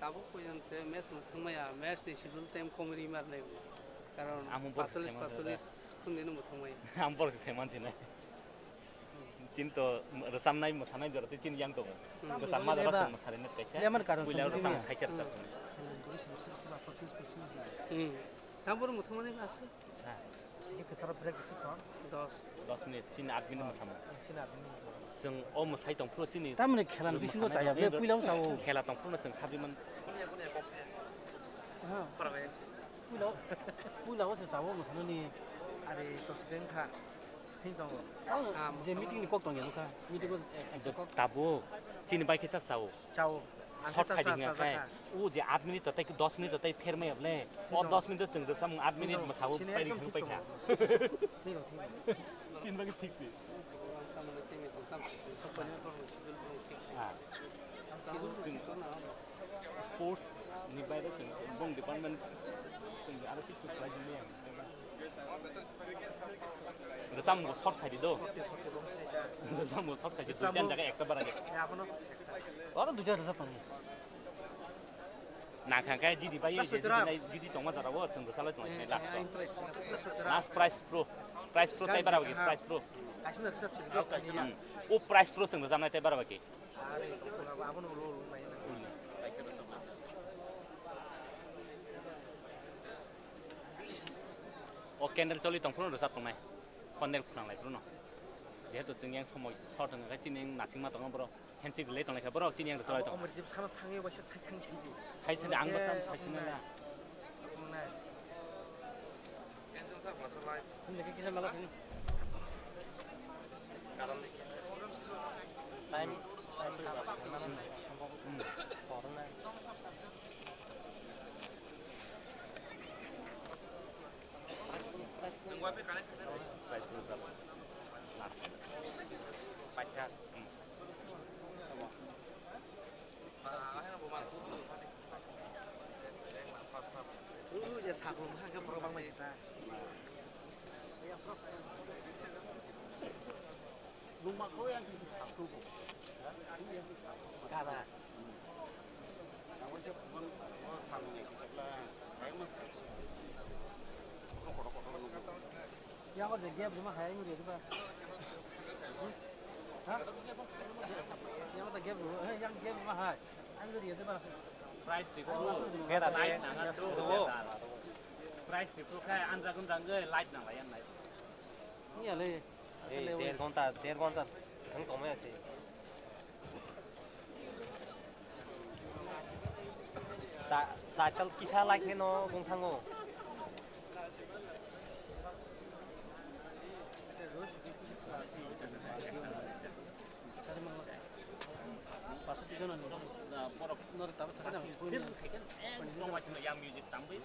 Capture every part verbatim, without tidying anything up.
Abo poijante match no thangmaya, match ni schedule time komri mar nai. Karon Amo bor pasolis, sema pasolis, thangmaya. Ang bor se man sinai. Chin to rwchapnai, mwsanai jora tei chini yang tongo. Hmm. Rwchapma jora chwng mwsarina kaisa. Lemon karon puila samsung rwchapma ya. Kaisa rwchapmani. Hmm. Tabor mwthangmani ase. Ha. Ini kesara break isi tong. Dos. Dos minute, chini aat minute mwsamo. Chini aat minute mwsamo. Chwng o mwsai tongphuru chini. Tamni khela ni bisingo chaya, be puila o chao. Khela tongphuru chwng habri man. Ha. Puila, puila o se chao mwsano ni. Are to student kha. Thing tongo. Ah, je meeting ni kok tong ya kha. Meeting ko, eh, eh, kok. Tabuk chini bai khe cha chao. Chao. Ang khe short cha, khai cha, di cha, kha. Cha. U je aat minute tai dos minute tai pher mai able. O dos minute chwng rwchapmung aat minute mwsao pai ri hung pai kha. Thing tongo. Chini bai khe thik si. Ah. Sports ni baire chwng bong department chwng aro kichu khlai jini ang. Rwchapmung bo short khai di do. Rwchapmung bo short khai di, duita jaga ekta bara di. Oro duita rwchap tong. Nang kha khe didi bai, didi tongma jora o chwng rwchap lai tong last o. Last prize pro. Prize pro tai bara bagi, prize pro. Hmm. O prize pro chwng rwchapnai tai bara bagi. O candle choli tong phuru rwchap tongnai. Candle phunang lai phuru no. Jehetu chwng yang somoi short wngkha khe chini nasingma tongo borok. Handshake rwlai tonglai kha borok chini yang rwchap lai tong. Omo rwchap sana thangwi waisa sai thang sai di. Sai sai ang bo tam sai sai na. Gana. Yang ada gap rumah hai ini dia tu, Pak. Hah? Yang ada gap rumah, eh, yang gap rumah hai. Price di bro. Beda light nang tu. Price di bro kai andra gun dang light nang layan light. Iya le. Ei, der ghonta, der ghonta thang tongmai ase. Cha, cha tal kisa lai khe no bung thango. Paso twi jona ni borok no tabo sakha jang. Yang music tambui.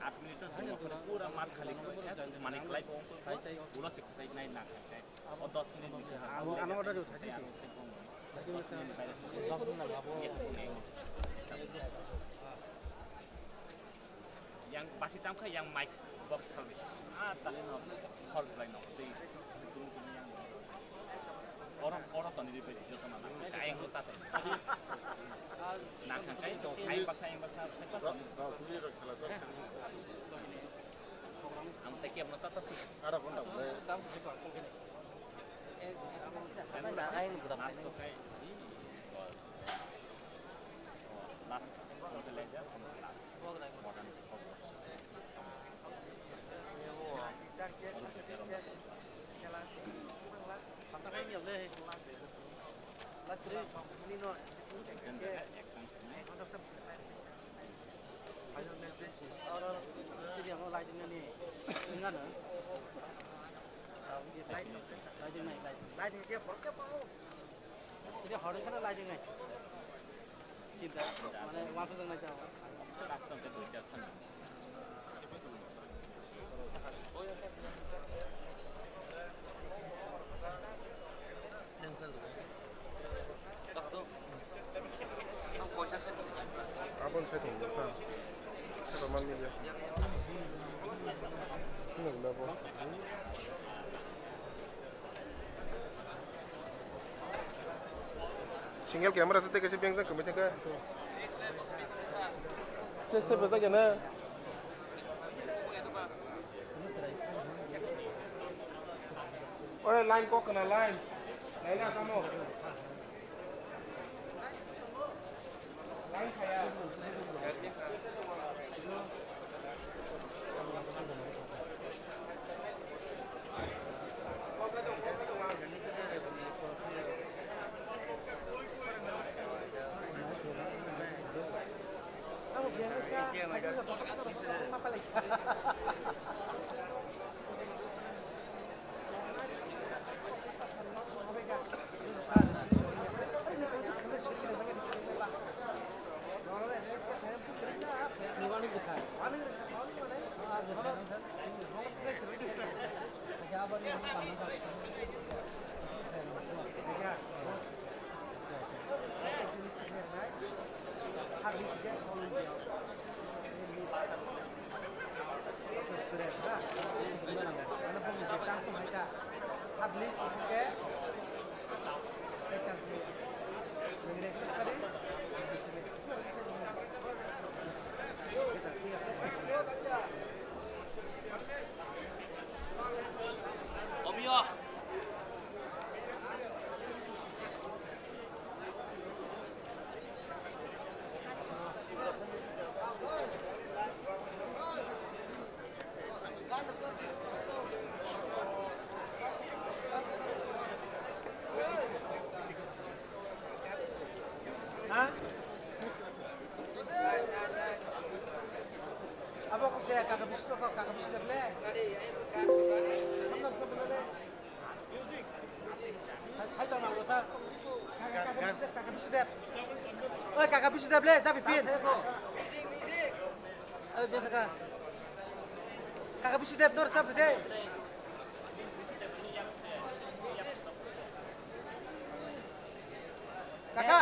Aat minute o chwng pura mar khali manwi khlai bo wngkha. Ulo se khwchai nai na khwchai. O dos minute ni ano ano order thasi si. Yang basi tamkha yang mic box salni. Ah, tali no hol khlai no. Tei Oro, oro toni di bai, joto mana. Ayang lo tato. Nang kang kai, ayang baksa, ayang baksa. Ang tai kiam no tato si. Ada pun tak boleh. Ayang budak. Last kai. Last. Ini horeng kana lighting nai. Sida, mane, wansuk jang nai jao. Abon sai tong sa. Sa man ni ya. Single camera sa tei kaisa beng jang kwmwi thangkha. Test test bajak ya na. Ore line kok kana line. Line a tamo. Line khaya. Ha? Abo ko se kaka bisu ko kaka bisu de ble. Samdang samdang de. Hai, hai, tong nang, sir. Kaka bisu de, kaka bisu de. Oi, kaka bisu de ble, tapi pin. Oi, biar kaka. Kaka bisu de, dor sab de. Kaka.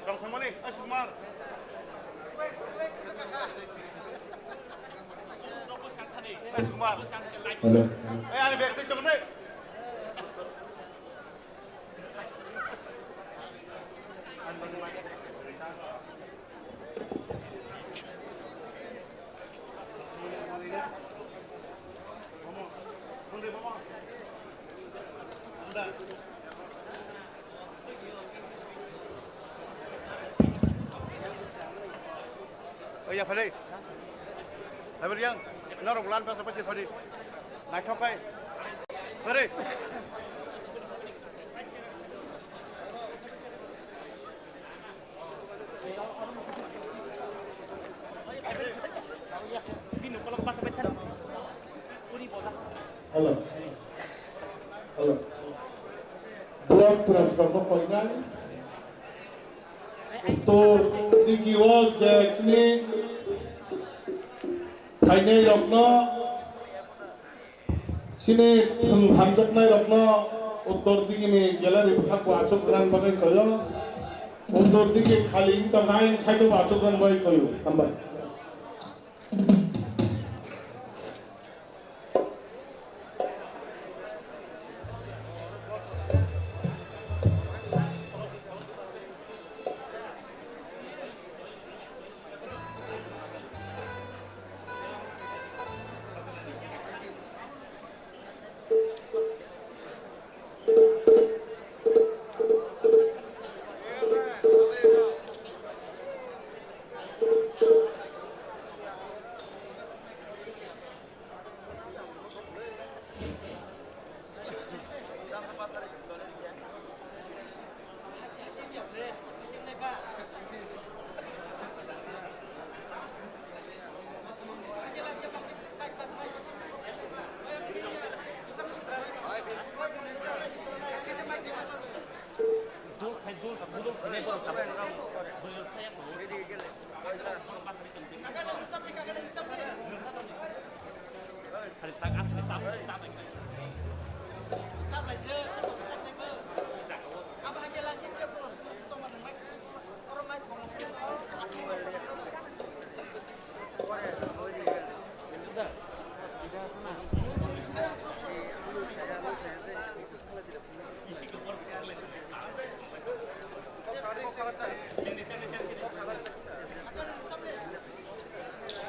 Rongthomani, eh, Sukumar. Eh, Sukumar. Hello. Eh, ani bag check tongmani. Oya, phari. Phari yang, norok lan pas apa sih phari? Naithok kai. Phari. Hello. Hello. Block transfer no koinai. Uttor digi o je chini thainai rokno Chini thwng hamjaknai rokno uttor digini gallery bwkhakbo achuk rwna bagwi koyo. Uttor digi khali wng tongkha, ayang side o achuk rwna bagwi koyo. Hambai.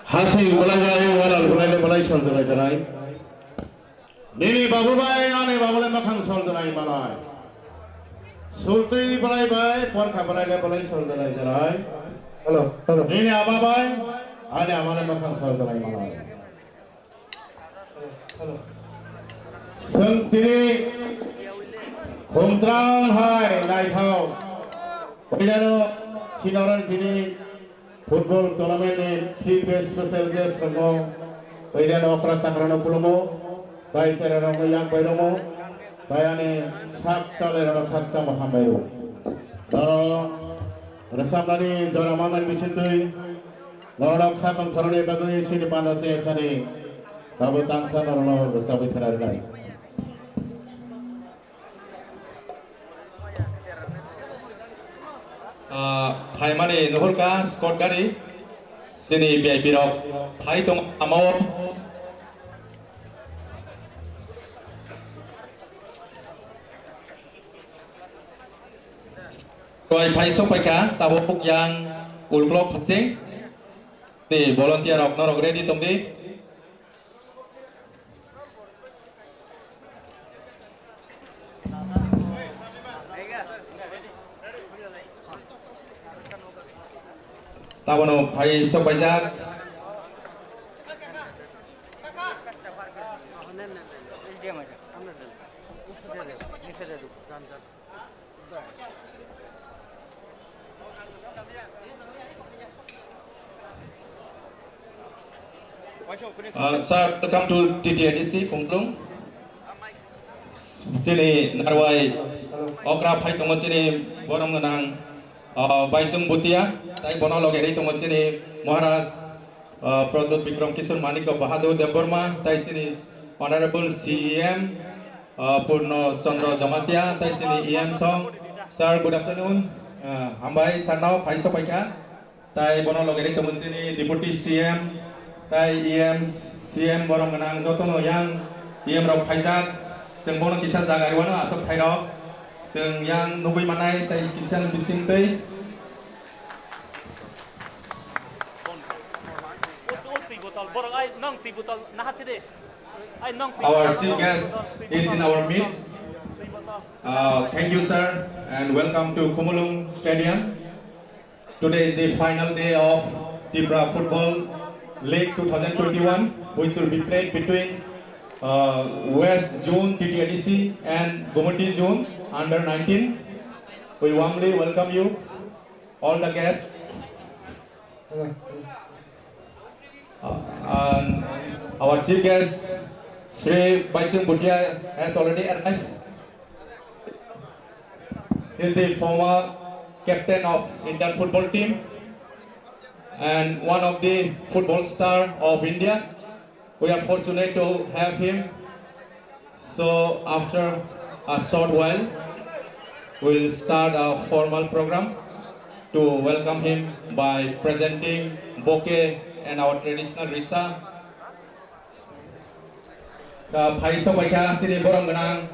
Hasing belai jai, walal belai le belai sol belai belai. Nini babu bai, ani babu le makhang sol belai malai. Sultui belai bai, porkha belai le belai sol belai belai. Hello, hello. Nini ama bai, ani ama le makhang sol belai malai. Chwng tini khumtrang hai naithok. Oinano sinoron tini football tournament ni field base special guest rokno oinano okra chakrano khulumo. Tai chera rokno yak bai romo. Tai ani sak chalai rokno khakchangma hambai rw. Norok rwchapnani jora manai bisingtwi. Norok kha tongthorani bagwi chini panda chayasani tabuk tangsa norokno rwchapwi khna rwnai. Ah, phaimani nuhurkha Scott gari, chini V I P rok phai tong ama-o. Tei phai sok paikha, tabuk yang ulklok phatsing. Ni volunteer rok norok ready tongdi. Tabono phai sok paijak. Uh, sir, welcome to T T A D C Khumulwng. Chini narwai okra phai tongo chini borom gwnang, uh, Baisung Bhutia, tai bono loge ri tongo chini Maharaj, uh, Pradyut Bikram Kishore Manikya Bahadur Debbarma, tai chini Honorable C E M, uh, Purno Chandra Jamatia, tai chini E M song. Sir, good afternoon. Uh, hambai sir no phai sok paikha. Tai bono loge ri tongo chini Deputy C M, tai E M, C M borom gwnang jotono yang E M rok phaijak. Chwng bono kisa jaga riwano aswk phairok. Chwng yang nugwi manai tai kisa ni bisingtwi. Our chief guest is in our midst. Uh, thank you, sir, and welcome to Khumulwng Stadium. Today is the final day of Tipra Football League two thousand twenty-one, which will be played between, uh, West Zone T T A D C and Gumoti Zone under nineteen. We warmly welcome you. All the guests. Uh, and our chief guest, Shri Baisung Bhutia, has already arrived. He is the former captain of Indian football team and one of the football star of India. We are fortunate to have him. So, after a short while, we'll start our formal program to welcome him by presenting bouquet and our traditional risa. Ta phai sok bai kha chini borom gwnang,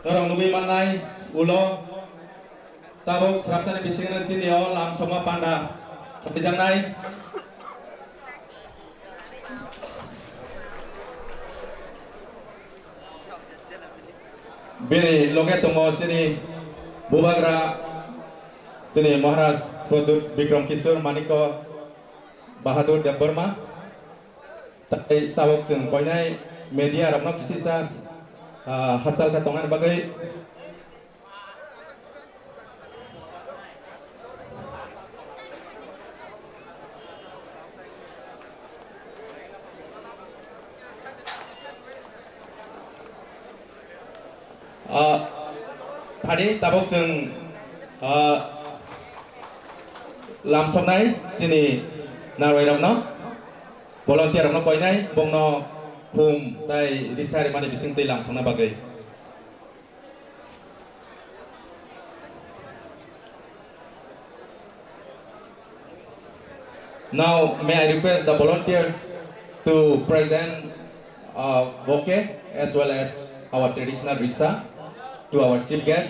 norok nugwi mannai ulo. Tabuk srapsani bisingno chini o lam sokma panda khaijaknai. Bini loge tongo chini bubagra, chini Maharaj Pradyut Bikram Kishore Manikya Bahadur Debbarma. Tai tabuk chwng koinai media rokno kisisa, ah, hachal khe tongna bagwi. Ah, thani tabuk chwng, ah, lamsoknai chini narwai rokno, volunteer rokno koinai bongno khum tai risa rimani bisingtwi lamsokna bagwi. Now, may I request the volunteers to present uh, bouquet as well as our traditional risa to our chief guest.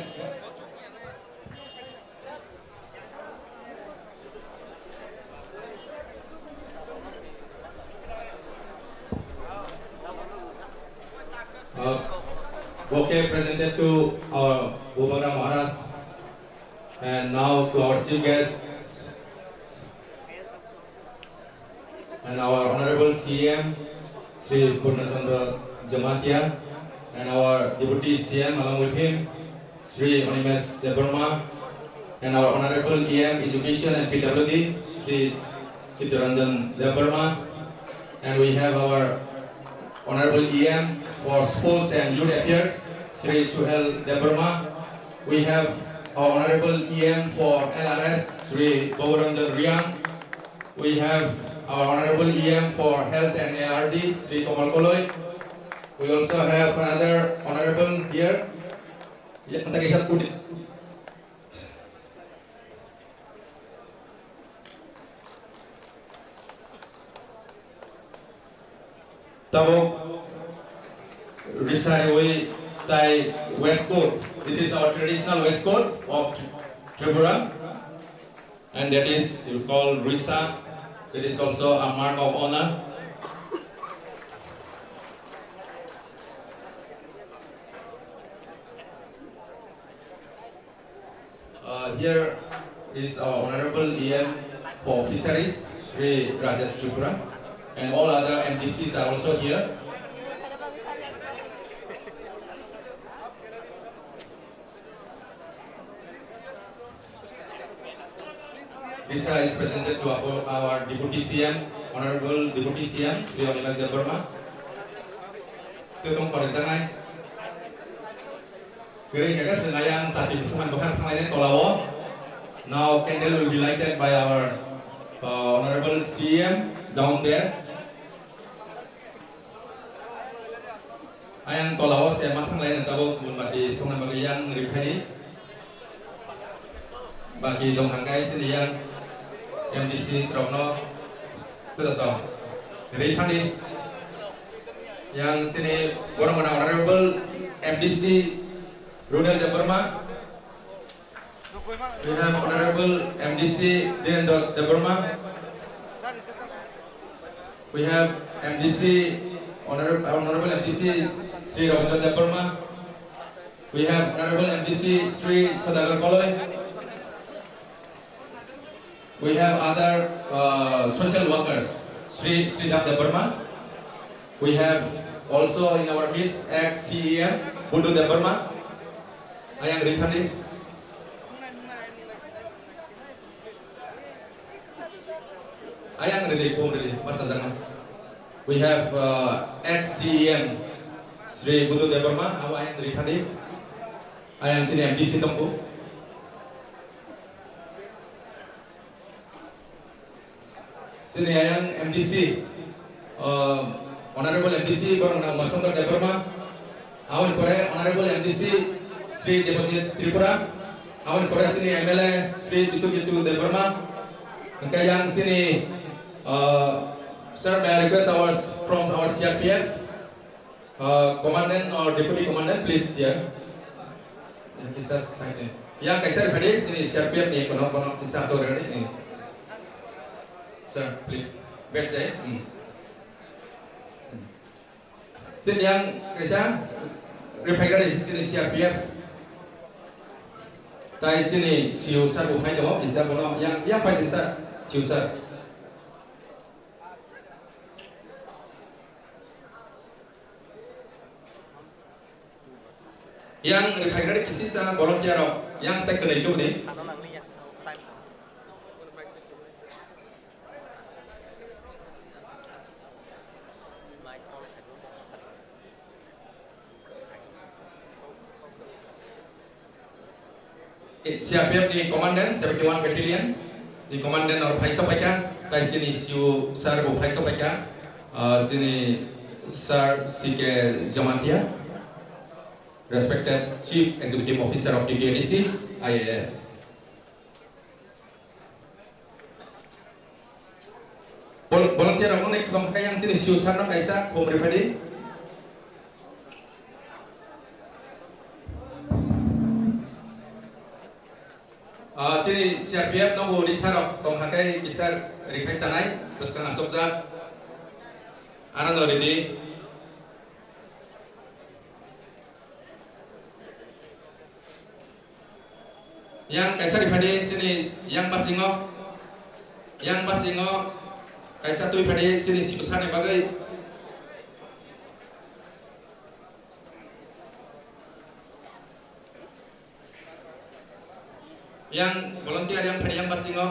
Uh, bouquet presented to our Bubagra Maharaj and now to our chief guest. And our Honorable C M, Shri Purna Chandra Jamatia, and our Deputy C M along with him, Shri Animesh Debbarma, and our Honorable E M Education and P W D, Shri Chittaranjan Debbarma, and we have our Honorable E M for Sports and Youth Affairs, Shri Suhel Debbarma. We have our Honorable E M for L R S, Shri Baburanjan Riang. We have our Honorable E M for Health and A R D, Shri Komal Koloi. We also have another Honorable here. Tabuk risa riwi tai waistcoat. This is our traditional waistcoat of Tripura. And that is called risa. That is also a mark of honor. Uh, here is our Honorable E M for Fisheries, Shri Rajesh Tripura, and all other M D Cs are also here. This is presented to our, our Deputy C M, Honorable Deputy C M, Shri Animesh Debbarma. Tutung pore janai. Kwrwi khe se ayang sati bisingo bwkha thanglainai tolao. Now candle will be lighted by our, uh, Honorable C M down there. Ayang tolao se ma thanglainai tabuk mombati songna bagwi yang riphaini. Baki dong hangkai sini yang M D C rokno. Tudato. Rithani. Yang sini borok mana Honorable M D C Runel Debbarma. We have Honorable M D C Dhirendra Debbarma. We have M D C, Honor-, Honorable M D C Shri Rabindra Debbarma. We have Honorable M D C Shri Sadagar Koloi. We have other, uh, social workers, Shri Sridhar Debbarma. We have also in our midst ex C E M Budu Debbarma. Ayang rithani. Ayang ridi, pung ridi, masa jangan. We have, uh, ex C E M Shri Budu Debbarma, abo ayang rithani. Ayang sini M D C tongku. Sini ayang M D C, uh, Honorable M D C borok na Umashankar Debbarma, aboni pore Honorable M D C Shri Debojit Tripura, aboni pore sini M L A Shri Biswajit Debbarma, hingke yang sini, uh, sir, may I request our, from our C R P F, Uh, Commandant or Deputy Commandant, please here. Yang kisa side ni. Yang kaisa riphaidi, sini C R P F ni kono kono kisa sore ni. Sir, please. Back jai. Hmm. Sini yang kaisa riphaidi, sini C R P F. Tai sini C U sir bo phai tongo, kisa bono yang, yang phai sini sir, C U sir. Yang riphaikari kisisa volunteer rok yang tei kwnwi tubuni. C R P F ni commandant, seventy one battalion ni commandant oro phai sok paikha, tai chini C U sir bo phai sok paikha, ah, chini Sir C K Jamatia, respected Chief Executive Officer of T T A D C, I A S. Vol-, volunteer rok wngni tong kha yang chini C U sir no kaisa khum riphaidi. Ah, chini C R P F nogo risa rok tongkha khe kisa rikhai chanai bwskang achukjak. Arano ridi. Yang kaisa riphadi chini yang basingo, yang basingo kaisa twi phadi chini sibwsani bagwi. Yang volunteer yang phadi yang basingo.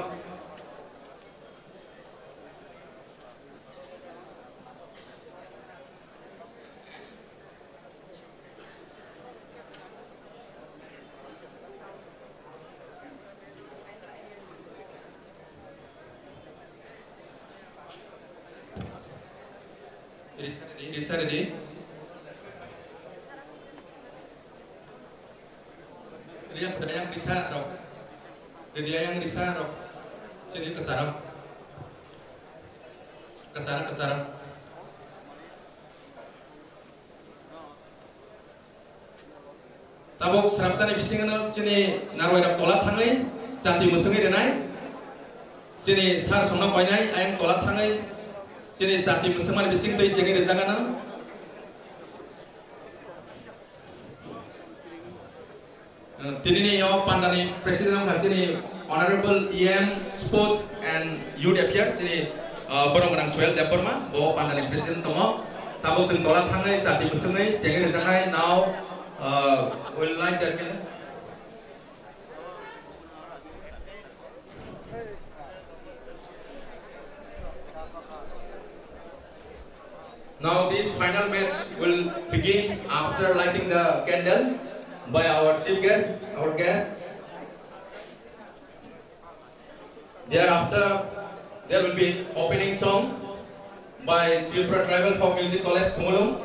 Risa ready, risa ready. Riya putri yang risa rok. Riya yang risa rok. Sini kesarok. Kesarok, kesarok. Tabuk srapsani bisingo chini narwai rok tola thangwi chati mwswngwi rwnai. Chini sir songno koinai ayang tola thangwi chini chati mwswngmani bising twi chengwi rwjak ano. Tinini o pandani president wngkha chini Honorable E M Sports and Youth Affairs chini, uh, borok gwnang Suel Debbarma, bo pandani president tongo. Tabuk chwng tola thangwi chati mwswngwi chengwi rwjaknai now, uh, will line that minute. Now this final match will begin after lighting the candle by our chief guest, our guest. Thereafter, there will be opening song by Tripura Tribal Folk Music College, Khumulwng.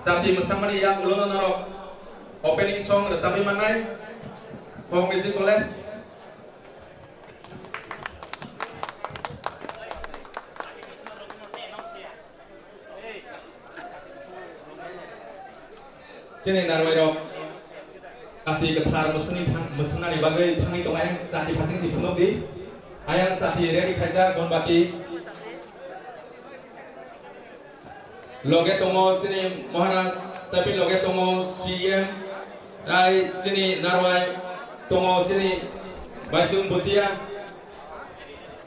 Chati mwsangmani yak ulono norok opening song rwchabwi mannai, Folk Music College. Chini narwai rok chati kwthar mwswngni thang-, mwswngnani bagwi thangwi tongo, ayang chati phasing si phunukdi. Ayang chati ready khaijak, Bonbati. Loge tongo chini Maharaj, tei loge tongo C M, tei chini narwai tongo chini Baisung Bhutia.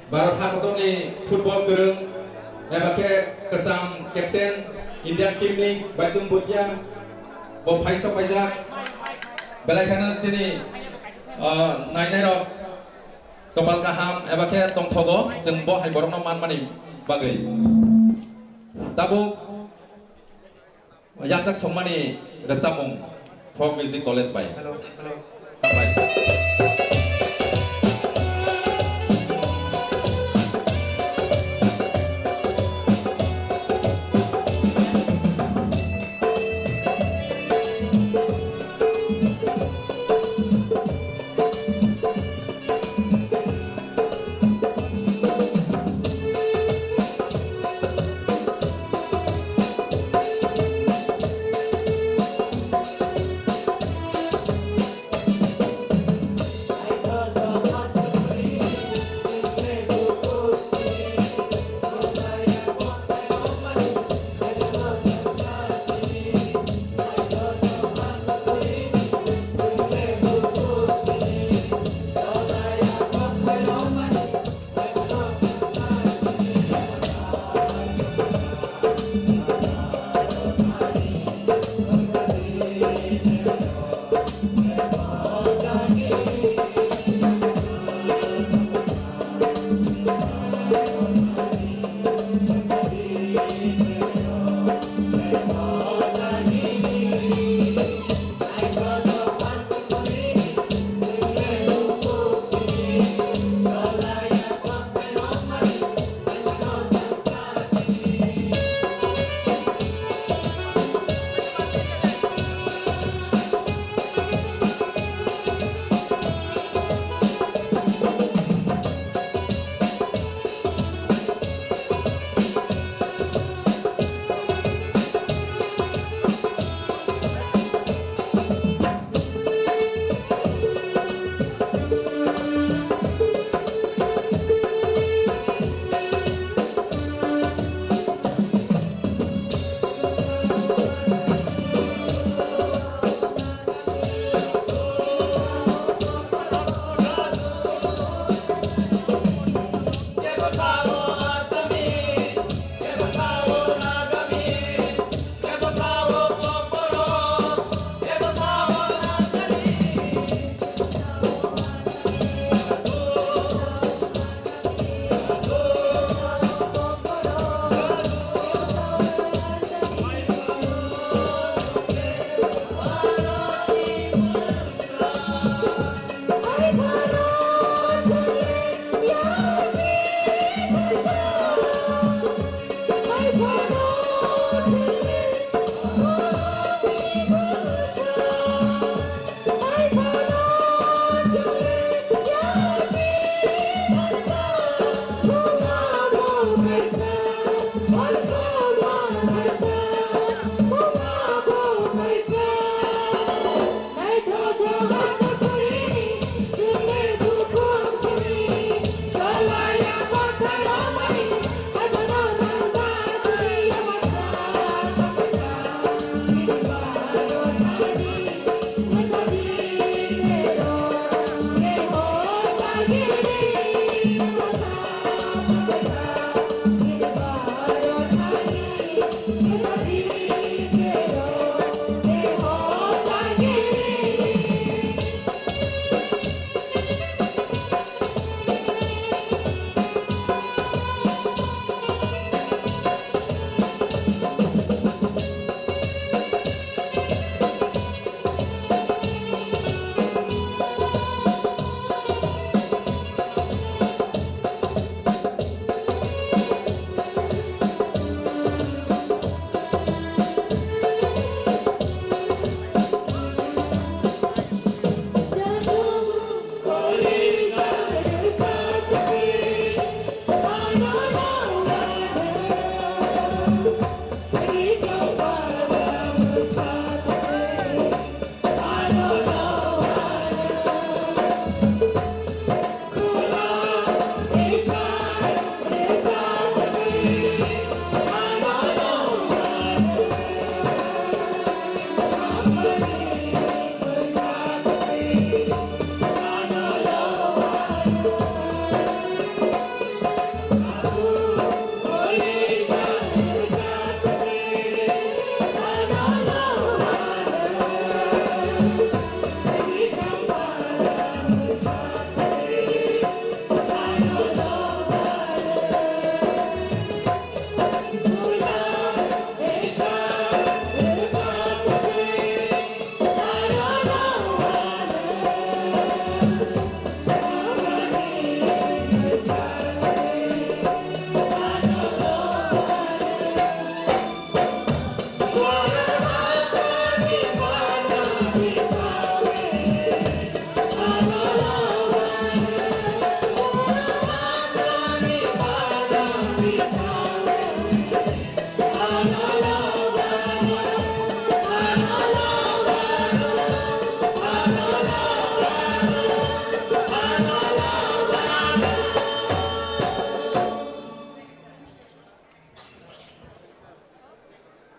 Bharat hakotorni football kwrwng, eba khe kwcham captain Indian team ni Baisung Bhutia, bo phai sok paijak. Belai kheno chini, ah, nainai rok Kopal kaham eba khe tongthogo, chwng bo hai borokno manmani bagwi. Tabuk yaksak songmani rwchapmung Folk Music College bai. Hello, hello. Bye.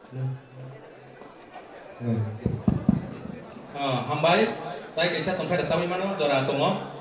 Ah, hambai, tai kaisa tongphai rwchabwi mano, jora tongo.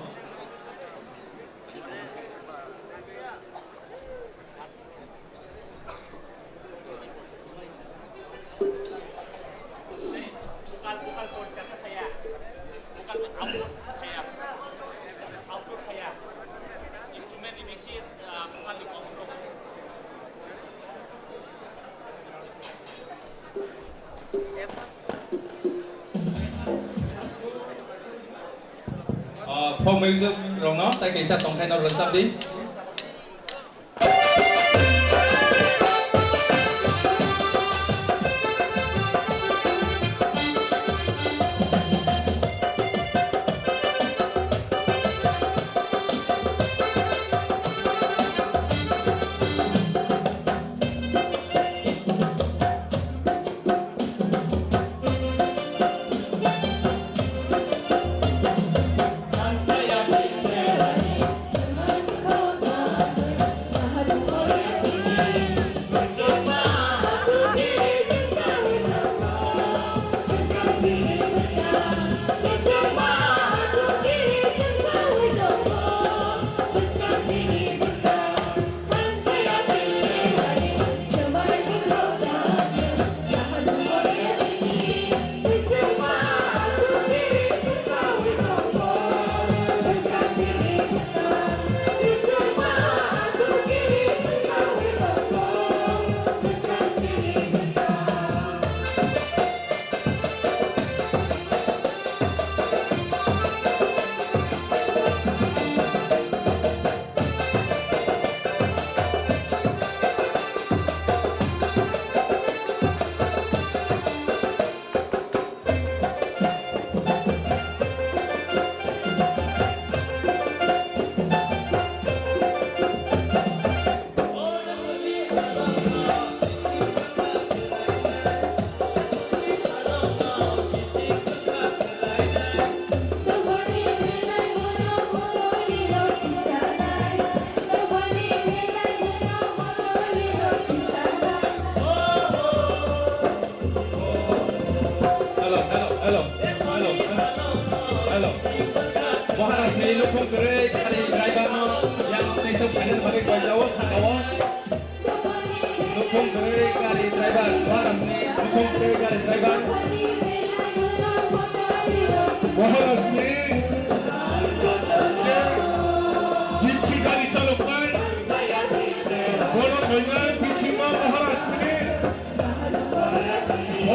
Ah, folk music rokno tai kaisa tongthai no rwchap di. Hello, hello, hello, hello, hello, hello. Maharaj ni nukhung kwrwi gari driver no yang station phaina bagwi koijao sakao. Nukhung kwrwi gari driver, Maharaj ni nukhung kwrwi gari driver. Maharaj ni Gypsy gari chaloknai, bono khainai bisingo Maharaj ni o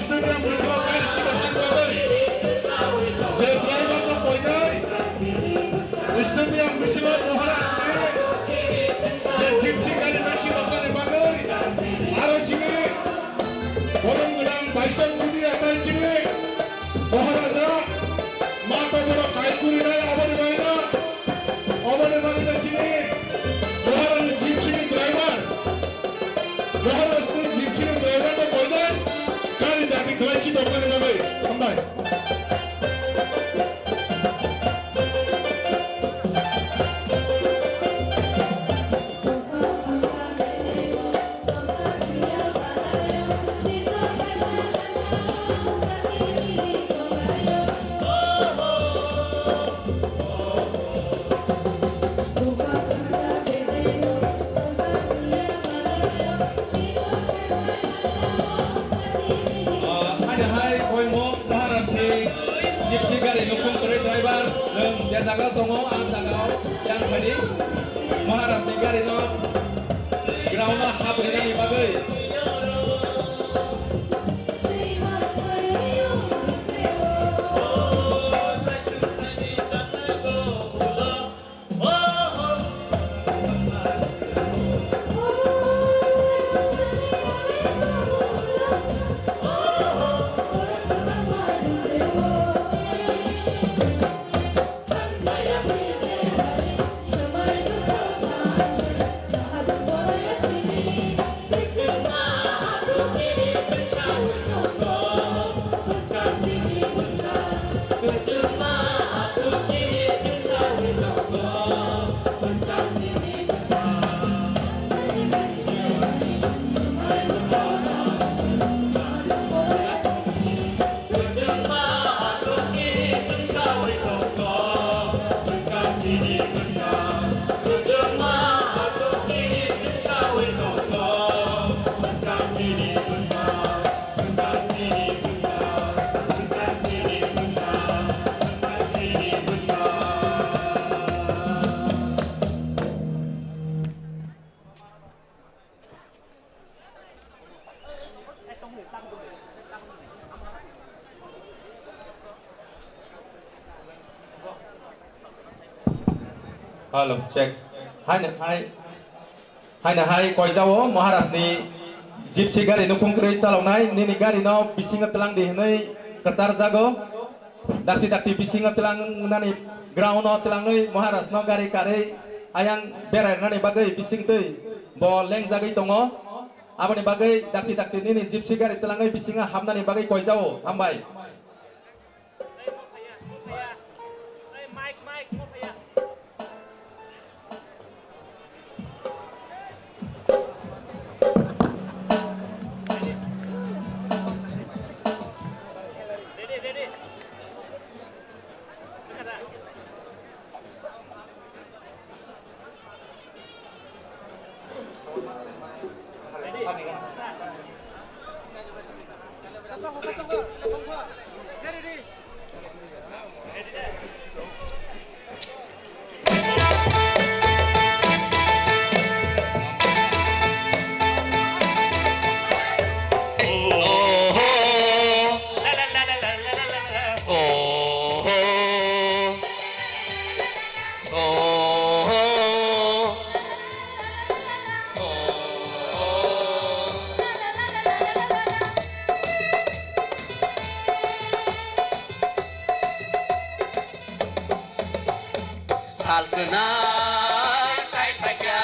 stadium bisingo gari chibaknani bagwi je driver no khainai, stadium bisingo Maharaj ni je Gypsy gari no chibaknani bagwi aro chini borom gwnang Baisong Budi Atai chini Maharaja mata jora kai kurinai aboni bagwino. Oboni bagwi chini Maharaj ni Gypsy ni driver, Maharaj ni Gypsy ni driver no koinai gari dabi khlai chidoknani bagwi. Hambai. Ah, haino hai Boimung Maharaj ni Gypsy gari nukhung kwrwi driver, nwng je jaga tongo, ang jaga o yang phai di. Maharaj ni gari no ground o hap rinani bagwi. Hello, check. Hai na, hai. Hai na, hai, koijao Maharaj ni Gypsy gari no kungkrwi chaloknai, nini gari no bisingo twlang di hinwi kwchar jago. Dakti dakti bisingo twlang nani ground no twlangwi Maharaj no gari karwi ayang berai nani bagwi bising twi bo lengjagwi tongo. Aboni bagwi dakti dakti nini Gypsy gari twlangwi bisingo hapnani bagwi koijao. Hambai. Sal swnai sai paikha,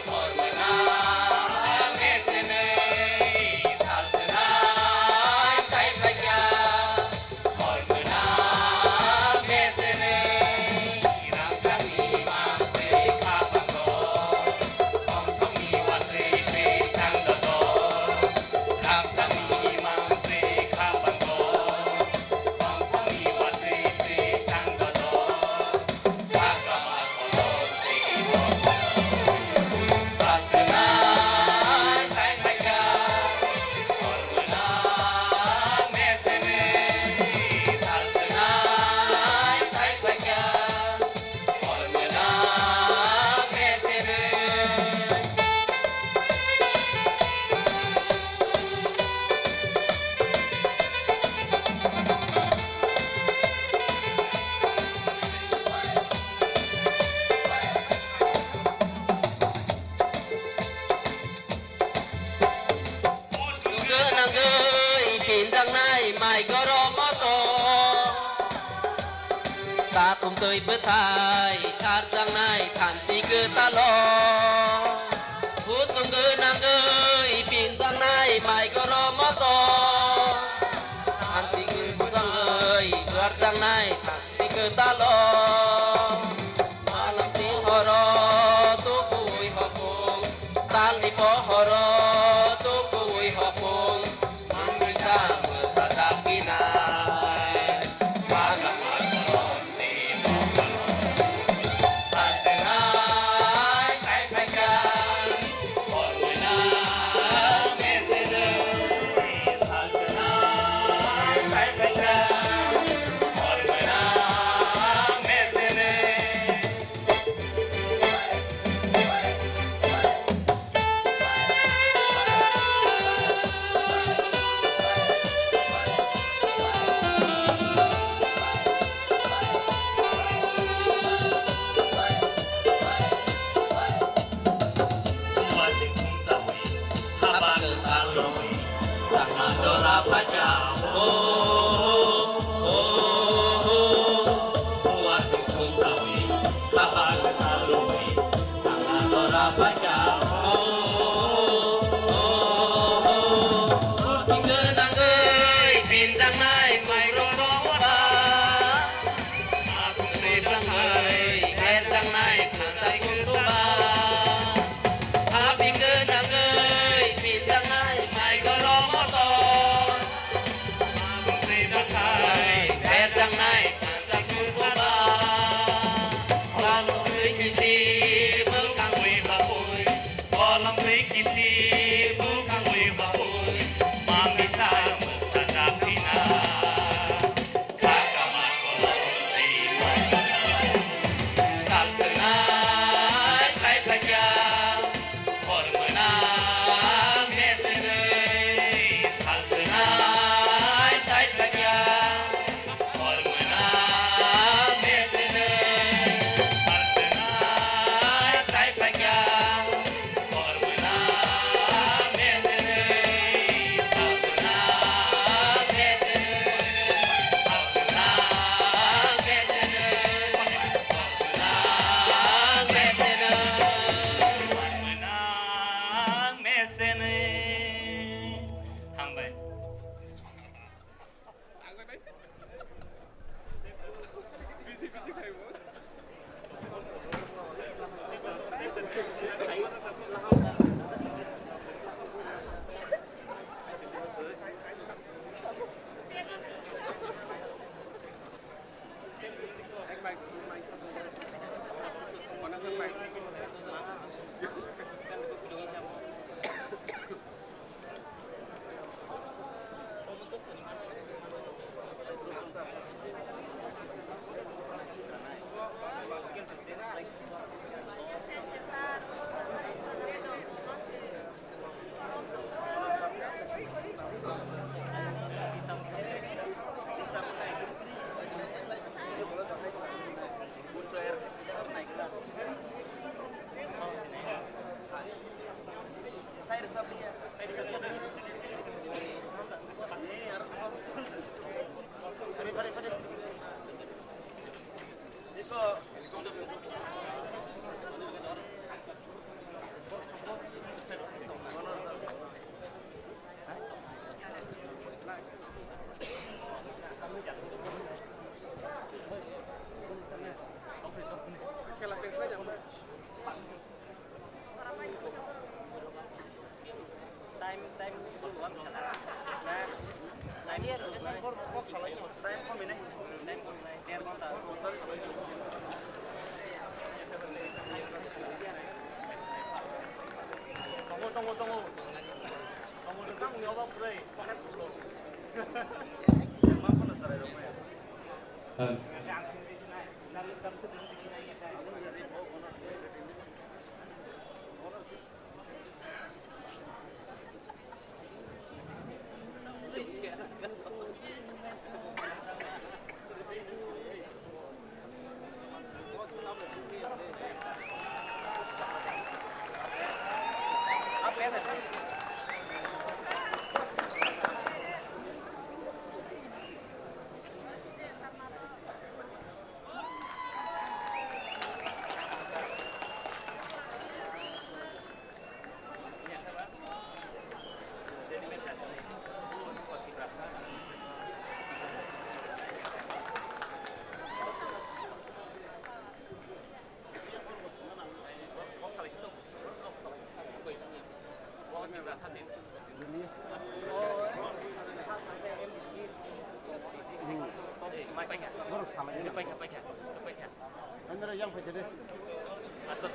hor mwnang mesenai. Sal swnai sai paikha, hor mwnang mesenai. Rangchakni mangtwi khapango, tongthokni watwi twi changdodo. Rangchakni mangtwi khapango, tongthokni watwi twi changdodo. Gwnangwi pinjaknai mai goro moto, takhum twi bwthai sarjaknai thanti kwtalo. Kuchung gwnangwi pinjaknai mai goro moto, thanti kwchangwi sarjaknai thanti kwtalo. Malam pohoro tubuwi hopung, talni pohoro tubuwi hopung, mangwi ta mwsa ta pinai. Malam akoroni pohoro, satenai sai phaikha, hormona mesene.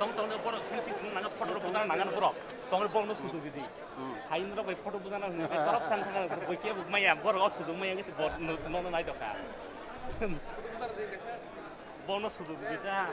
Tong tong borok khensi nang photo rok bujana nang borok. Tong borok no sudu gidi. Hai norok bai photo bujana hwnwi chorok chan thang boi ke maya borok o sudu maya gisi bor no no nai doka. Bono sudu bida.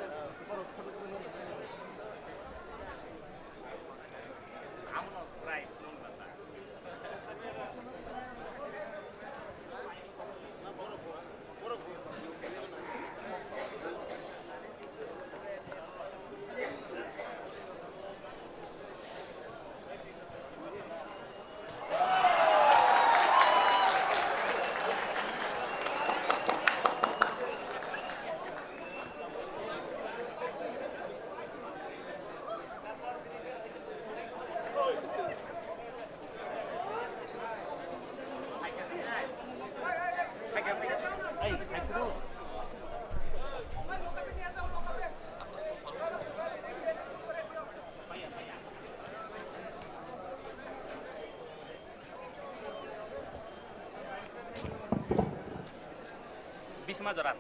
Bisma jora.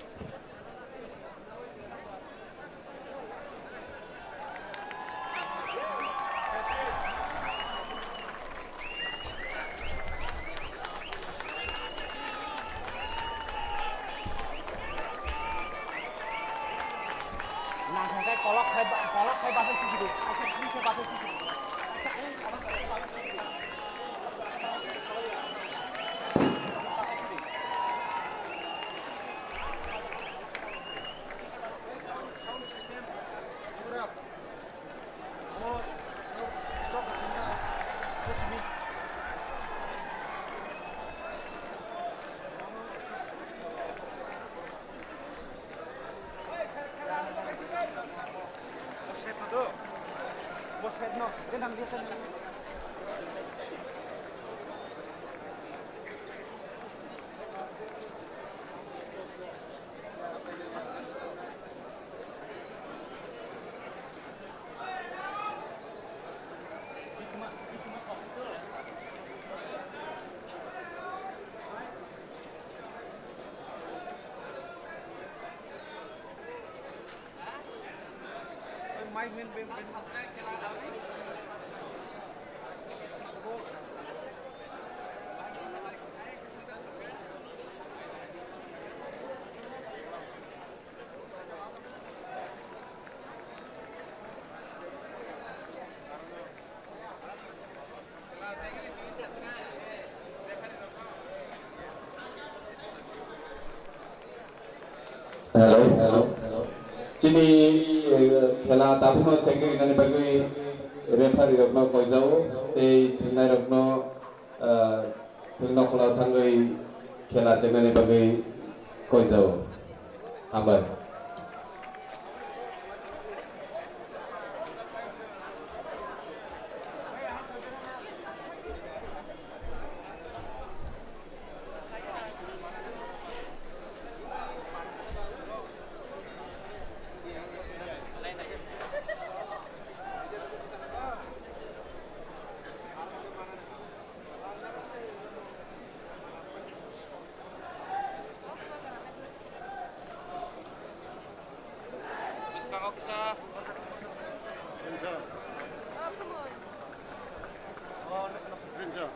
Nang thangkhe kolok khai ba-, kolok khai basai sisi di. Aisa, sini khe basai sisi di. Aisa, eh, abang, abang, abang. Hello, hello. Chini, eh, khela tabukno chengwi rinani bagwi referee rokno koijao tei thwngnairokno, eh, thwng nokhla thangwi khela chengnani bagwi koijao. Hambai. Bwskango kisa. Rinso. Rinso.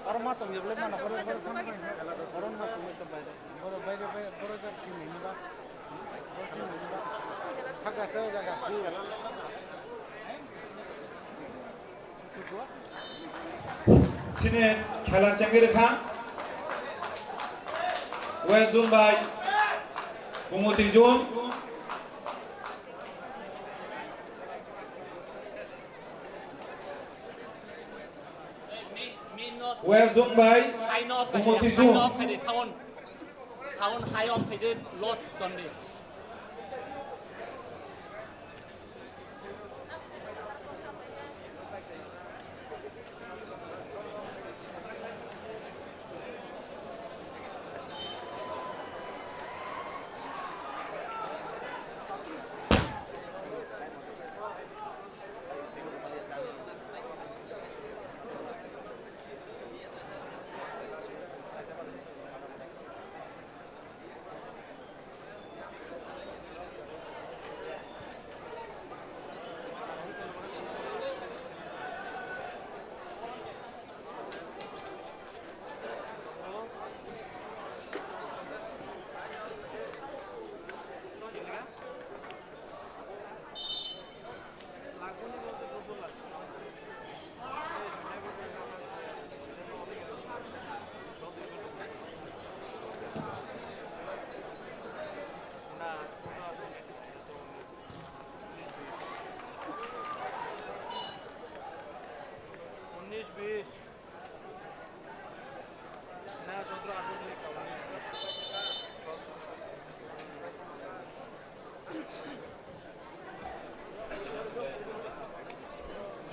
Aro ma tong yablai mana, oro, oro, oro ma tong yablai. Oro baire, baire, oro jak chini ni ba. Oro chini ni ba. Saka to jaga. Chini khela chengwi rwkha. West zone bai Kumoti zone. West zone bai Kumoti zone. Sound high off khaidi, low tongdi.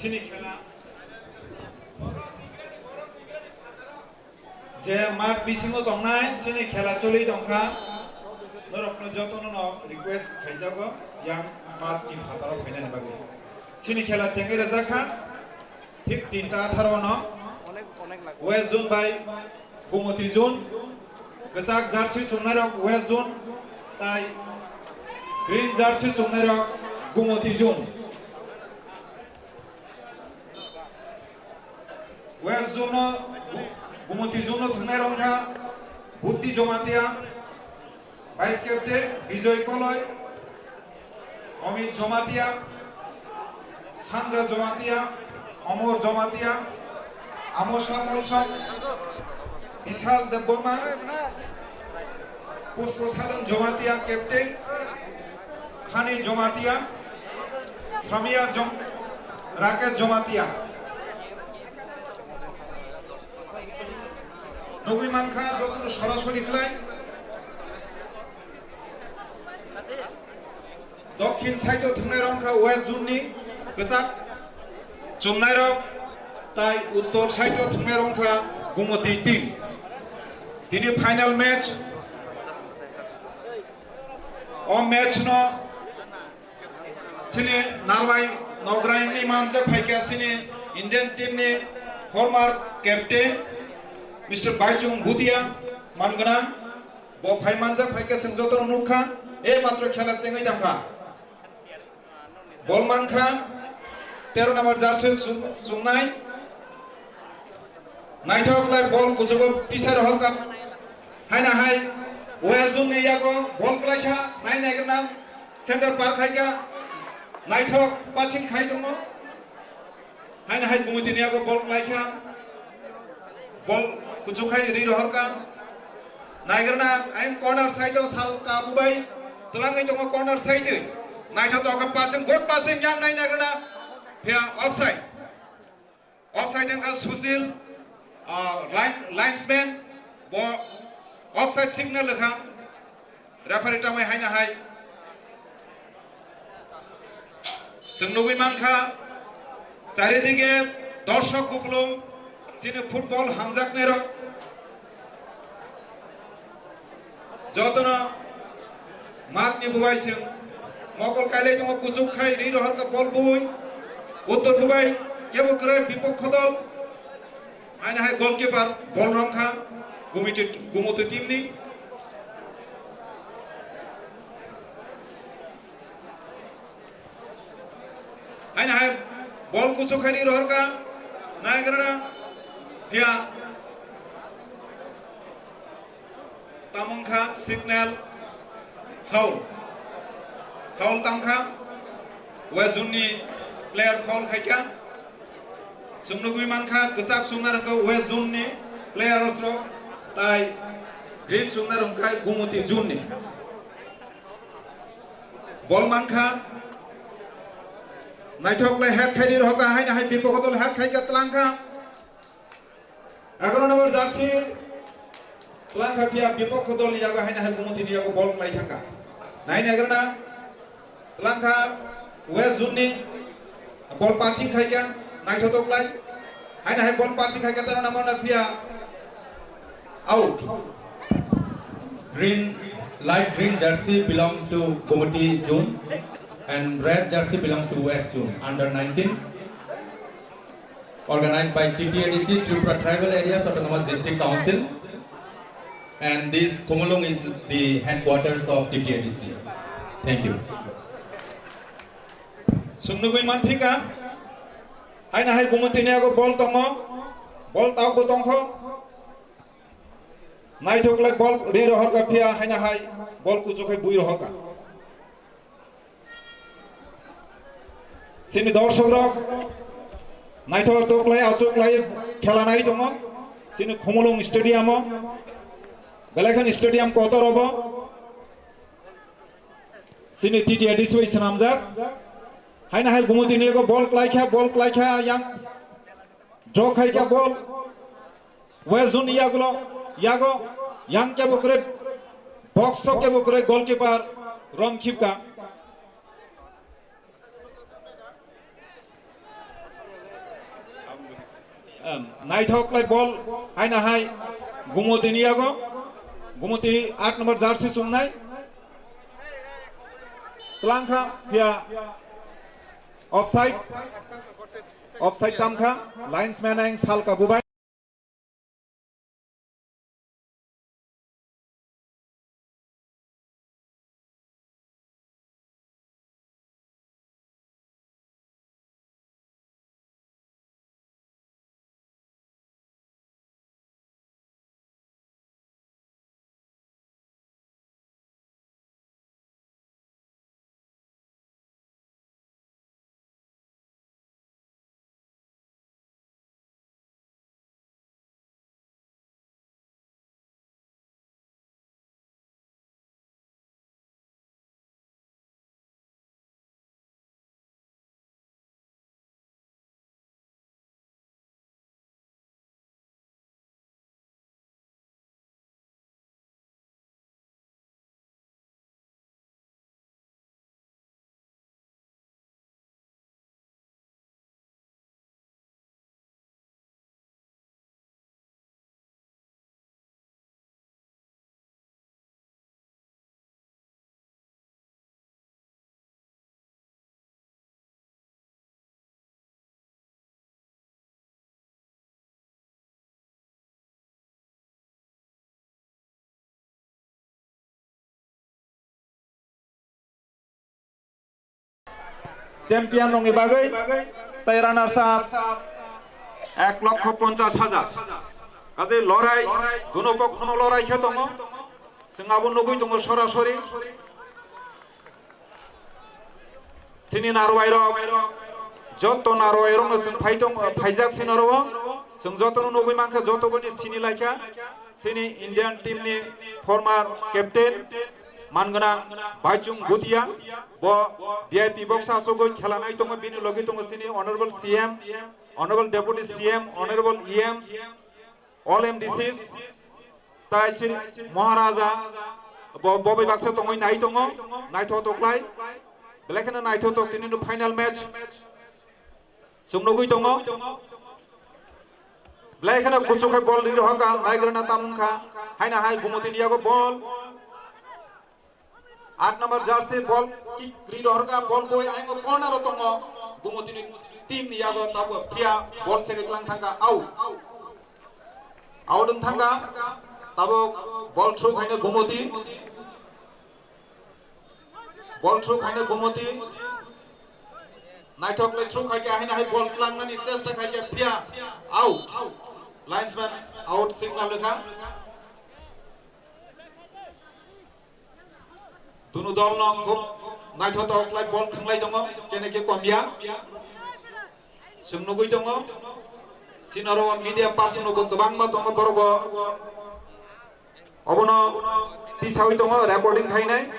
Chini khela. Je mat bisingo tongnai, chini khela choli tongkha. Norokno jotono no request khaijago, yang mat ni phataro phainani bagwi. Chini khela chengwi rwjakha, thik tinta atharo no. West zone bai Gumoti zone, kwchak jersey chumnairok West zone, tai green jersey chumnairok Gumoti zone. West zone no, Gumoti zone no thwngnai rok kha Butti Jomatia, Vice Captain Bijoy Koloi, Amit Jomatia, Sandra Jomatia, Amor Jomatia, Amosha Molsom, Bishal Debbarma, Pushpa Sadhan Jomatia, Captain, Khani Jomatia, Samia Jom-, Rakesh Jomatia. Nugui mankha, jotono sorasori khlai. Dokhin side o thwngnairok wngkha West zone ni kwchak chumnairok, tai uttor side o thwngnairok wngkha Gumoti team. Tini final match. O match no chini Narwai Nograi ni manjak phaikha chini Indian team ni former captain Mister Baichung Bhutia mangnang. Bo phai manjak phaikha chwng joto no nukha, e matro khela chengwi tangkha. Bol mankha, tero number jersey chum-, chumnai. Naithok lai bol kuchugo tisai rohorkha. Haina hai West zone ni yago bol klaikha, nai naigrana center par khaikha. Naithok passing khai tongo. Haina hai Gumutini yago bol klaikha. Bol kuchuk khai ri rohorkha. Naigrana ayang corner side o sal kabubai. Twlangwi tongo corner side. Naithok tokha passing, good passing yang nai naigrana. Phiya offside. Offside wngkha Sushil, ah, line, linesman, bo offside signal wngkha. Referee tamai haina hai. Chwng nugwi mankha, charidige dorshok kupulung, chini football hamjaknairok. Jotono matni bubai chwng mokol kailai tongo, kuchuk khai ri rohorkha bol bui. Uttor bubai kebo kwrwi bipokho dol. Haina hai goalkeeper bol romkha Gumiti, Gumuti team ni. Haina hai bol kuchuk khai ri rohorkha naigrana phiya tamungkha signal foul. Foul tamkha West zone ni player foul khaikha. Chwng nugwi mankha kwchak chumna rwkha West zone ni players rok tai green chumna rwkha Gumuti zone ni. Bol mankha. Naithok lai head khaidi rohorkha, haina hai bipokho dol head khaikha twlangkha. Egaroh number jersey twlangkha phiya bipokho dol ni yago haina hai Gumutini yago bol klai thangkha. Nai naigrana twlangkha West zone ni bol passing khaikha naithotok lai. Haina hai bol passing khaikha tero number na phiya out. Green, light green jersey belongs to Gumuti zone and red jersey belongs to West zone, under nineteen, organized by T T A D C, Tripura Tribal Areas Autonomous District Council, and this Khumulwng is the headquarters of T T A D C. Thank you. Chwng nugwi manthika, haina hai Gumutini yago bol tongo, bol taubo tongkho. Naithok lai bol ri rohorkha phiya haina hai bol kuchuk khai bui rohorkha. Chini dorshok rok naithok tok lai achuk lai khela nai tongo. Chini Khumulwng stadium o, belai kheno stadium kotor obo. Chini T T A D C bai swnamjak. Haina hai Gumutini yago bol klaikha, bol klaikha yang. Draw khaikha bol. West zone ni yagulo, yago, yang kebo kwrwi, box o kebo kwrwi goalkeeper rom khipka. Em, naithok lai bol, haina hai, Gumutini yago, Gumuti aat number jersey chumnai. Twlangkha, phiya offside, offside tamkha, linesman ang salka bubai. Champion rokni bagwi Tai runners up ek lokho ponchas hajar. Kaje lorai, duno pokhono lorai khe tongo. Chwng abo nugui tongo sorasori. Sini narwai rok, joto narwai rok no chwng phai tong, phaijak sini oro. Chwng joto no nugui mankha, joto boni sini laikha. Sini Indian team ni former captain, man gwnang Baichung Bhutia, bo V I P box o asugwi khela nai tongo, bini logi tongo sini Honorable C M, Honorable Deputy C M, Honorable E M, all M D Cs, tai sini Maharaja, bo, bo bai baksa tongwi nai tongo, naithotok lai, belai kheno naithotok tini no final match. Chwng nugui tongo. Belai kheno kuchuk hai ball riri hoka, naigrana tam wngkha. Haina hai Gumutini yago ball. Aat number jersey ball kick riri horka, ball boi ayang corner o tongo. Gumutini team ni yago tabuk phiya ball sege tlang thangka, out. Out wng thangka. Tabuk ball through khaina Gumuti. Ball through khaina Gumoti. Naithok le through khaikha, haina hai ball tlangnani chesta khaikha, phiya out. Linesman out signal rwkha. Dunu dol no khub naithotok lai ball thwnglai tongo, kene khe komya. Chwng nugui tongo. Sinaro media person bo kwbangma tongo borok bo. Obono tisawi tongo, recording khainai.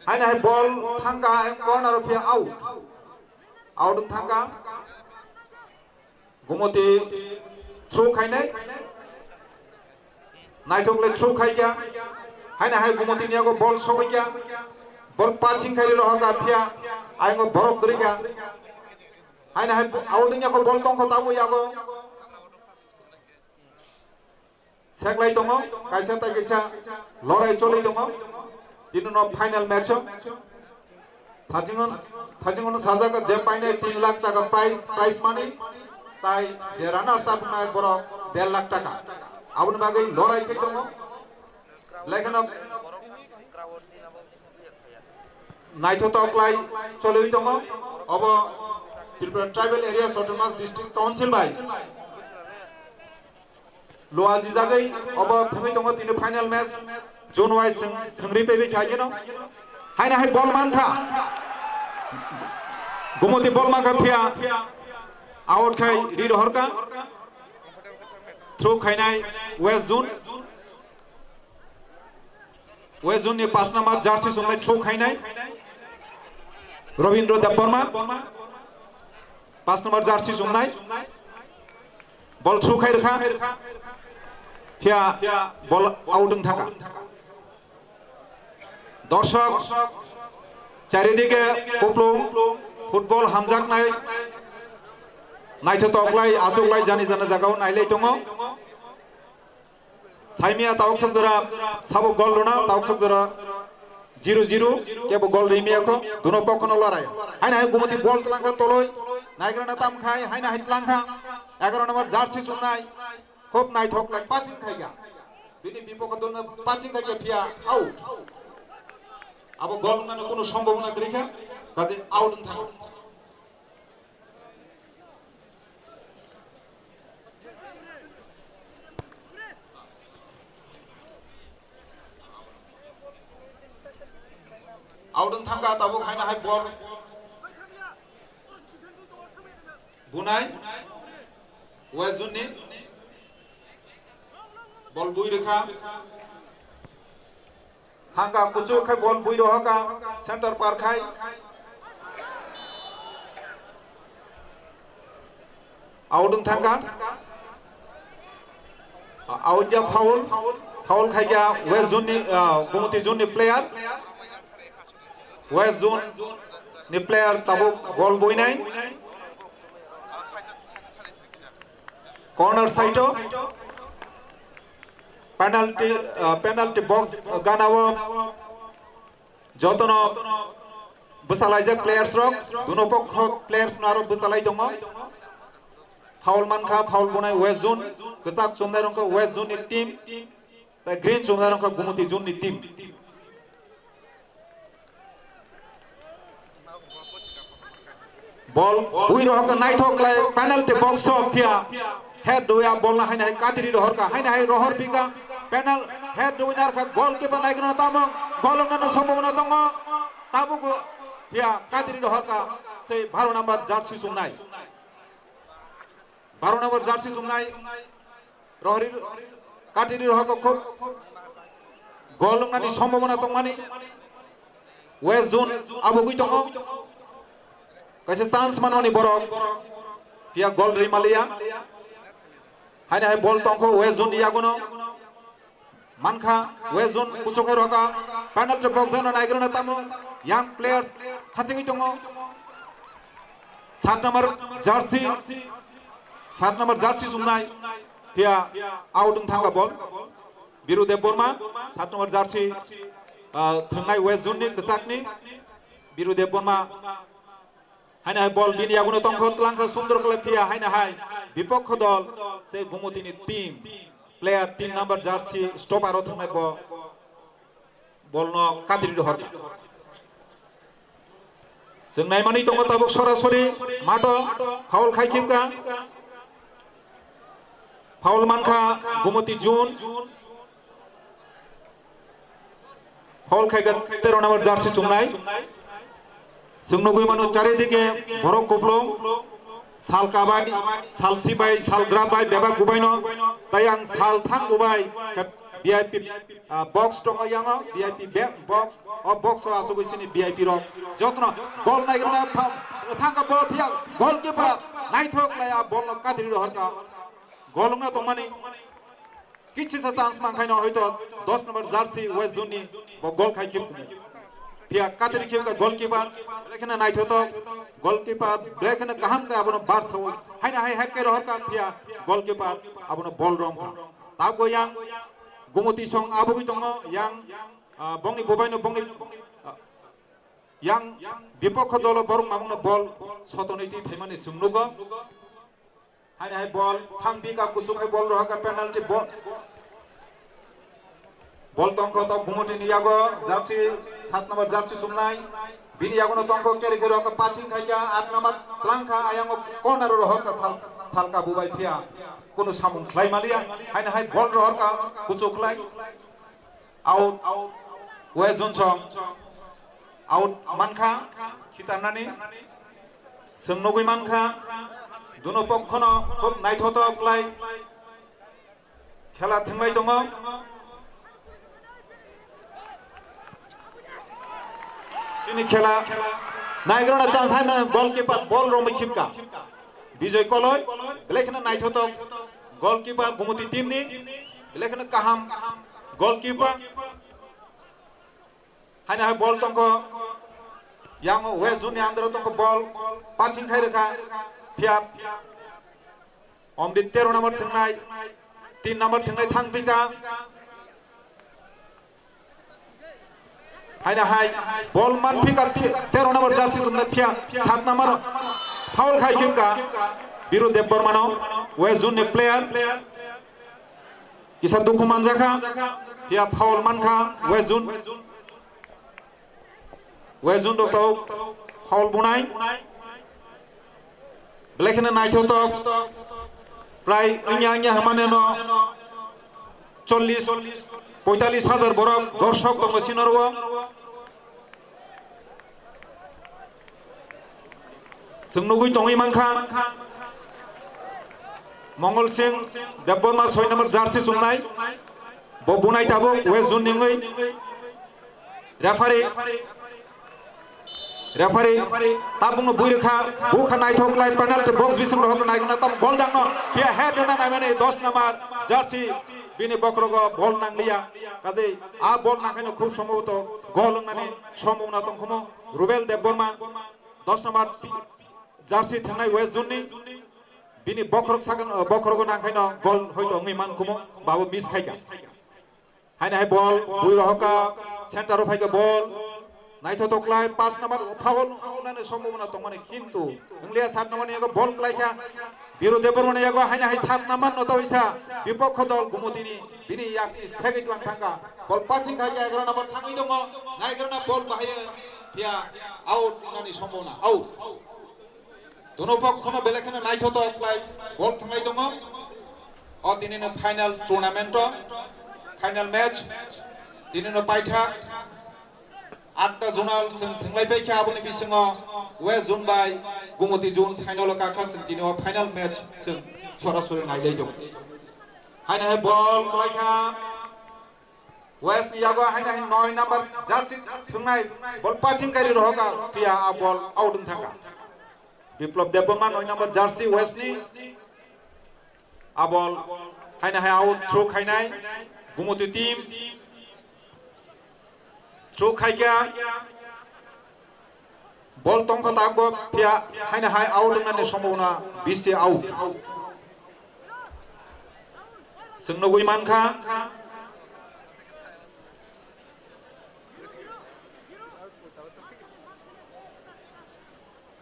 Haina hai ball thangka, corner o phiya out. Out wng thangka. Gumoti through khainai. Naithok le through khaikha. Haina hai Gumoti ni yago ball sogwikha. Ball passing khai rohorkha phiya. Ayang o borok kwrwikha. Haina hai out wngya kho, ball tongkho tabuk yago. Seklai tongo, kaisa tai kaisa lorai choli tongo. Tini no final match o. Sajingon, sajingon sajak je painai tin lakh taka prize, prize money. Tai je runners up wngnai borok der lakh taka. Aboni bagwi lorai khe tongo. Belai kheno naithotok lai choliwi tongo. Obo Tripura Tribal Areas Autonomous District Council bai luajijagwi obo thwngwi tongo tini final match. Zone wise thwng-, thwngri paibai kha yeno. Haina hai ball mankha. Gumoti ball mankha phiya out khai ri rohorkha. Through khainai West Zone. West Zone ni paanch number jersey chumnai through khainai Robindra Debbarma. Paanch number jersey chumnai. Ball through khai rwkha. Phiya ball out wng thangkha. Dorshok charidike kuplung football hamjaknai naithotok lai, aswk lai jani jani jagao nailai tongo. Saimia tabuk sok jora sabo gol rwna, tabuk sok jora zero zero, kebo gol rimia kho, duno pokhono lorai. Haina hai Gumoti ball tlangkha toloi, naigrana tam khai, haina hai tlangkha, egaroh number jersey chumnai, khub naithok lai passing khaikha. Bini bipokhe duno passing khaikha phiya out. Abo gol wngnani kunu sombhabona kwrwikha, kaje out wngthang. Out wng thangkha tabuk haino hai ball. Bunai. West Zone ni. Ball bui rwkha. Thangka kuchuk khai ball bui rohorkha center par khai. Out wng thangka. Out ya foul. Foul khaikha West Zone ni, ah, Gumoti Zone ni player. West Zone ni player tabuk ball buinai. Corner side o penalty, ah, penalty box gana o jotono bwsalaijak players rok, duno pokho players no aro bwsalai tongo. Foul mankha, foul bunai West Zone, kwchak chumnai rokha West Zone ni team, tai green chumnai rokha Gumoti Zone ni team. Bol bui rohor kha naithok khlai penalty box o phiya. Head duya bol na haina hai katiri rohor kha, haina hai rohor phika penal head duya nar kha goalkeeper naigrana tamo golong nano sombobona tongo. Tabuk phiya katiri rohor kha sei baro number jersey sungnai. Baro number jersey sungnai. Rohori katiri rohor kha khub gol wngnani sombobona tongmani. West zone abugwi tongo. Kaisa chance manmani borok. Phiya gol rimaliya. Haina hai bol tongkho West zone ni yagono. Mankha West zone kuchuk hai rohor kha. Penalty box jana naigrana tamo. Young players khachigwi tongo. Sat number jersey, sat number jersey sungnai phiya out wng thangkha bol. Biru Debbarma, sat number jersey, ah, thwngnai West zone ni kwchakni Biru Debbarma. Haina hai bol bini yagono tongkho, tlangkha sundor khlai phiya haina hai bipokho dol se Gumutini team player tin number jersey stopper o thwngnai bo. Bolno katiri rohor kha. Chwng naimani tongo tabuk sorasori mato foul khai khibka. Foul mankha Gumoti Jun. Foul khaikha tero number jersey chumnai. Chwng nugwi mano charidike borok kuplung. Sal kabai, sal sibai, sal grab bai, bebak gubaino. Tai ang sal thang gubai, V I P, ah, box tongo yango, V I P be-, box, o box o asugwi sini V I P rok. Jotno bol naigrana thang, thangka bol phiya, goalkeeper naithok laiya bol no kadri rohorka. Gol wngna tongmani. Kichisa chance mankhaino hoito dos number jersey West Zone ni bo gol khai khibkumu. Phiya katri khibka goalkeeper, belai kheno naithotok goalkeeper, belai kheno kaham khe abono bar sawi. Haina hai head khe rohorka phiya goalkeeper abono bol romkha. Tabgo yang Gumoti song abugwi tongo yang, ah, bongni bobaino bongni, ah, yang bipokho dolo borok mamungno bol sotonwi twi phaimani chwng nugo. Haini hai bol thang bika kuchuk hai bol rohorka penalty bol. Bol tongkho tok Gumoti ni yago jersey sat number jersey sumnai. Bini yagono tongkho keri keri rohorka passing khaikha aat number tlangkha ayango corner rohorka sal-, salka bubai phiya. Kunu samung khlai maliya. Haini hai bol rohorka kuchuk khlai. Out, West Zone song. Out mankha, khitarnani. Chwng nugwi mankha, duno pokhono khub naithotok khlai khela thwnglai tongo. Chini khela naigrana chance hai mano goalkeeper bol romwi khibka. Bijoy Koloi, belai kheno naithotok goalkeeper Gumoti team ni, belai kheno kaham goalkeeper. Haini hai bol tongkho, yang West Zone ni under o tongkho bol, passing khai rwkha, phiya. Omdi tero number thwngnai, tin number thwngnai thang pika. Haina hai bol man pika tero number jersey sumna phiya, sat number foul khai khibka Biru Debbarmano, West Zone ni player. Kisa dukhu manjakha, phiya foul mankha West Zone. West Zone rok tabuk foul bunai. Belai kheno naithotok. Prai wngya wngya hwnmano chollish, poitalis hajar borok dorshok tongo sini oro. Chwng nugwi tongwi mankha. Mongol Singh Debbarma soi number jersey chumnai. Bo bunai tabuk West Zone ni wngwi. Referee, referee, tabukno bui rwkha, bukha naithok lai penalty box bising rohorno naigwna tam goal dangno, phiya head rwna naimani dos number jersey bini bokhrogo bol nangliya, kaje a bol nangkhaino khub sombhoboto goal wngnani sombhobona tongkhomo. Rubel Debbarma dos number jersey thwngnai West Zone ni, bini bokhorok sakno, bokhorogo nangkhaino goal hoito wngwi mankhomo, babo miss khaikha. Haini hai bol, bui rohorka, center o phaikha bol. Naithotok khlai, pass number foul wngnani sombhobona tongmani, kintu wngliya, sat number ni yago bol khlaikha. Biru Debbarmani yago haini hai sat number no tawisa, bipokho dol Gumotini, bini yakni segwi tlang thangkha. Bol passing khaikha, egaroh number thangwi tongo, naigrana bol bahai phiya out wngnani sombhobona, out. Dono pokhono belai kheno naithotok khlai bol thanglai tongo. O tinino final tournament o, final match. Tinino paitha atta zonal chwng thwnglai paikha, aboni bisingo West zone bai Gumoti zone final o kakha, chwng tini o final match chwng sorasori nailai tongo. Haino hai bol kwlaikha. West ni yago haino hai noi number jersey thwngnai bol passing kari rohoka, phiya a bol out wng thangkha. Biplop Debbarma noi number jersey West ni. A bol haino hai out throw khainai Gumoti team. Throw khaikha. Bol tongkha takbo phiya haino hai out wngnani sombhabona bisi out. Chwng nugwi mankha.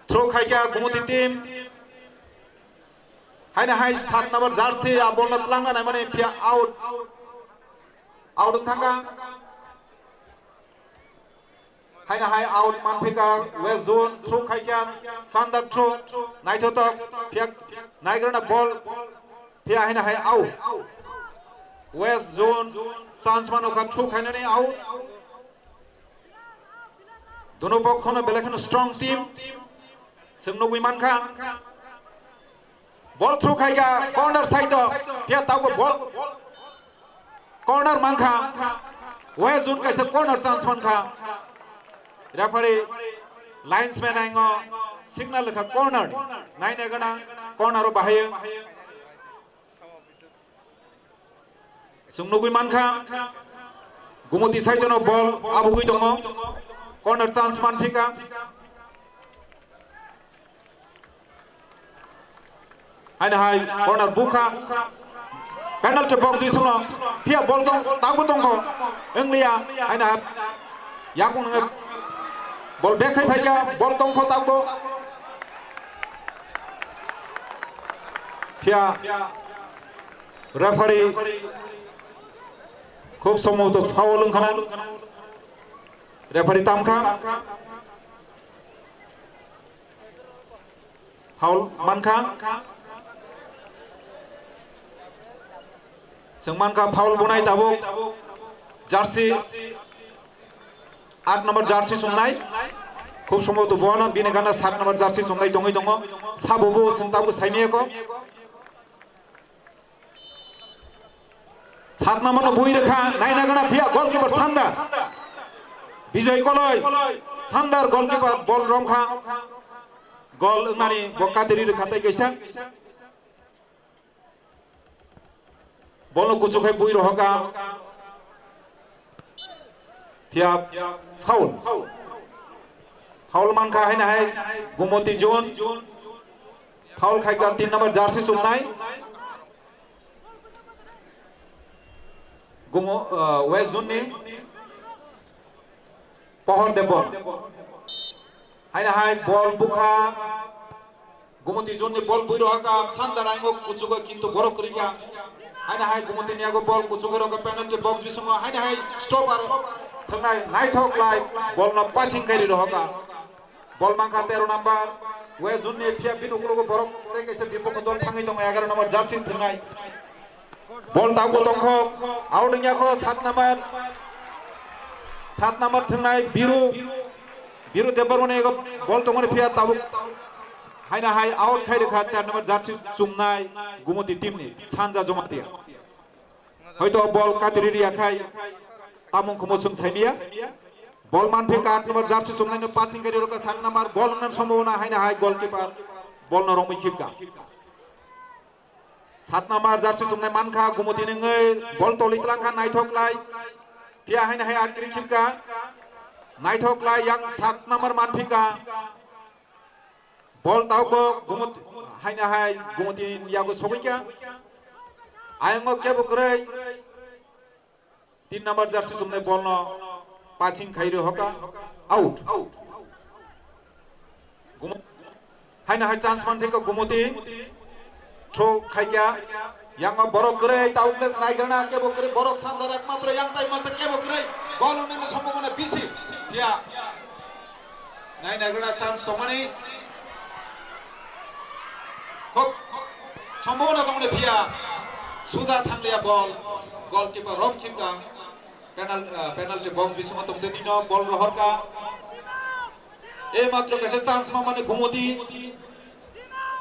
Throw khaikha Gumoti team. Haino hai sat number jersey a bol no tlangna naimani phiya out. Out wng thangkha. Haino hai out manphika West zone, throw khaikha, Sandar throw, naithotok, phiya naigrana bol, phiya haino hai out. West zone, chance mano kha throw khainani out. Dono pokhono belai kheno strong team. Chwng nugwi mankha. Bol throw khaikha, corner side o. Phiya tabuk bol. Corner mankha. West zone kaisa corner chance mankha. Referee linesman aingo signal kha corner. Naina gana corner o bahai. Chwng nugwi mankha, Gumoti side-o no bol abugwi tongo, corner chance manphika. Haino hai corner bukha, penalty box bisingo phiya bol tong, tabuk tongkho, wngliya, haino hai yakung nangwi bol bag khai phaikha, bol tongkho tabuk. Phiya referee khub somboboto foul wngkha na. Referee tamkha. Foul mankha. Chwng mankha foul bunai tabuk. Jersey aat number jersey chumnai. Khub somboboto bono bini gana saat number jersey chumnai tongwi tongo. Sabo bo chwng tabuk saimiyakho. Satnamano bui rwkha, naina gana phiya goalkeeper Sandar. Bijoy Koloi, Sandar goalkeeper bol romkha. Goal wngnani bo katiri rwkha tei kaisa. Bolno kuchuk khai bui rohoka. Phiya foul. Foul mankha haino hai Gumoti zone. Foul khaikha tin number jersey chumnai. Gumo, uh, West zone ni Pohor Debor. Haino hai bol bukha. Gumoti zone ni bol bui rohaka, Sandar aingo kuchugo kintu borok kwrwikha. Haino hai Gumoti ni yago bol kuchugo rohaka penalty box bisingo, haino hai stopper thangnai naithok lai bol no passing khairi rohaka. Bol mankha tero number, West zone ni phiya bini ukulogo borok tei kaisa bipokho dol thangwi tongo egaroh number jersey thangnai. Bol tabuk tongkho, out wngya kho, sat number. Sat number thwngnai Biru. Biru Debbarmani ego bol tongmani phiya tabuk. Haino hai out khai rwkha char number jersey chumnai Gumoti team ni Sanja Jomatia. Hoito bol katiri riya khai tamung khumo chwng saimia. Bol manphi ka aat number jersey chumnai no passing kari rwkha sat number goal wngna sombhabona haino hai goalkeeper bol no romwi khipka. Sat number jersey chumnai mankha, Gumoti ni wngwi bol toli tlangkha, naithok lai. Phiya haino hai atri khipka. Naithok lai yang sat number manphika. Bol tauko Gumoti, haino hai Gumoti ni yago sogwikha. Ayang o kebo kwrwi. Tin number jersey chumnai bol no passing khai rw hoka, out. Gumo-, haino hai chance man thai kha Gumoti. Throw khai kha. Yang o borok kwrwi tau nai gana kebo kwrwi borok Sandar ekmatro yang tai masa kebo kwrwi. Goal wngnani sombhabona bisi. Ya. Nai nai gana chance tongmani. Khub sombhabona tongmani phiya suja thangliya bol, goalkeeper Rom Khimka penal-, ah, penalty box bisingo tongtwi tino bol rohorka. Ei matro kaisa chance mamani Gumoti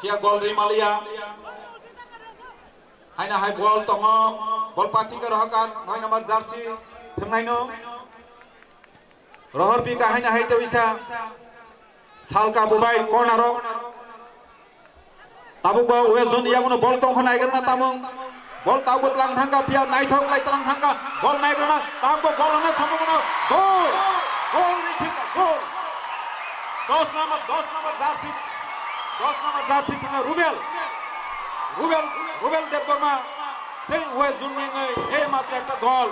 phiya goal rimaliya. Haina hai bol tongo, bol passing ka rohorka noi number jersey thwngnaino. Rohor pika haina hai tewisa. Salka bubai corner o. Tabuk bo West Zone yaguno bol tongkha naigrana tamung. Bol tabuk tlang thangka phiya naithok lai tlang thangka. Bol naigrana tabuk bol hwnna samung no. Goal! Goal ni thika goal! Dos number, dos number jersey. Dos number jersey thangna Rubel. Rubel, Rubel Debbarma. Sei West Zone ni wngwi ei matro ekta goal.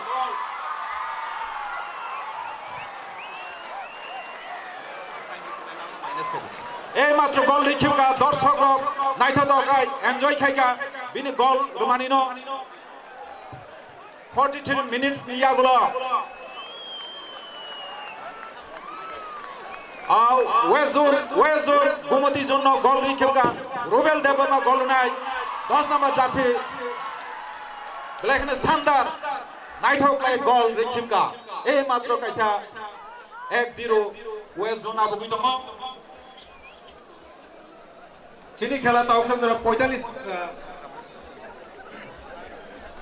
Ei matro goal rikhiwka, dorshok rok naithotok khai enjoy khaika bini goal rwmani no. Forty three minutes ni yagulo. Ah, West Zone, West Zone, Gumoti Zone no goal rikhiwka, Rubel Debbarma goal nai, dos number jersey. Belai kheno sandar, naithok lai goal rikhiwka. Ei matro kaisa ek zero West Zone abugwi tongo. Chini khela tauksa jora poitalish, ah,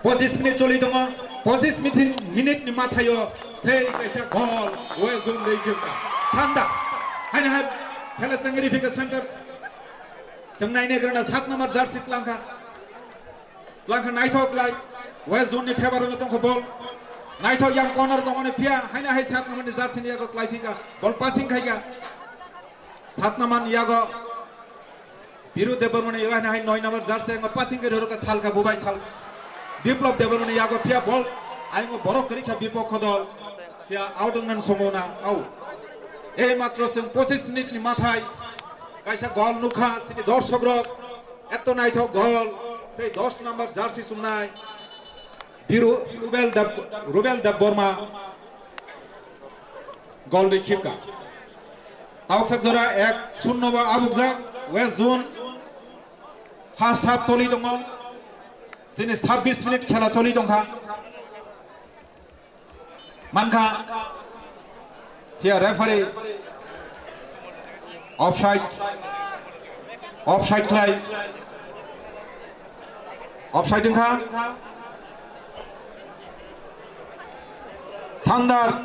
pochis minute choli tongo. Pochis minute, minute ni mathayo sei kaisa goal West Zone rikhiwka. Sanda. Haino hai khela chengri phika center. Chwng naine grana sat number jersey tlangkha. Tlangkha naithok lai. West Zone ni favour no tongkha bol. Naithok yang corner tongmani phiya. Haino hai sat number ni jersey ni yago klai phika. Bol passing khaika. Sat number ni yago Biru Debbarmani yago hai noi number jersey ngo passing khe rwrwkha Salka bubai Sal-, Biplop Debbarmani yago phiya bol ayungo borok kwrwikha bipokho dol phiya out wngmani somona au. Ei matro chwng pochis minute ni mathai kaisa gol nukha sini dorshok rok eto naithok gol sei dos number jersey chumnai Biru Rubel Deb, Rubel Debbarma. Gol rikhiwka. Tauksak jora ek shunno bo abukjak. West Zone first half choli tongo. Chini sabbish minute khela choli tongkha. Mankha. Here referee. Offside. Offside khlai. Offside wngkha. Sandar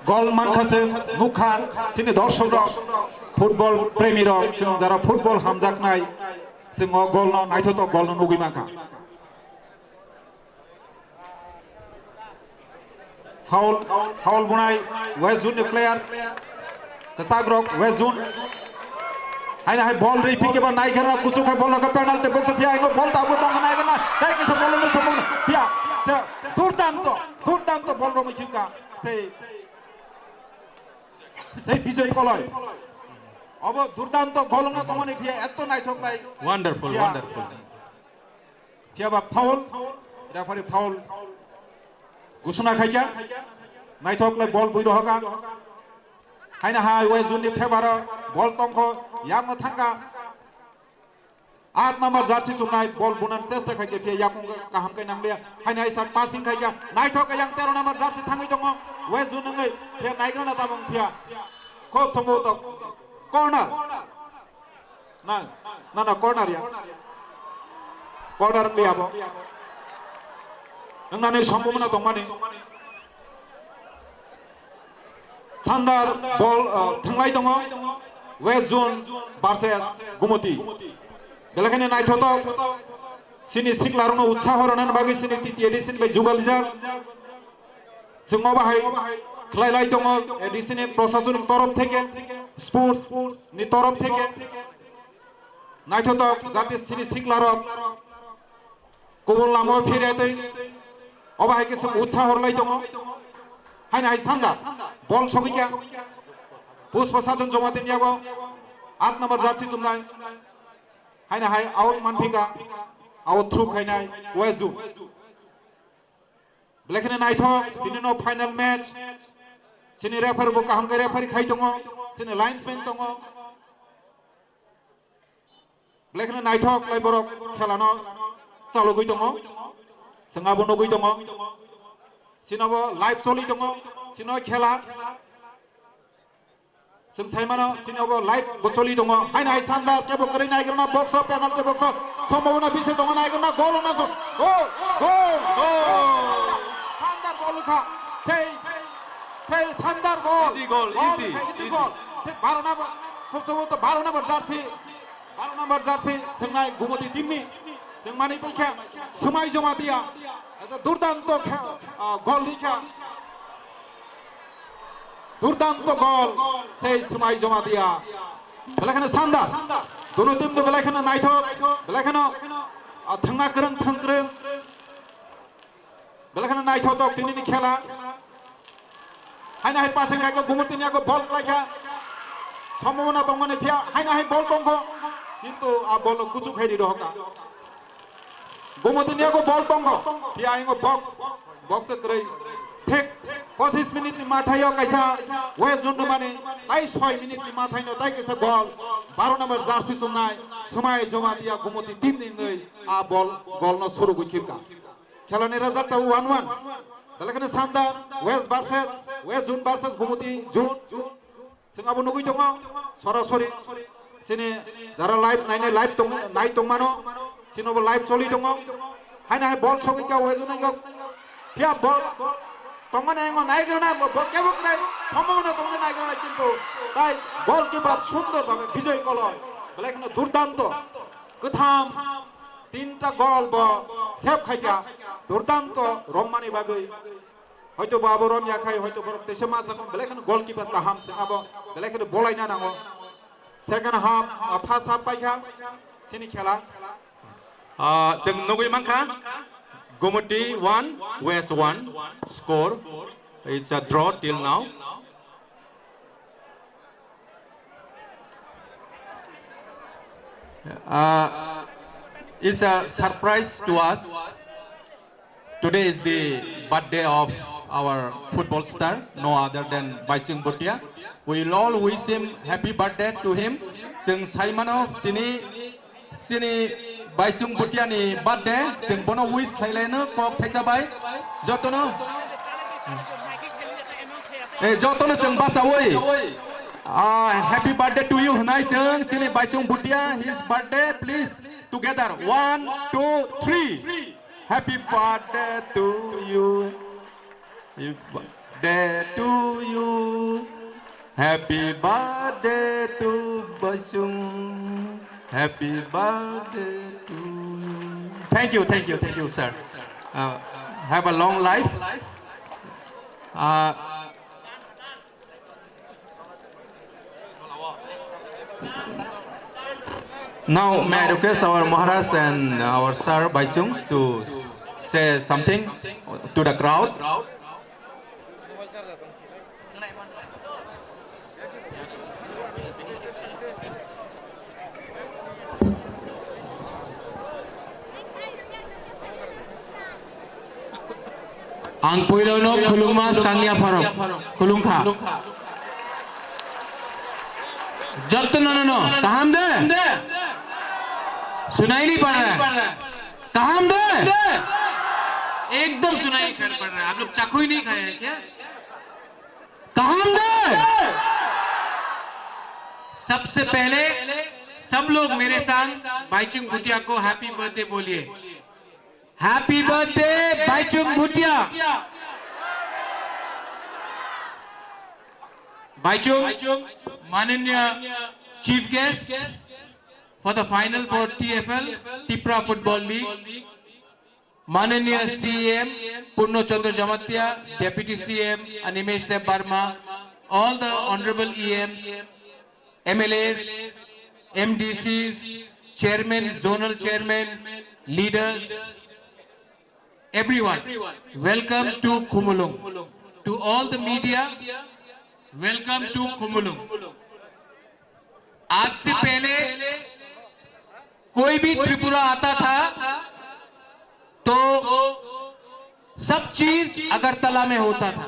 gol mankha se nukha sini dorshok rok, football premi rok, sini jara football hamjaknai, sini o gol no naithotok gol no nugwi mankha. Foul, foul bunai West Zone ni player. Kwchak rok West Zone. Haino hai bol ri phikeba nai khe kuchuk hai bol no penalty box phiya ingo bol tabu tong nai gana. Tei kisa bol no sopung phiya. Se durdanto, durdanto bol romwi khika. Sei, sei Bijoy Koloi. Obo durdanto gol no tongmani phiya etto naithok nai. Wonderful, wonderful. Phiya ba foul, referee foul. Gusuna khaikha. Naithok lai bol bui rohoka. Haino hai West Zone ni favour o bol tongkho, yakno thangkha. Aat number jersey chumnai bol bunan chesta khaikha, phiya yakung kaham khe nangliya. Haino hai sat passing khaikha. Naithok yang tero number jersey thangwi tongo. West Zone wngwi phiya naigrana tabung phiya. Khub somboto corner. Na, na, na, corner ya. Corner wngya bo. Wngnani sombobona tongmani. Sandar bol, uh, thanglai tongo. West Zone versus Gumoti. Belai kheno naithotok. Sini siklarokno utsaho rwnani bagwi sini T T A D sini bai jugalijak. Chwng obo hai khlai lai tongo, A D C ni prosasonik torof theke, sports ni torof theke. Naithotok jati sini siklarok kubun lamao phirya twi obo hai khe chwng utsaho rwlai tongo. Haino hai sanda bol sogwi kha. Pushpa Sadhan Jamatin yago aat number jersey chumnai. Haino hai out manphika, out through khainai West Zone. Belai kheno naithok, bini no final match. Chini referee bo kaham khe referee khai tongo, chini linesman tongo. Belai kheno naithok lai borok khela no chalogwi tongo. Chwng abo nugwi tongo. Sinobo live choli tongo. Sino khela. Chwng sai mano, sini obo live bo choli tongo. Haino hai Sandar kebo kwrwi naigrana box o, penalty box o. Sombhabona bisi tongo naigrana, goal wngna so. Goal! Goal! Goal! Sandar goal wngkha. Sei, sei Sandar goal. Easy goal, easy, wngkha, easy easy. Goal. Sei baro number, khub sobo to baro number jersey. Baro number jersey, chwngnai Gumoti team ni. Chwng mani paikha, Swmai Jamatia. Eta durdanto khe, ah, goal rikha. Durdanto gol, sei Swmai Jamatia. Belai kheno Sandar. Dono team no belai kheno naithok, belai kheno, ah, thwngna kwrwng, thwng kwrwng. Belai kheno naithotok tini ni khela. Haino hai passing khaikha, Gumoti ni yago ball khlaikha. Sombhabona tongmani phiya, haino hai ball tongkho. Kintu a ball no kuchuk khai ri rohokha. Gumoti ni yago ball tongkho. Phiya ingo box, box kwrwi. Thik pochis minute ni mathaio kaisa West Jundumani, tai soi minute ni mathaino tai kaisa goal. Baro number jersey chumnai Swmai Jamatia Gumoti team ni wngwi a ball, goal no surugwi khirkha. Khelani result tabuk one one. Belai kheno Sandar, West versus, West Zone versus Gumoti Zone. Chwng abo nugwi tongo, sorasori. Chini jara live nainai live tong, nai tongmano. Chini bo live choli tongo. Haino hai ball sogwi kha West Zone kha. Phiya ball tongmani ang naigrana, bo, bo kebo kwrwi, sombhabona tongmani naigrana, kintu tai goalkeeper sundor bhabe Bijoy Koloi. Belai kheno durdanto. Kwtham tinta goal bo save khaikha, durdanto romani bagwi. Hoito bo abo romya khai, hoito borok teisa ma sakha, belai kheno goalkeeper kaham se abo, belai kheno bolaina nango. Second half, ah, first half paikha, sini khela. Ah, chwng nugwi mankha, Gumoti one, West one, score, it's a draw till now. Uh, it's a surprise to us. Today is the birthday of our football star, no other than Baichung Bhutia. We will all wish him happy birthday to him. Chwng saimano tini Chini Baichung Bhutia ni birthday, chwng bono wish khlailaino kok thaisa bai. Jotono, eh, jotono chwng bachawi. Ah, happy birthday to you hwnai chwng chini Baichung Bhutia, his birthday, please, together, one, two, three. Happy birthday to you. Happy birthday to you. Happy birthday to Baichung. Happy birthday to you. Thank you, thank you, thank you, sir. Uh, have a long life. Uh, Now, may I request our Maharaj and our Sir Baichung to s-, say something to the crowd. Ang puilono khulungma skangya pharok, khulungkha. Jotto no, no, no, kaham de? Sunai nahi pad raha hai. Kaham de? Ekdom sunai nahi pad raha hai. Aap log chaku hi nahi khaye hain kya? Kaham de? सबसे पहले सब लोग मेरे साथ बाईचुंग भूटिया को happy birthday बोलिए। Happy birthday, Baichung Bhutia. Baichung, माननीय chief guest for the final for T F L, Tipra Football League, माननीय C E M Purno Chandra Jamatia, Deputy C E M Animesh Deb Barma, all the honorable E Ms, M L As, M D Cs, chairman, zonal chairman, leaders, everyone, welcome to Khumulwng. To all the media, welcome to Khumulwng. आज से पहले कोई भी त्रिपुरा आता था तो सब चीज अगरतला में होता था।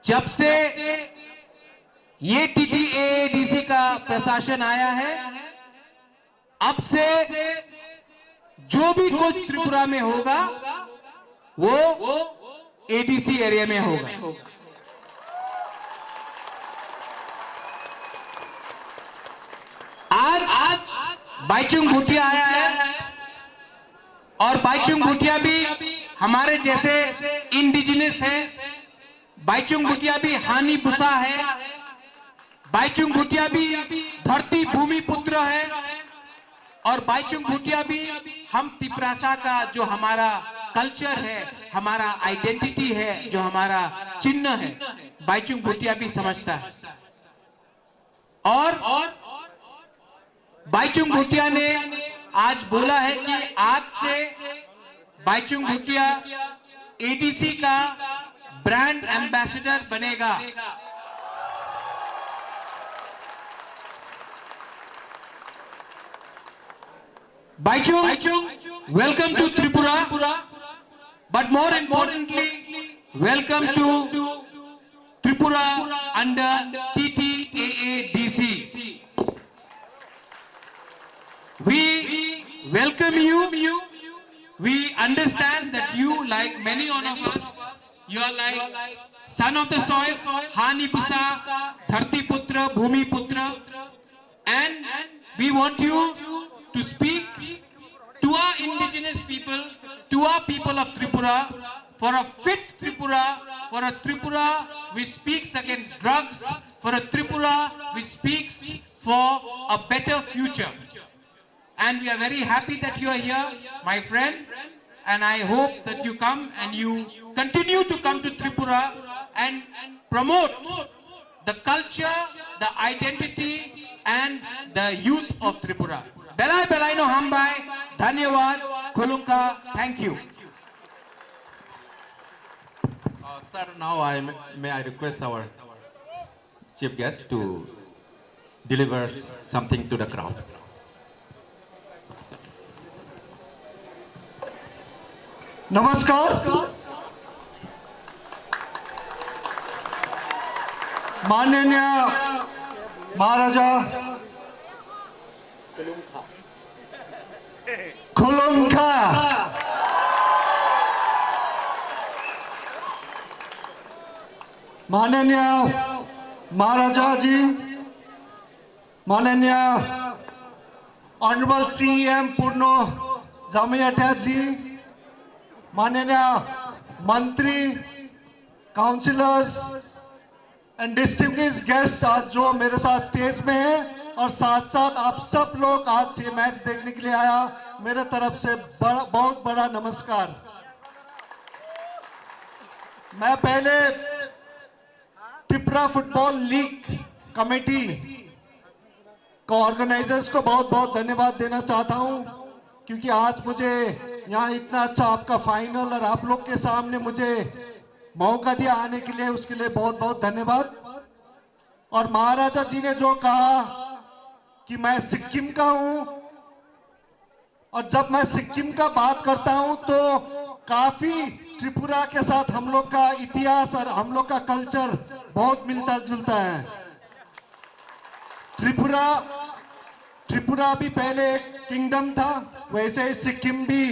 जब से ये T T A A D C का प्रशासन आया है, अब से जो भी कुछ त्रिपुरा में होगा, वो एडीसी एरिया में होगा। आज, आज बाइचुंग भूटिया आया है और बाइचुंग भूटिया भी हमारे जैसे इंडिजिनस है। बाइचुंग भूटिया भी हानी बुसा है। बाइचुंग भूटिया भी धरती भूमि पुत्र है। और बाइचुंग भूटिया भी हम तिपरासा का जो हमारा कल्चर है, हमारा आइडेंटिटी है, जो हमारा चिन्ह है, बाइचुंग भूटिया भी समझता है। और बाइचुंग भूटिया ने आज बोला है कि आज से बाइचुंग भूटिया एडीसी का ब्रांड एम्बेसडर बनेगा। Baichung, welcome to Tripura, but more importantly, welcome to Tripura under T T A A D C. We welcome you. We understand that you, like many of us, you are like son of the soil, Hani Busa, Dharti Putra, Bhumi Putra, and we want you to speak to our indigenous people, to our people of Tripura, for a fit Tripura, for a Tripura which speaks against drugs, for a Tripura which speaks for a better future. And we are very happy that you are here, my friend. And I hope that you come and you continue to come to Tripura and promote the culture, the identity, and the youth of Tripura. Belai belai no hambai, dhanyawad, khulumkha, thank you. Uh, sir, now I may, may I request our chief guest to deliver something to the crowd. नमस्कार। माननीय महाराजा खुलुमखा। माननीय महाराजा जी, माननीय honourable CM पूर्ण जामयाटा जी, माननीय मंत्री, councillors and distinguished guest आज जो मेरे साथ स्टेज में हैं और साथ साथ आप सब लोग आज ये मैच देखने के लिए आया, मेरे तरफ से बड़ा, बहुत बड़ा नमस्कार। मैं पहले त्रिपुरा फुटबॉल लीग कमेटी को, ऑर्गेनाइजर्स को बहुत बहुत धन्यवाद देना चाहता हूं, क्योंकि आज मुझे यहाँ इतना अच्छा आपका फाइनल और आप लोग के सामने मुझे मौका दिया आने के लिए, उसके लिए बहुत बहुत धन्यवाद। और महाराजा जी ने जो कहा कि मैं सिक्किम का हूं, और जब मैं सिक्किम का बात करता हूं तो काफी त्रिपुरा के साथ हम लोग का इतिहास और हम लोग का कल्चर बहुत मिलता जुलता है। त्रिपुरा, त्रिपुरा भी पहले एक किंगडम था, वैसे ही सिक्किम भी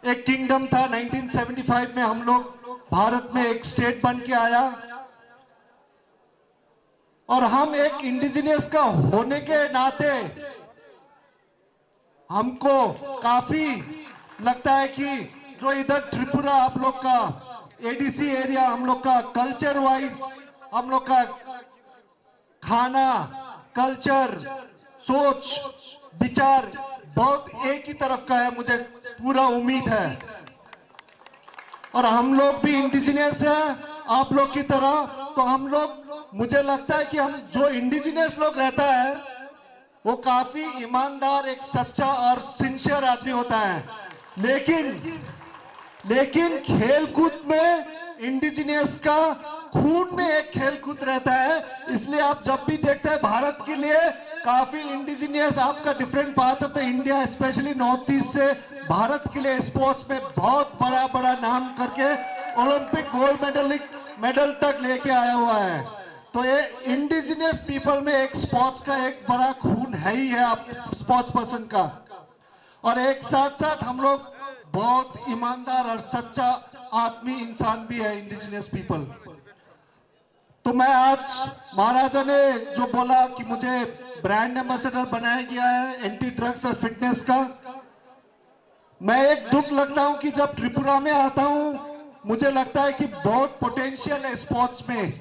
एक किंगडम था। नाइनटीन सेवेंटी फ़ाइव में हम लोग भारत में एक स्टेट बन के आया और हम एक इंडिजिनस का होने के नाते हमको काफी लगता है कि जो इधर त्रिपुरा आप लोग का एडीसी एरिया, हम लोग का कल्चर वाइज, हम लोग का खाना, कल्चर, सोच, विचार बहुत एक ही तरफ का है, मुझे पूरा उम्मीद है। और हम लोग भी इंडिजिनस हैं आप लोग की तरह, तो हम लोग, मुझे लगता है कि हम जो इंडिजिनस लोग रहता है वो काफी ईमानदार, एक सच्चा और सिंसियर आदमी होता है, लेकिन लेकिन खेलकूद में इंडिजिनस का खून में एक खेलकूद रहता है। इसलिए आप जब भी देखते हैं भारत के लिए काफी इंडिजिनस आपका different parts of the India, specially north east से भारत के लिए स्पोर्ट्स में बहुत बड़ा बड़ा नाम करके ओलंपिक गोल्ड मेडल, मेडल तक लेके आया हुआ है। तो ये इंडिजिनस पीपल में एक स्पोर्ट्स का एक बड़ा खून है ही है आप स्पोर्ट्स पर्सन का। और एक साथ साथ हम लोग बहुत ईमानदार और सच्चा आदमी इंसान भी है इंडिजिनस पीपल। तो मैं आज महाराजा ने जो बोला कि मुझे ब्रांड एम्बेसडर बनाया गया है एंटी ड्रग्स और फिटनेस का, मैं एक दुख लगता हूं कि जब त्रिपुरा में आता हूं, मुझे लगता है कि बहुत पोटेंशियल है स्पोर्ट्स में।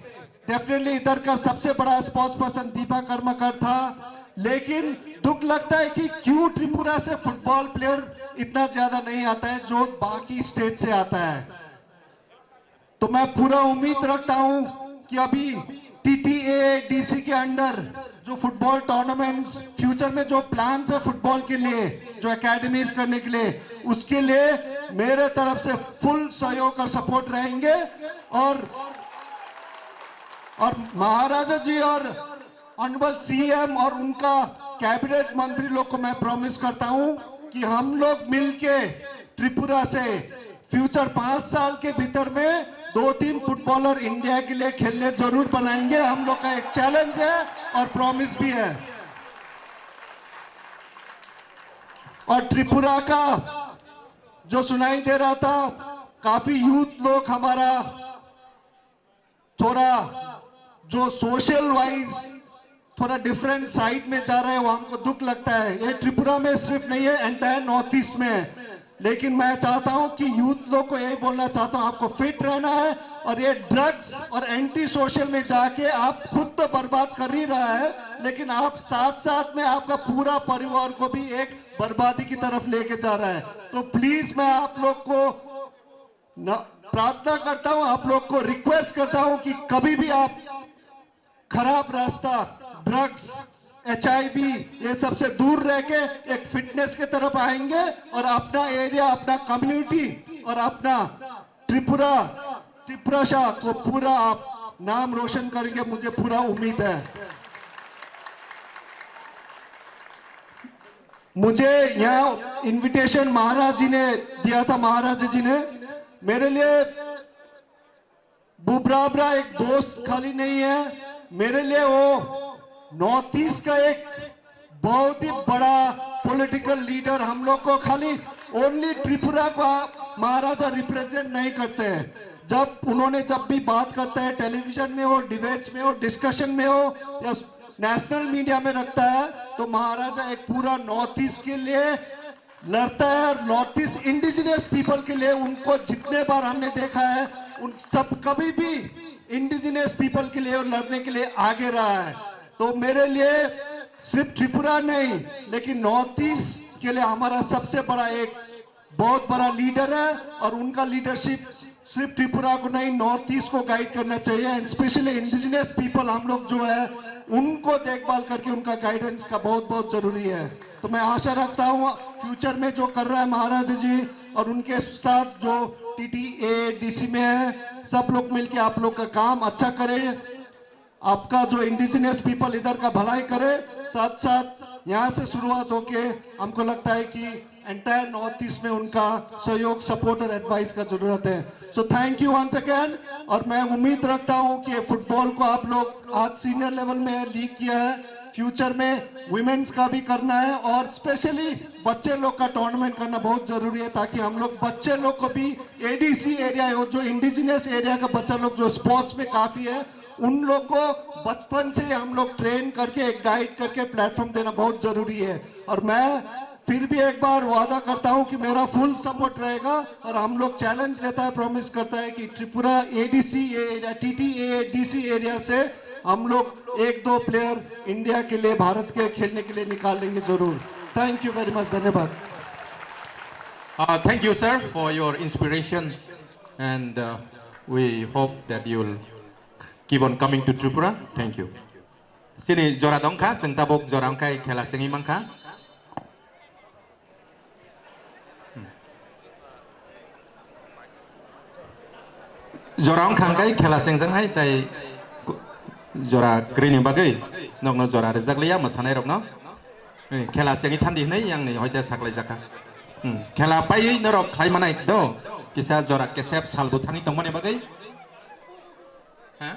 डेफिनेटली इधर का सबसे बड़ा स्पोर्ट्स पर्सन दीपा कर्माकर था, लेकिन दुख लगता है कि क्यों त्रिपुरा से फुटबॉल प्लेयर इतना ज्यादा नहीं आता है जो बाकी स्टेट से आता है। तो मैं पूरा उम्मीद रखता हूं कि अभी टीटीएडीसी के अंडर जो फुटबॉल टूर्नामेंट्स, फ्यूचर में जो प्लान्स है फुटबॉल के लिए, जो एकेडमीज करने के लिए, उसके लिए मेरे तरफ से फुल सहयोग और सपोर्ट रहेंगे। और और महाराजा जी और ऑनरेबल सीएम और उनका कैबिनेट मंत्री लोग को मैं प्रॉमिस करता हूं कि हम लोग मिलके त्रिपुरा से फ्यूचर पांच साल के भीतर में दो तीन फुटबॉलर इंडिया के लिए खेलने जरूर बनाएंगे। हम लोग का एक चैलेंज है और प्रॉमिस भी है। और त्रिपुरा का जो सुनाई दे रहा था, काफी यूथ लोग हमारा थोड़ा जो सोशल वाइज थोड़ा डिफरेंट साइड में जा रहा है, वो हमको दुख लगता है। ये त्रिपुरा में सिर्फ नहीं है, एंटायर नॉर्थ ईस्ट में है। लेकिन मैं चाहता हूं कि यूथ लोग को यही बोलना चाहता हूं, आपको फिट रहना है। और ये ड्रग्स और एंटी सोशल में जाके आप खुद तो बर्बाद कर ही रहा है, लेकिन आप साथ साथ में आपका पूरा परिवार को भी एक बर्बादी की तरफ लेके जा रहा है। तो प्लीज मैं आप लोग को न, प्रार्थना करता हूं, आप लोग को रिक्वेस्ट करता हूं कि कभी भी आप खराब रास्ता, ड्रग्स, एचआईवी, ये सबसे दूर रह के एक फिटनेस के तरफ आएंगे और अपना एरिया, अपना कम्युनिटी और अपना त्रिपुरा, त्रिपुराशा को पूरा आप नाम रोशन करेंगे, मुझे पूरा उम्मीद है। मुझे यहाँ इनविटेशन महाराज जी ने दिया था, महाराज जी ने मेरे लिए बुबराबरा एक दोस्त खाली नहीं है, मेरे लिए वो नॉर्थ ईस्ट का एक बहुत ही बड़ा पॉलिटिकल लीडर। हम लोग को खाली ओनली त्रिपुरा को महाराजा रिप्रेजेंट नहीं करते हैं। जब उन्होंने जब भी बात करता है, टेलीविजन में हो, डिबेट्स में हो, डिस्कशन में हो, या नेशनल मीडिया में रखता है, तो महाराजा एक पूरा नॉर्थ ईस्ट के लिए लड़ता है और नॉर्थ ईस्ट इंडिजिनस पीपल के लिए उनको जितने बार हमने देखा है, उन सब कभी भी इंडिजिनस पीपल के लिए और लड़ने के लिए आगे रहा है। तो मेरे लिए सिर्फ त्रिपुरा नहीं, लेकिन नॉर्थ ईस्ट के लिए हमारा सबसे बड़ा एक बहुत बड़ा लीडर है और उनका लीडरशिप सिर्फ त्रिपुरा को नहीं, नॉर्थ ईस्ट को गाइड करना चाहिए। एंड स्पेशली इंडिजिनस पीपल, हम लोग जो है, उनको देखभाल करके उनका गाइडेंस का बहुत बहुत जरूरी है। तो मैं आशा रखता हूँ फ्यूचर में जो कर रहा है महाराज जी और उनके साथ जो टीटीएडीसी में है, सब लोग मिलके आप लोग का काम अच्छा करें, आपका जो इंडिजिनस पीपल इधर का भलाई करे, साथ साथ यहाँ से शुरुआत होके हमको लगता है कि एंटायर नॉर्थ ईस्ट में उनका सहयोग, सपोर्ट और एडवाइस का जरूरत है। So thank you once again. और मैं उम्मीद रखता हूँ कि ये फुटबॉल को आप लोग आज सीनियर लेवल में लीग किया है, फ्यूचर में विमेंस का भी करना है और स्पेशली बच्चे लोग का टूर्नामेंट करना बहुत जरूरी है, ताकि हम लोग बच्चे लोग को भी एडीसी एरिया हो, जो इंडिजिनस एरिया का बच्चा लोग जो स्पोर्ट्स में काफी है, उन लोग को बचपन से हम लोग ट्रेन करके, एक गाइड करके प्लेटफॉर्म देना बहुत जरूरी है। और मैं फिर भी एक बार वादा करता हूं कि मेरा फुल सपोर्ट रहेगा और हम लोग चैलेंज लेता है, प्रॉमिस करता है कि Tripura ADC area, TTADC area से हम लोग एक दो प्लेयर इंडिया के लिए, भारत के खेलने के लिए निकाल लेंगे जरूर। थैंक यू वेरी मच, धन्यवाद। Uh, thank you, sir, for your inspiration, and uh, we hope that you'll keep on coming to Tripura. Thank you. Sini jora dongkha, sengtabok jora wngkha, khela sengwi mankha. Jora wngkha hwnkhe khela sengjaknai tei jora kwrwini bagwi nokno jora rwjakliya mwsanairokno. Khela chengwi thandi hwnwi yangni hoite saklaijakha. Khela paiwi norok khlai manai do kisa jora kesep salbo thangwi tongmani bagwi. Ha?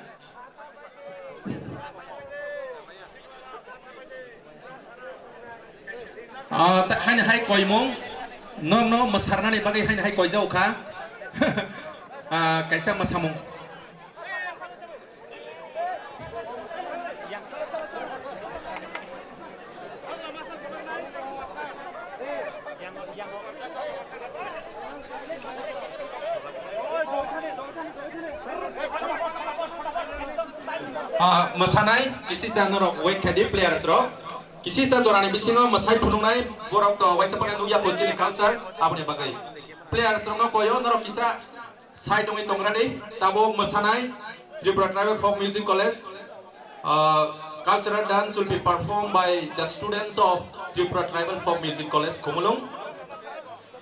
Ah, ta-, haini hai koimung, norokno mwsarnani bagwi haini hai koijao kha. Ah, kaisa mwsamung. Ah, mwsanai, kisisa norok wait khaidi players rok. Kisisa jorani bisingo mwsai phunuknai borok to waisa phano nukya bo chini culture aboni bagwi. Players rokno koyo norok kisa side wngwi tongradi, tabuk mwsanai Tripura Tribal Folk Music College, uh, cultural dance will be performed by the students of Tripura Tribal Folk Music College, Khumulwng,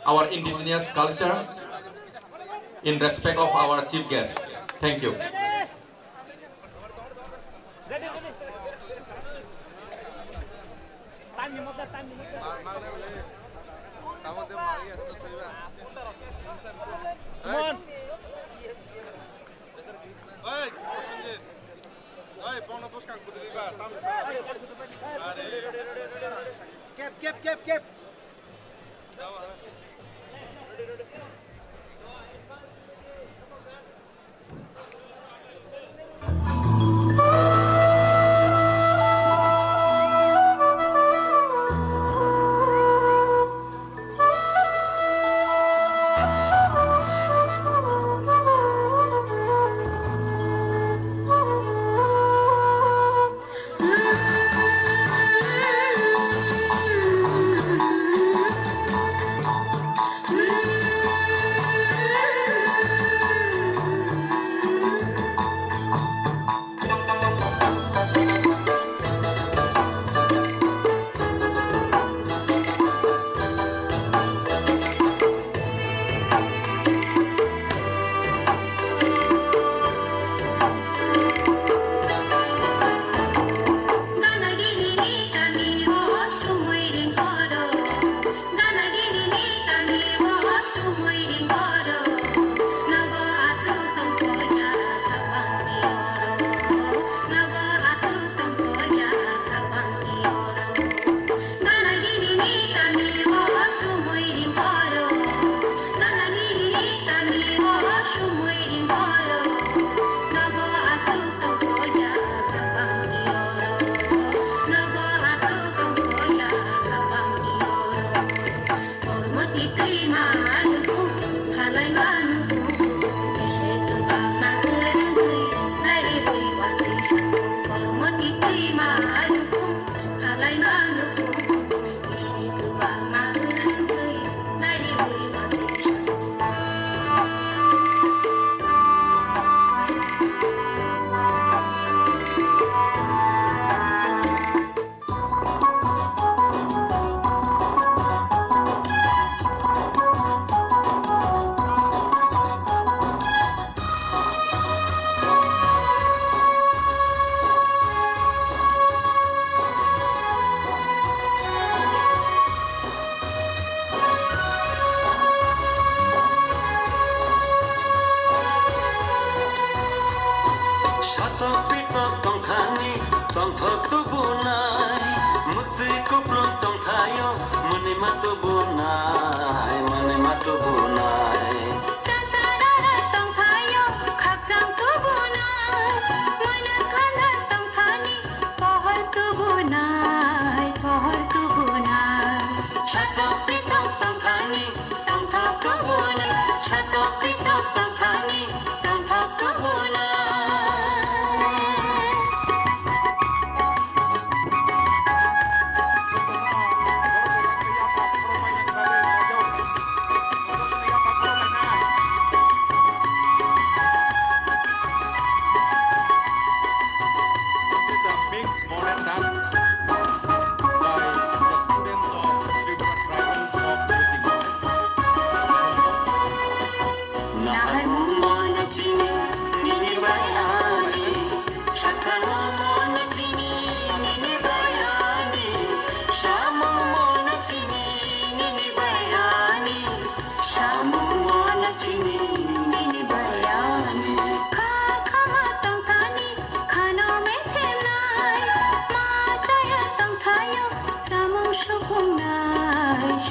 our indigenous culture in respect of our chief guest. Thank you. Kep, kep, kep, kep.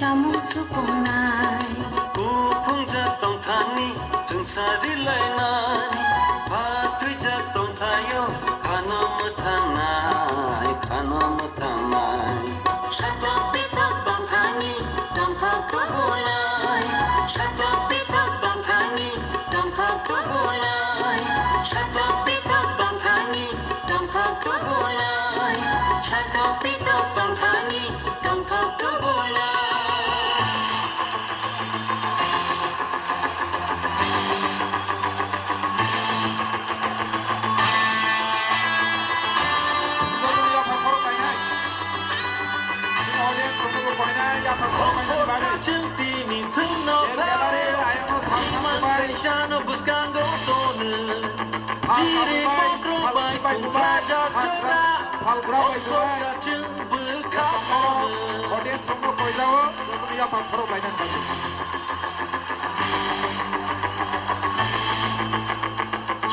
Samung sukungnai. Kuphungjak tongthani chwngsa rilainai. Pha thwijak tongthaio phano mwthangnai, phano mwthangnai. Satok pitok tongthani tongthok tubunai. Satok pitok tongthani tongthok tubunai. Satok pitok tongthani tongthok tubunai. Satok pitok tongthani tongthok tubunai. Jotono yaphang khorok kainai. Chini audience rokno bo koinai yaphang khorok kainani bagwi. Chwng tini thwngno khe gallery ayangno salthang rwbai. Salthang rwbai, salthang rwbai, salthang rwbai, salthang rwbai. Audience rokno koijao, jotono yaphang khorok lainani bagwi.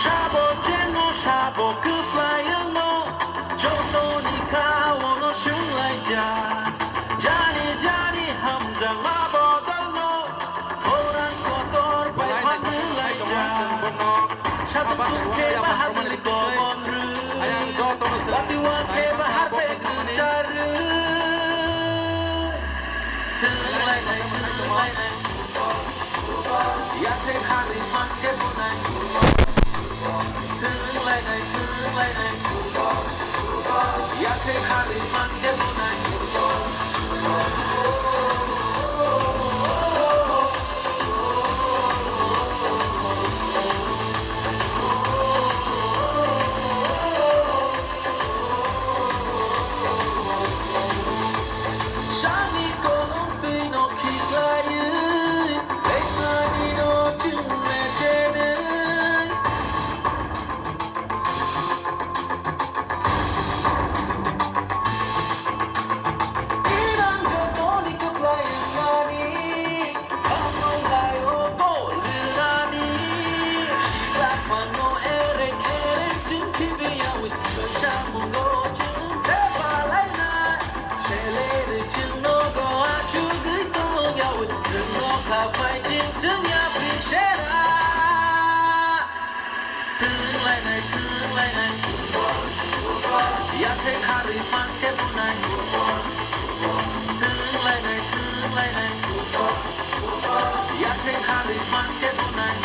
Sabo chengno, sabo kwplai wngno, jotoni kha ono swnglaijak. Jani jani hamjakma bodolno, khorang kotor bai phanwlaijak. Sabuk khe bahadur gobon rw, latiwa khe bahadur charw. Thwnglainai, thwnglainai. Yathai harwi mankhe bunai. Thwnglainai, thwnglainai. Yathai harwi mankhe bunai. Sani kolong twi no khiklaiwi, tei mani no chwng mechenwi. Iban jotoni kwplai wngmani. Hambai laio tol rwnani, sikla phano ereng ereng chwng khibiyawi, soisa mungo chwng thepalainai, selerwi chwng nogo achugwi tongyawi, chwng nokha phai chwng chwng yapri sera. Thwnglainai, thwnglainai. Yathai kharwi mankhe bunai. Thwnglainai, thwnglainai. Yathai kharwi mankhe bunai.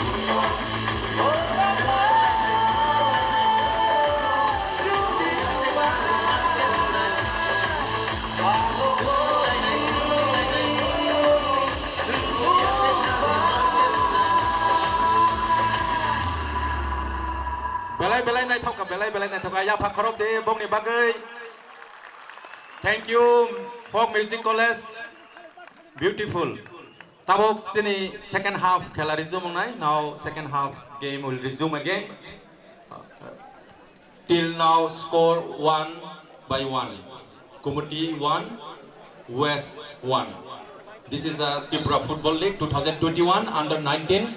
Belai belai naithok kha, belai belai naithok kha. Yaphang khorok de bongni bagwi. Thank you, Folk Music College. Beautiful. Tabuk chini second half khela rijwk wngnai. Now second half game will resume again. Till now score one by one. Gumoti one, West one. This is a Tripura Football League two thousand twenty-one under nineteen.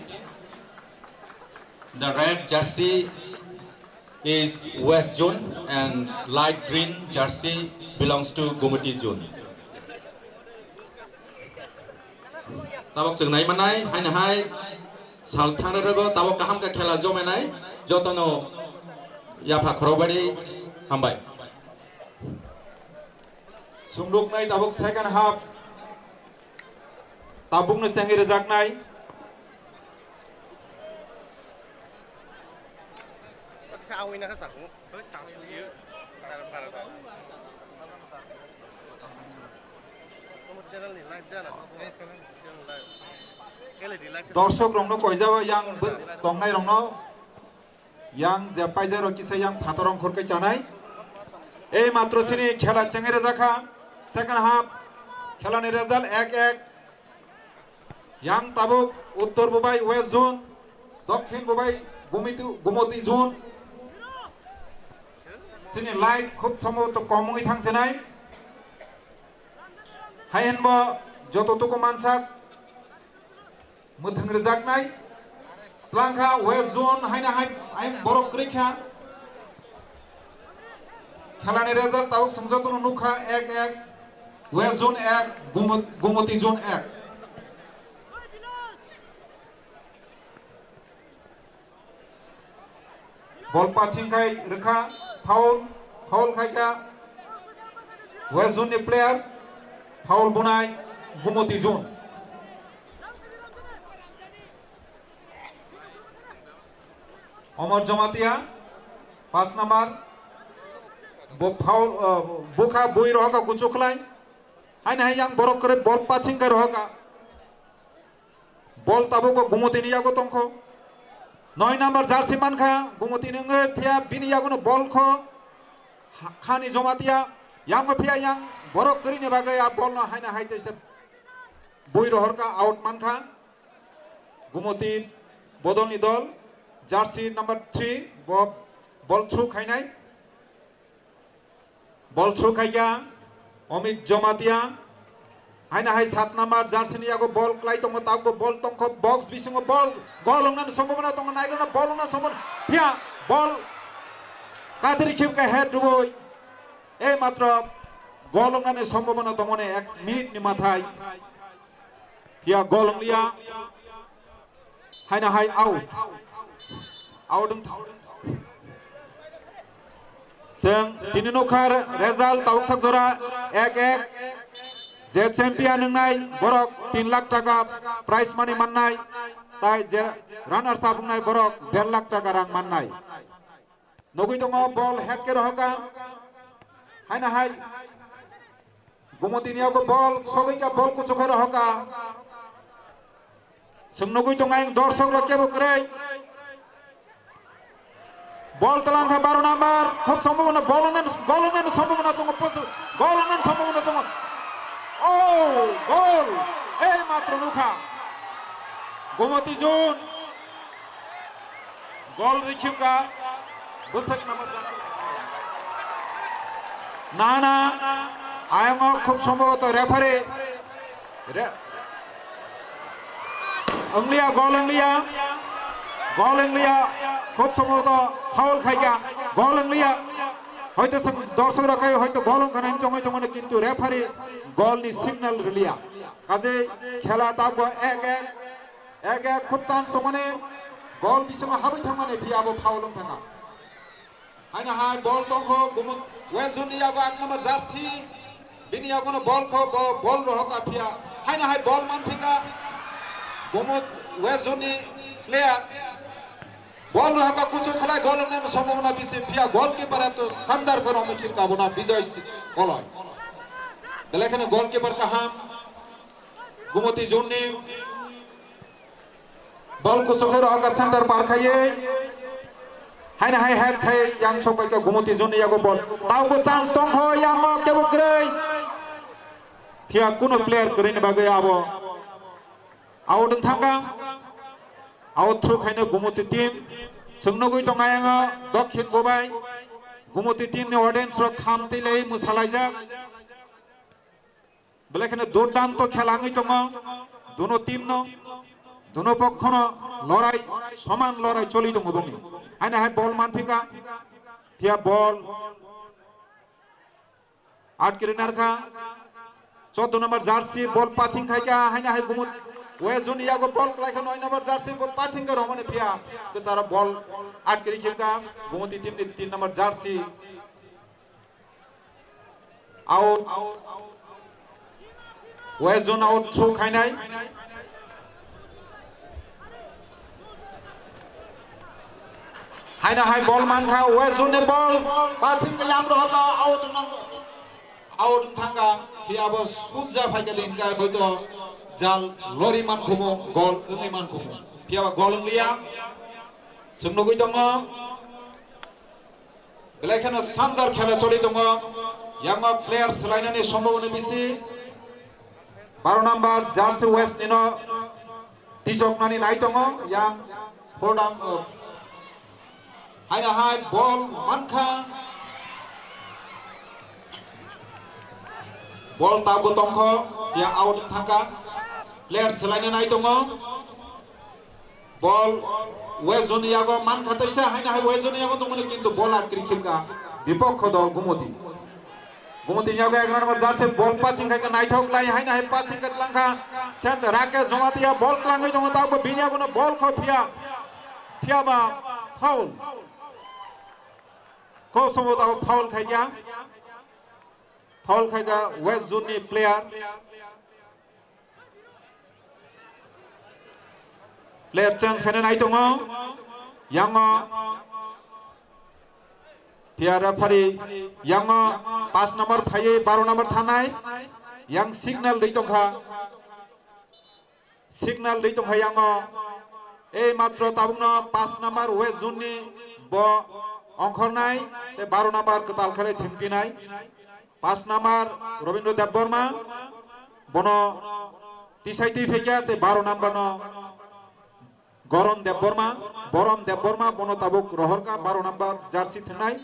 The red jersey is West Zone and light green jersey belongs to Gumoti Zone. Tabuk chwng nai manai, haino hai sal thang rwgo, tabuk kaham khe khela jomenai, jotono yapha khorokbari hambai. Chwng nuknai tabuk second half. Tabukno chengwi rwjaknai. Dorshok rokno koijaba yang tongnai rokno. Yang je paijak rok kisa yang phatar ongkhor khe chanai. Ei matro sini khela chengwi rwjakha. Second half. Khelani result ek ek. Yang tabuk uttor bubai West Zone, dokhin bubai Gumiti-, Gumoti Zone. Sini light khub sombhoboto kom wngwi thang sinai. Hai hinbo joto tuku mansak. Mwthwng rwjaknai. Tlangkha West Zone haino hai ayang borok kwrwi kha. Khelani result tabuk chwng jotono nukha ek ek. West Zone ek, Gumut-, Gumoti Zone ek. Bol passing khai rwkha, foul, foul khaikha West Zone ni player, foul bunai Gumoti Zone. Omor Jomatia, paanch number, bo foul, uh, bukha bui rohoka kuchuk khlai, haino hai yang borok kwrwi bol passing khai rohoka. Bol tabuk o Gumoti ni yago tongkho. Noi number jersey mankha, Gumoti ni wngwi phiya bini yago no bol kho. Ha-, khani Jomatia, yango phiya yang borok kwrwi ni bagwi a bol no haino hai teisa bui rohorka, out mankha. Gumoti bodol ni dol, jersey number three, bo bol through khainai. Bol through khaikha Omit Jomatia. Haino hai sat number jersey ni yago bol klai tongo, tabukbo bol tongkho, box bisingo bol, gol wngnani sombobona tongo, naigwrwkno bol wngnani sombobona, phiya bol kadri khibka head rwui, ei matro gol wngnani sombobona tongmani ek minute ni mathai, phiya gol wngliya. Haino hai out. Out wng tha-, chwng tini nukha re-, result tabuk sak jora ek ek. Je champion wngnai borok tin lakh taka prize money mannai, tai je runners up wngnai borok der lakh taka rang mannai. Nugui tongo bol head khe rohoka. Haino hai. Gumoti ni yago bol sogwi kha, bol kuchuk khe rohoka. Chwng nugui tongo ang dorsok rok kebo kwrwi. Bol tlang kha baro number. Khub sombobona bol wngnani, gol wngnani sombobona tongo. Gol wngnani sombobona tongo. Oh, gol. Ei matro nukha. Gumoti Zone. Gol rikhiwka bwswk number jersey. Na, na, ayongo khub sombhoboto referee re-, wngliya, gol wngliya, gol wngliya, khub sombhoboto foul khaikha, gol wngliya. Hoito se dorsok rok khai hoito gol wngkha hinwi chongwi tongmani, kintu referee gol ni signal rwliya. Kaje khela tabuk ek ek. Ege khub chance tongmani, gol bisingo habwi thangmani, phiya abo foul wng thangkha. Haino hai bol tongkho, Gumut West Zone ni yago aat number jersey, bini yagono bol kho, bo bol rohokha phiya. Haino hai bol manphika, Gumut West Zone ni player. Bol rohokha kuchuk khlai, gol wngnani sombobona bisi, phiya goalkeeper eto sandar khe romwi khibka, abono Bijoy Koloi. Belai kheno goalkeeper kaham, Gumoti Zone ni. Bol kuchuk khe rohorkha center par khaiwi. Haino hai head khai yang sok bai kha Gumoti Zone ni yago bol. Tabukbo chance tongkho, yango kebo kwrwi. Phiya kuno player kwrwini bagwi abo out wng thangkha. Out through khaino Gumoti team. Chwng nugwi tongo ayang o Dokhin Bubai. Gumoti team ni audience rok kham twi lai mwsalaijak. Belai kheno durdanto khela wngwi tongo, duno team no, duno pokho no lorai, soman lorai choli tongo bongni. Haino hai bol manphika, phiya bol atkiri narkha, chordo number jersey, bol passing khaikha, haino hai Gumut West Zone yago bol klaikha, noi number jersey, bol passing khe romani phiya, kwcharo bol atkiri khibka, Gumoti team ni tin number jersey. Out. West Zone out through khainai. Haino hai bol mankha West Zone ni bol. Passing khe yang rohorkha, out wng, out wng thangkha. Phiya bo sudja phaikha din kha, hoito jal lori mankhumu, gol wngwi mankhumu. Phiya bo gol wngliya. Chwng nugwi tongo. Belai kheno sandar khela choli tongo. Yango player swlainani sombobona bisi. Baro number jersey West nino tisoknani nai tongo. Yang four down, uh, haino hai bol mankha. Bol tabukbo tongkho, ya out thangkha. Player swlaina nai tongo. Bol West Zone ni yago mankha teisa, haino hai West Zone ni yago tongmani, kintu bol atkiri khibka bipokho dol Gumoti. Gumoti ni yago egaroh number jersey ball passing khai kha naithok lai haino hai passing kha tlang kha. Saint Rakesh Jamatia ball tlangwi tongo, tabuk bini yago no ball kho phiya. Phiya ba foul. Kho somo tabuk foul khai kha. Foul khai kha West Zone ni player. Player change khaina nai tongo. Yango. Phiya referee yango paanch number phaiwi baro number thanai. Yang signal dei tongkha. Signal dei tongkha yango. Ei matro tabukno paanch number West Zone ni bo ongkhornai tei baro number kwtal khe thwngpinai. Paanch number Robindra Debbarma, bono tisai twi phaikha tei baro number no Goron Debbarma, Boron Debbarma, bono tabuk rohorkha baro number jersey thwngnai.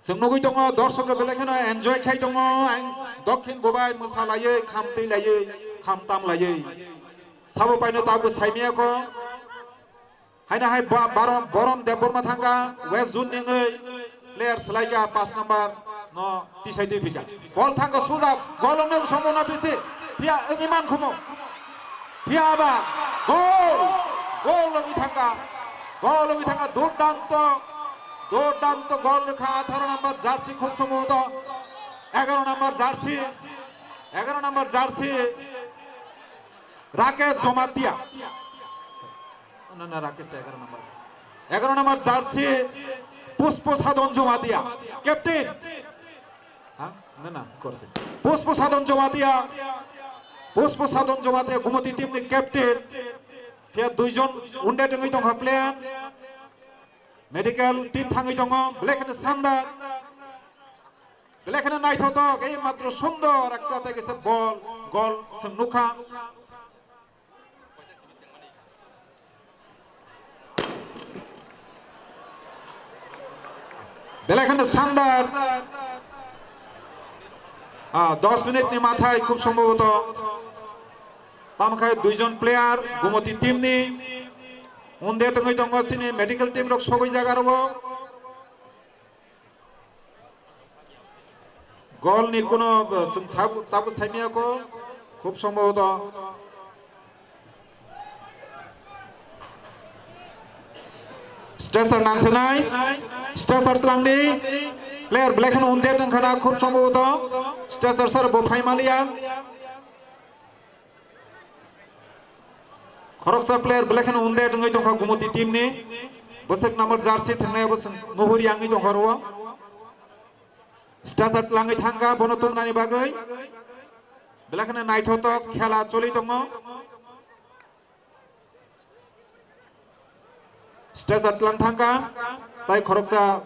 Chwng nugwi tongo dorsok rok belai kheno enjoy khai tongo, ang dokhin bobai mwsa laiwi, kham twi laiwi, kham tam laiwi. Sabo paino tabuk saimiyakho. Haino hai ba-, Barom, Borom Debbarma thangkha, West Zone ni wngwi player swlaikha, paanch number no tisai twi phikha. Ball thangkha suja, goal wngnai somona bisi, phiya wngwi mankhumu. Phiya ba, goal, goal wngwi thangkha, goal wngwi thangkha, durdanto, durdanto goal rwkha, atharo number jersey khum somo to, egaroh number jersey, egaroh number jersey, Rakesh Jamatia. Na, na, Rakesh egaroh number. Egaroh number jersey, Pushpo Sadon Jamatia, captain. Ha? Na, na, korse. Pushpo Sadon Jamatia. Pushpo Sadon Jamatia, Gumoti team ni captain. Phiya duijon wounded wngwi tongkha player. Medical team thangwi tongo, belai kheno sanda. Belai kheno naithotok, ei matro sundor ekta tei kaisa ball, goal chwng nukha. Belai kheno sandar. Ah, dos minute ni mathai khub sombhoboto. Tamo khe duijon player Gumoti team ni. Unde tongwi tongo sini medical team rok sogwi jaga rwo. Gol ni kuno, uh, chwng sab-, tabuk saimiyakho, khub sombhoboto. Stretcher nangsinai, stretcher tlangdi, player belai kheno wounded wngkhana, khub sombhoboto, stretcher sir bo phaimaliya. Khoroksa player belai kheno wounded wngwi tongkha Gumoti team ni. Bwswk number jersey thwngnai abo chwng nuhuri wngwi tongkha oro. Stretcher tlangwi thangkha bono tubunani bagwi. Belai kheno naithotok khela choli tongo. Stretcher tlang thangkha, tai khoroksa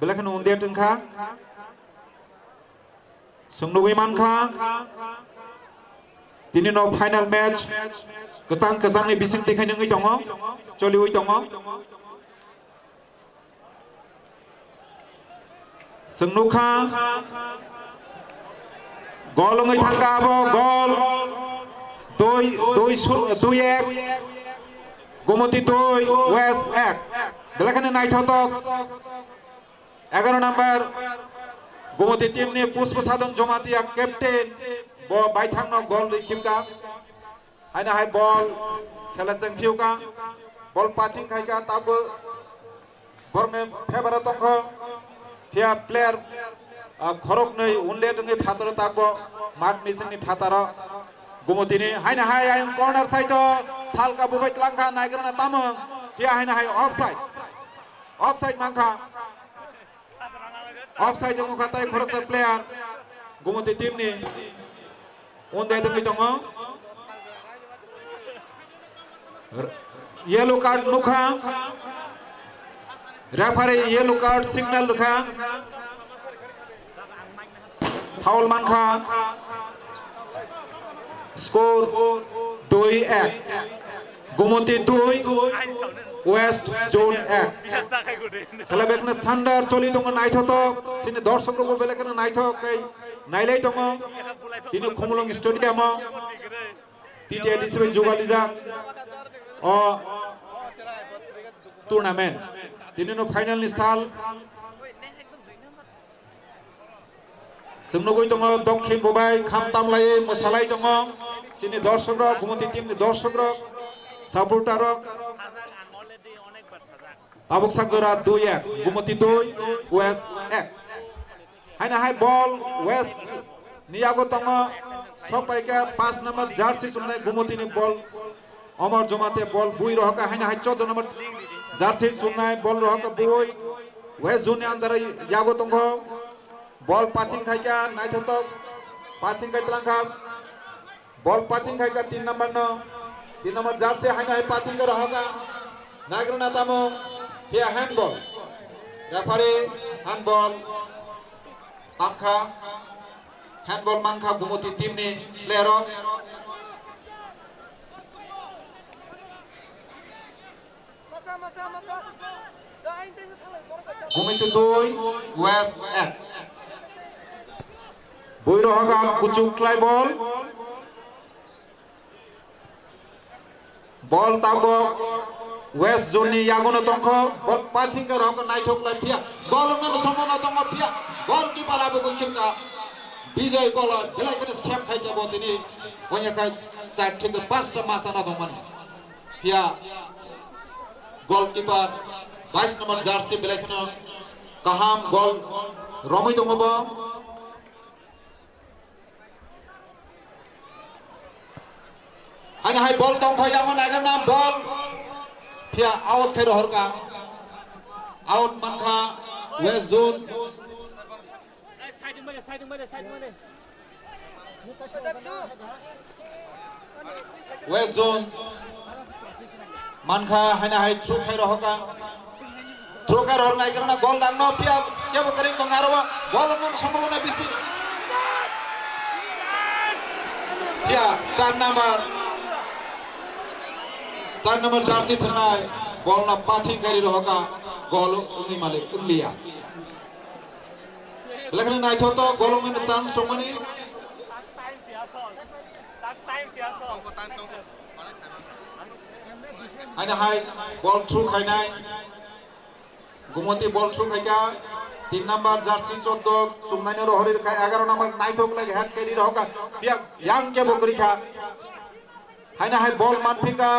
belai kheno wounded wngkha. Chwng nugwi mankha, tini no final match kwchang kwchangni bisingtwi khe wngwi tongo, choliwi tongo. Chwng nukha, gol wngwi thangkha abo, gol dui, dui su-, dui ek, Gumoti dui, West ek. Belai kheno naithotok, egaroh number, Gumoti team ni Pushpa Sadon Jamatia captain, bo baithang no gol rwi khibka. Haino hai ball khela chwng phiuka. Ball passing khaika, tabuk borokni favour o tongkho. Phiya player, ah, khoroknwi wounded wngwi phataro takbo mat ni singni phataro. Gumotini haino hai ayang corner side o salka bubai tlangkha, naigrana tamung. Phiya haino hai offside. Offside mankha. Offside wngkha tai khoroksa player Gumoti team ni. Unde tongwi tongo. R-, yellow card nukha. Referee yellow card signal rwkha. Foul mankha. Score dui ek. Gumoti dui, West Zone ek. Khela belai kheno sandar choli tongo, naithotok. Sini dorsok rokbo belai kheno naithok khe nailai tongo. Tini Khumulwng Stadium o T T A D C bai jugalijak o tournament. Tini no final ni sal. Chwng nugwi tongo, dokhin bubai kham tamlaiwi mwsalai tongo. Chini dorsokrok, Gumoti team ni dorsokrok, supporter rok. Tabuk sak jora dui ek, Gumoti dui, West ek. Haino hai ball West ni yago tongo, sok pai kha paanch number jersey chumnai Gumoti ni ball. Omor Jomate ball bui rohor kha, haino hai chordo number jersey chumnai ball rohor kha bui. West zone ni under yago tongo. Ball passing khai kha, naithotok passing khai tlang kha. Ball passing khai kha tin number no. Tin number jersey haino hai passing khe rohor kha. Naigrana tamo phiya handball. Referee handball tam kha. Handball man kha Gumoti team ni player rok. Gumoti dui, West ek. Bui rohor kha kuchuk khlai ball. Ball tabuk West zone ni yago no tongkho. Ball passing khe rohor kha naithok khlai phiya. Ball wngmano somono tongo phiya. Goalkeeper abo gwi khika. Bijoy Koloi belai kheno save khai kha bo tini. Onya khai char thik paanch ta masa na tongmani. Phiya goalkeeper bais number jersey belai kheno kaham goal romwi tongo bo. Haino hai ball tongkha yango naikhe nam ball. Phiya out khe rohor kha. Out mankha West zone. West zone. Mankha haino hai throw khai rohor kha. Throw khai rohor naigrana goal dangno phiya kebo kwrwi tong aro goal wngna sombhabona bisi. Phiya char number, char number jersey thwngnai ball no passing khai rohor kha, goal wngwi malik wngliya. Belai kheno naithotok, goal wngmani chance tongmani. Haino hai ball throw khainai. Gumoti ball throw khaikha. Tin number jersey chordo chumnaino rohorwi rwkha, egaroh number naithok lai head carry rohorkha. Biya yang kebo kwrwikha. Haino hai ball manphikha.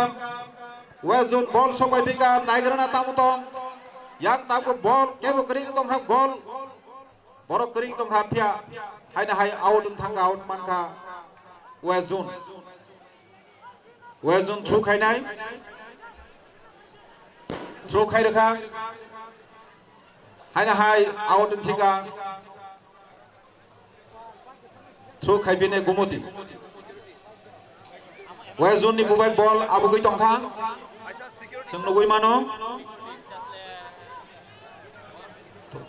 West zone ball sokpaiphikha. Naigrana tamo tong. Yang tabuk ball kebo kwrwi tongkha goal. Borok kwrwi tongkha phiya. Haino hai out wng thangkha, out mankha West zone. West zone throw khainai. Throw khai rwkha. Haino hai out wng thika. Throw khai bini Gumoti. West zone ni bubai ball abugwi tongkha. Chwng nugwi mano.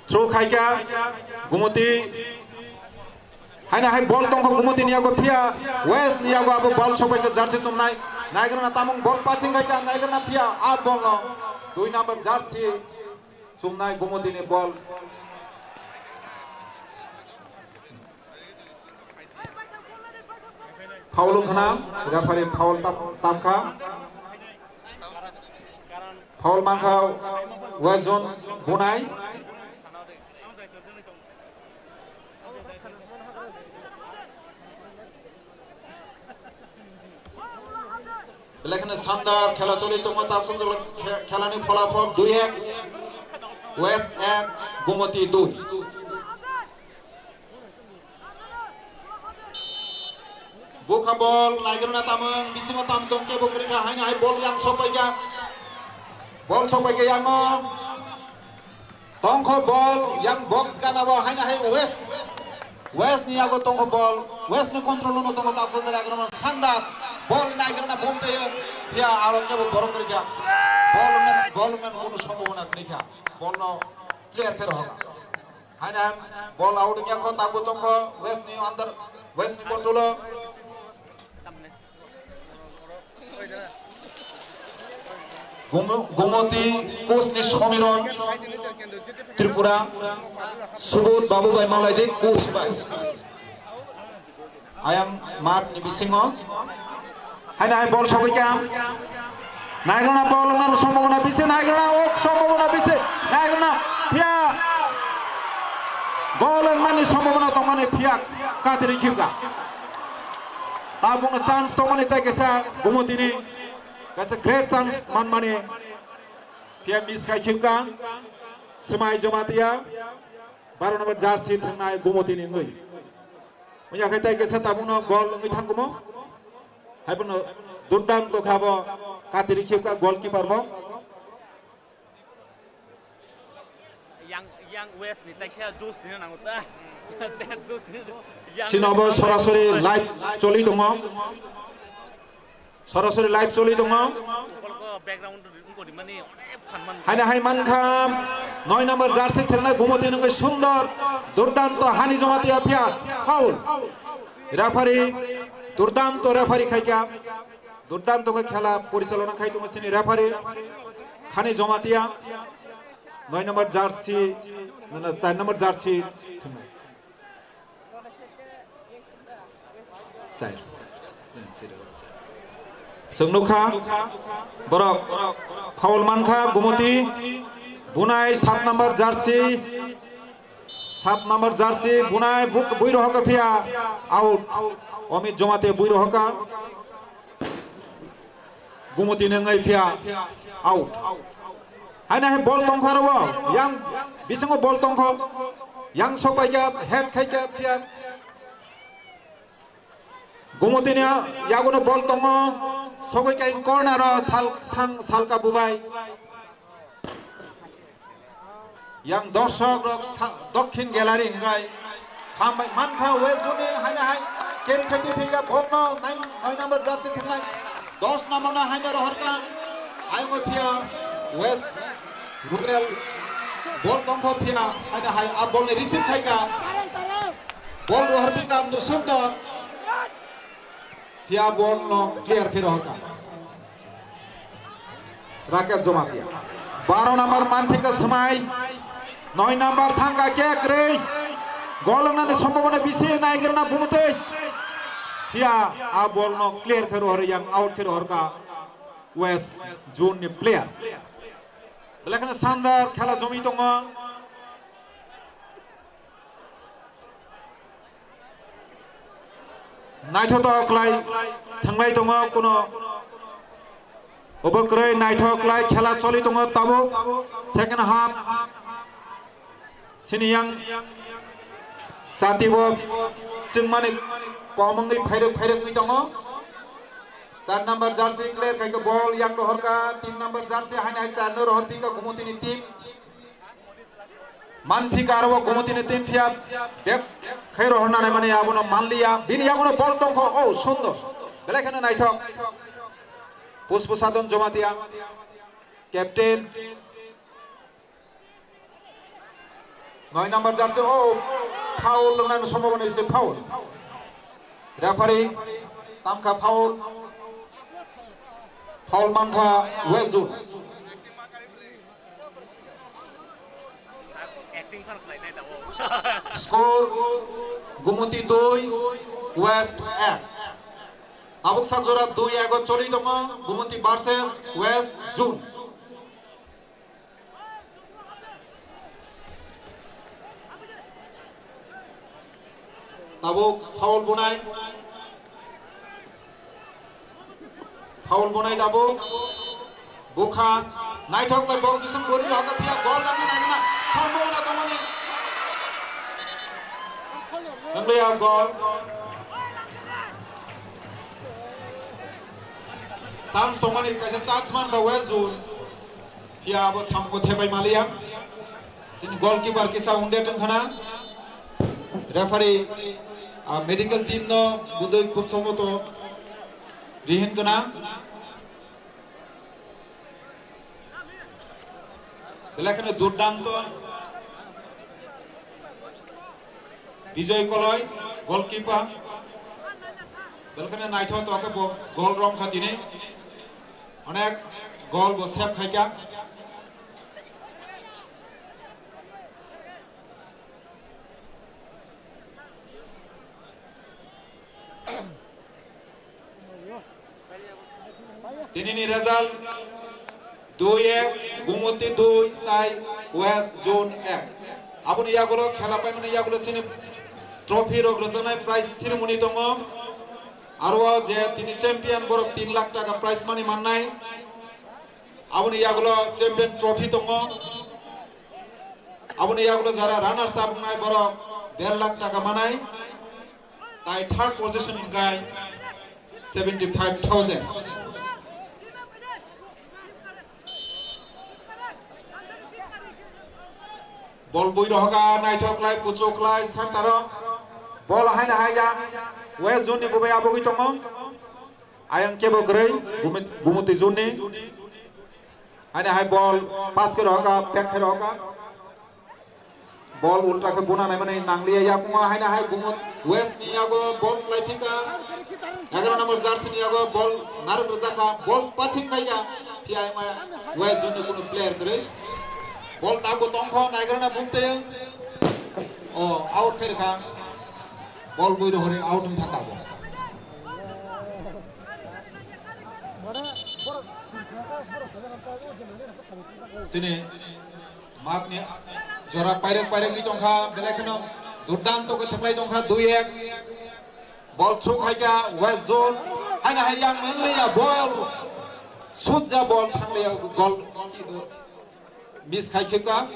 Throw khaikha Gumoti. Haino hai ball tongkha Gumoti ni yago phiya West ni yago abo ball sopaikha jersey chumnai. Naigrana tamung ball passing khaikha naigrana phiya a ball no dui number jersey chumnai Gumoti ni ball. Foul wngkhana, referee foul tam, tamkha. Foul mankha West zone bunai. Belai kheno sandar khela choli tongo, tak song khe-, khelani pholapol dui ek, West ek, Gumoti dui. Bukha ball, naigrana tamung, bisingo tam tong kebo kwrwikha, haino hai ball yang sokpaikha. Ball sokpaikha yango. Tongkho ball, yang box gana bo, haino hai West. West ni yago tongkho ball. West ni control no tongo, tak song khe naigrana sandar. Ball naigrana bomtwi, ya aro kebo borok kwrwikha. Ball men, goal men kunu sombhabona kwrwikha. Ball no clear khe rohor. Haino ball out wngya kho, tabuk tongkho West ni under, West ni control o. Gumo-, Gumoti coach ni Somiron Tripura, Subodh Babu bai malai di coach bai. Ayang mat ni bisingo. Haino hai ball sogwi kha. Naigrana ball wngna sombhabona bisi, naigrana ok sombhabona bisi, naigrana phiya. Goal wngmani sombhabona tong. Ani phiya katri khibka. Tabukno chance tongmani tei kaisa Gumotini kaisa great chance manmani phiya miss khai khibka. Swmai Jamatia baro number jersey thangnai Gumotini wngwi. Wngya khai tei kaisa tabukno goal wngwi thangkumo. Haiphano durdanto kha bo katri khibka goalkeeper bo. Yang, yang West ni taisa juice ni nango ta. Juice ni yang Sinobo sorasori live choli tongo. Sorasori live choli tongo. Background ko di mani onek fan man. Haina hai mankha noi number jersey thelnai Gumoti nungwi sundor durdanto Hani Jamatia phiya foul. Referee durdanto referee khaikha. Durdanto khe khela porichalona khai tongo chini referee Hani Jamatia, noi number jersey, na, na, char number jersey. Char. Chwng nukha, borok foul mankha, Gumoti, bunai sat number jersey, sat number jersey, bunai buk-, bui rohoka phiya, out, Omit Jamatia bui rohoka. Gumoti nwngai phiya out. Haina hai bol tongkha ro, yang bisingo bol tongkho, yang sokpaikha, head khaikha phiya. Gumoti ni yaguno bol tongo, sogwi kai corner o sal thang salka bubai. Yang dorsok rok sa-, Dokhin Gallery hingkai. Hambai mankha West Zone ni haina hai. Ken Kheti thika bokno nine, nine number jersey thinglai. Dos number no haino rohorka. Ayungo phiya West Rural bol tongkho phiya haina hai a bol ni receive khaika. Bol rohor bika Nusundor. Phiya bol no clear khe rohorka. Rakesh Jamatia. Baro number manphika Swmai. Noi number thangka khe kwrwi. Gol wngnani sombhabona bisi naigrana Bumutwi. Phiya a bol no clear khe rohor yang out khe rohorka West Zone ni player. Belai kheno sandar khela jomwi tongo. Naithotok khlai thanglai tongo kuno. Obo kwrwi naithok khlai khela choli tongo tabuk second half. Sini yang chati bo chwngmani kom wngwi phairwk phairwk wngwi tongo. Char number jersey clear khaikhe ball yang rohorka, tin number jersey haino hai char no rohorphika Gumutini team. Manphika aro Gumutini team phiya bek khai rohorna naimani abono manliya. Bini yaguno bol tongkho. Oh, sundor. Belai kheno naithok. Puspu Sadon Jamatia. Captain. Noi number jersey. Oh, foul wngnani sombhabona ise foul. Referee tamkha foul. Foul mankha West Zone. Score Gumoti dui, West ek. Tabuk sak jora dui ego choli tongo Gumoti versus West Zone. Tabuk foul bunai. Foul bunai tabuk. Bukha. Naithok bai bok jisung bori rohaka phiya gol dami naina. Sombhabona tongmani. Nanglia gol. Chance tongmani kaisa chance mankha West Zone. Phiya abo samko thepai maliya. Sini goalkeeper kisa wounded wngkhana. Referee, ah, medical team no budui khub somoto rihin kana. Belai kheno durdanto. Bijoy Koloi, goalkeeper. Belkhane naithok tokhe bo goal romkha tini. Onek goal bo save khaikha. Tinini result dui ek, Gumoti dui, tai West Zone ek. Aboni yagulo khela paimani yagulo sini Trophy rok rwjaknai prize ceremony tongo. Aro o je tini champion borok tin lakh taka prize money mannai. Aboni yagulo champion trophy tongo. Aboni yagulo jara runners up wngnai borok der lakh taka manai. Tai third position hwnkhe seventy five thousand. Bol bui rohoka naithok lai, kuchuk lai, center o. Bol haina hai yang. West zone ni bubai abogwi tongo. Ayang kebo kwrwi, Gumut-, Gumuti zone ni. Haina hai bol pass khe rohoka, pek khe rohoka. Bol ulta khe buna naimani nangliya, yakungo haina hai Gumut West ni yago bol khlai phika. Egaroh number jersey ni yago bol narwk rwjakha, bol passing khaikha. Phiya wngma West zone ni kunu player kwrwi. Bol tabuk tongkho, naigrana bumtwi. O, out khairokha. Bol bui rohorwi out wngkha tabuk. Sini. Matni jora pairek pairek wi tongkha, belai kheno durdanto khe theklai tongkha, dui ek. Bol through khaikha, West zone. Haina hai yang mangliya bol. Sutja bol thangliya gol. Miss khai khika.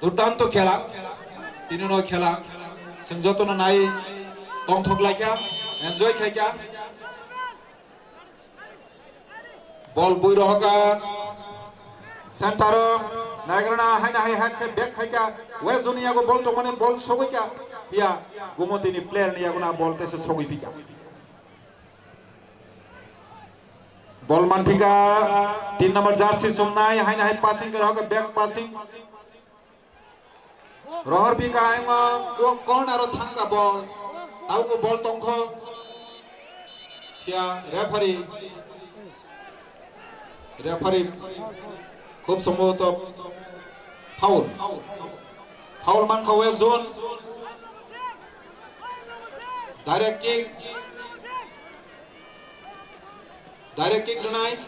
Durdanto khela. Tini no khela. Chwng jotono nai tongthok laikha, enjoy khaikha. Bol bui rohoka. Center o naigrana haina hai hat khe back khaika. West zone yago bol tongmani bol sogwika. Phiya Gumoti ni player ni yago na bol tesa sogwi phika. Bol manphika tin number jersey sumnai haina hai passing khe rohoka, back passing. Rohor bika ayma o corner o thangka bol. Tauko bol tongkho. Phiya referee. Referee. Khub sombhoboto foul. Foul mankha West zone. Direct kick. Direct kick rwnai.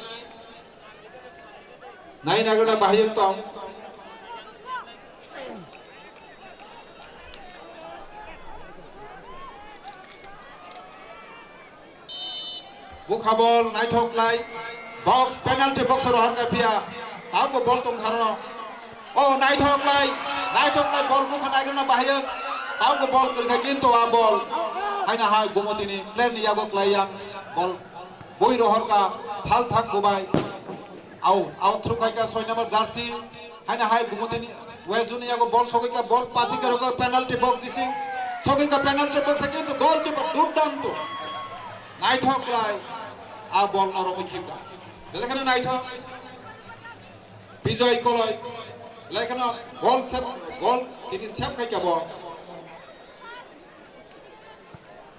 Nai nagana bahai tong. Bukha bol naithok lai. Box, penalty box rohor ka phiya. Tamo bol tong kharno. O naithok lai, naithok lai bol bukha naigrana bahai. Tamo bol kwrwikha kintu a bol. Haina hai Gumotini player ni yago klai yang bol. Bui rohor ka sal thang bubai. Out, out through khai ka soi number jersey. Haina hai Gumotini West Junior yago bol sogwi ka bol passing ka rogo penalty box isi. Sogwi ka penalty box kintu goalkeeper durdanto. Naithok lai. A bol no rogo khika. Delekhana naithok. Bijoy Koloi. Lekhana goal save, goal tini save khai ka bo.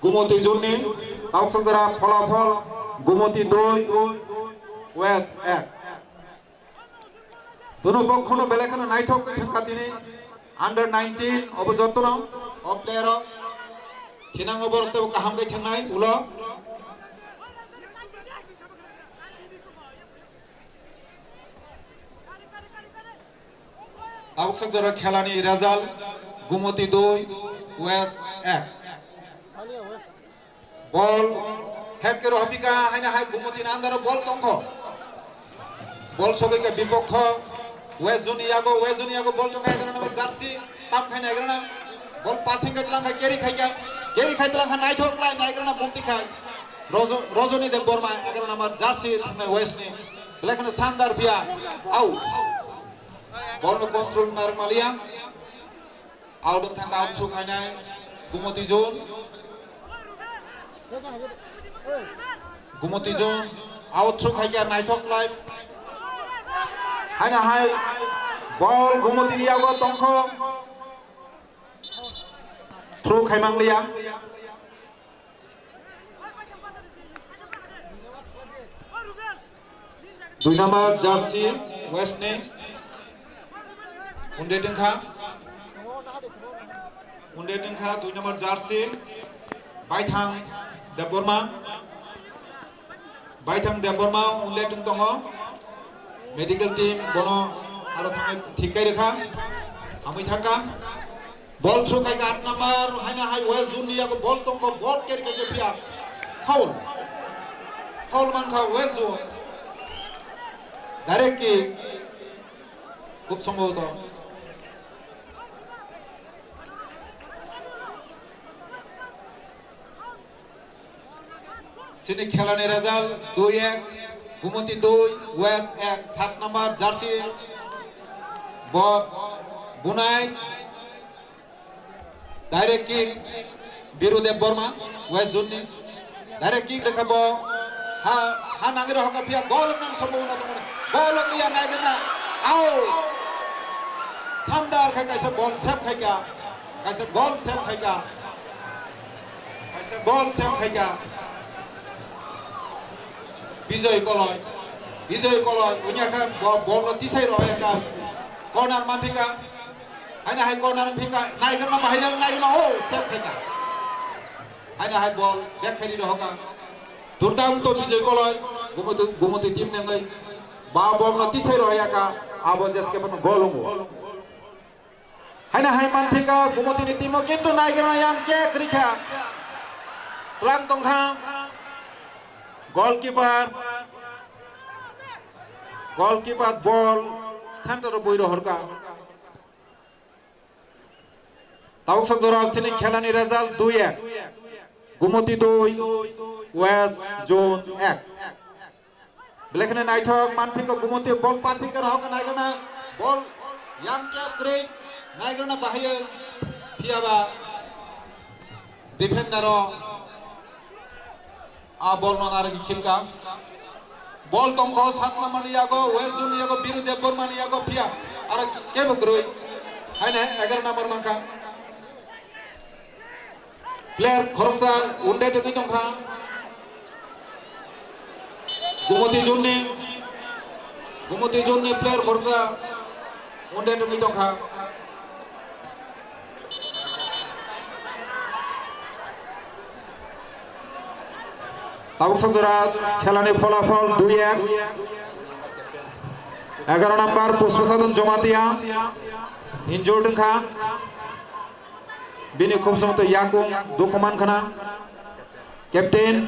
Gumoti jurni, Tauksanjara Pholafol, Gumoti dui, West ek. Dono pokhono belai kheno naithok khe thangkha tini under nineteen obo jotono o player o thinang obo rok tebo kaham khe thangnai ulo. Tabuk sak jora khelani result Gumoti dui, West ek. Bol head ke rohpika haina hai Gumoti na andaro bol tongkho. Bol sogwi ke bipokho West Juni yago, West Juni yago bol tongkho egaroh number jersey tam khai na egaroh na bol passing khai tlang khai carry khai ka carry khai tlang khai naithok lai na egaroh na bumti khai. Rojo-, Rojoni Debbarma egaroh number jersey thangnai West ni. Belai kheno sandar phiya. Out. Bol no control narwk maliya. Out wng thangkha, out through khainai Gumoti zone. Gumoti zone out through khaikha, naithok khlai. Haina hai bol Gumoti ni yago tongkho. Through khaimang liya. Dui number jersey West ni. Unde tengkha. Unde tengkha dui number jersey. Baithang Debbarma. Baithang Debbarma unde teng tongo. Medical team bono Aro thangwi thik kai rwkha. Hamwi thangkha. Ball through khai kha aat number, haino hai West Zone ni yago ball tongkho, ball carry khai khe phiya. Foul. Foul mankha West Zone. Direct kick. Khub sombhoboto. Chini khelani result dui ek, Gumoti dui, West ek, sat number jersey bo bunai. Direct kick, Biru Debbarma, West Zone ni. Direct kick rwkha bo. Ha, ha nangwi rwkha phiya goal wngnani sombhabona tongmani. Goal wngya naigwna. Out. Sandar khai kaisa goal save khaikha. Kaisa goal save khaikha. Kaisa goal save khaikha. Bijoy Koloi. Bijoy Koloi. Wngya kha bo-, ball no tisai rwkha. Corner manphika. Haino hai corner wngphika, naigwna bahai naigwna, oh, save khaikha. Haino hai ball back khairi rohorkha. Durdanto Bijoy Koloi, Gumoti, Gumoti team ni wngwi. Ba ball no tisai rohorkha, abo jeskhe phano goal wngo. Haino hai manphika, Gumoti ni team o kintu naigwna yang kick rikha. Twlang tongkha. Goalkeeper. Goalkeeper ball center o bui rohorkha. Tabuk sak jora sini khelani result dui ek. Gumoti dui, West Zone ek. Belai kheno naithok manphiko Gumoti ball passing khe rohorkha naigwna ball yang khe kwrwi naigwna bahai phiyaba defender o. A ball no narwgwi khilka. Ball tongkho sat number ni yago, West Zone ni yago, Biru Debbarma ni yago phiya. Aro kebo kwrwi. Haino egaroh number mankha. Player khoroksa wounded wngwi tongkha. Gumoti Zone ni, Gumoti Zone ni player khoroksa wounded wngwi tongkha. Tabuk sanjora khelani pholapol dui ek. Egaroh number Pushpa Sadhan Jamatia injured wngkha. Bini khumsung twi yakung dukhu mankhana. Captain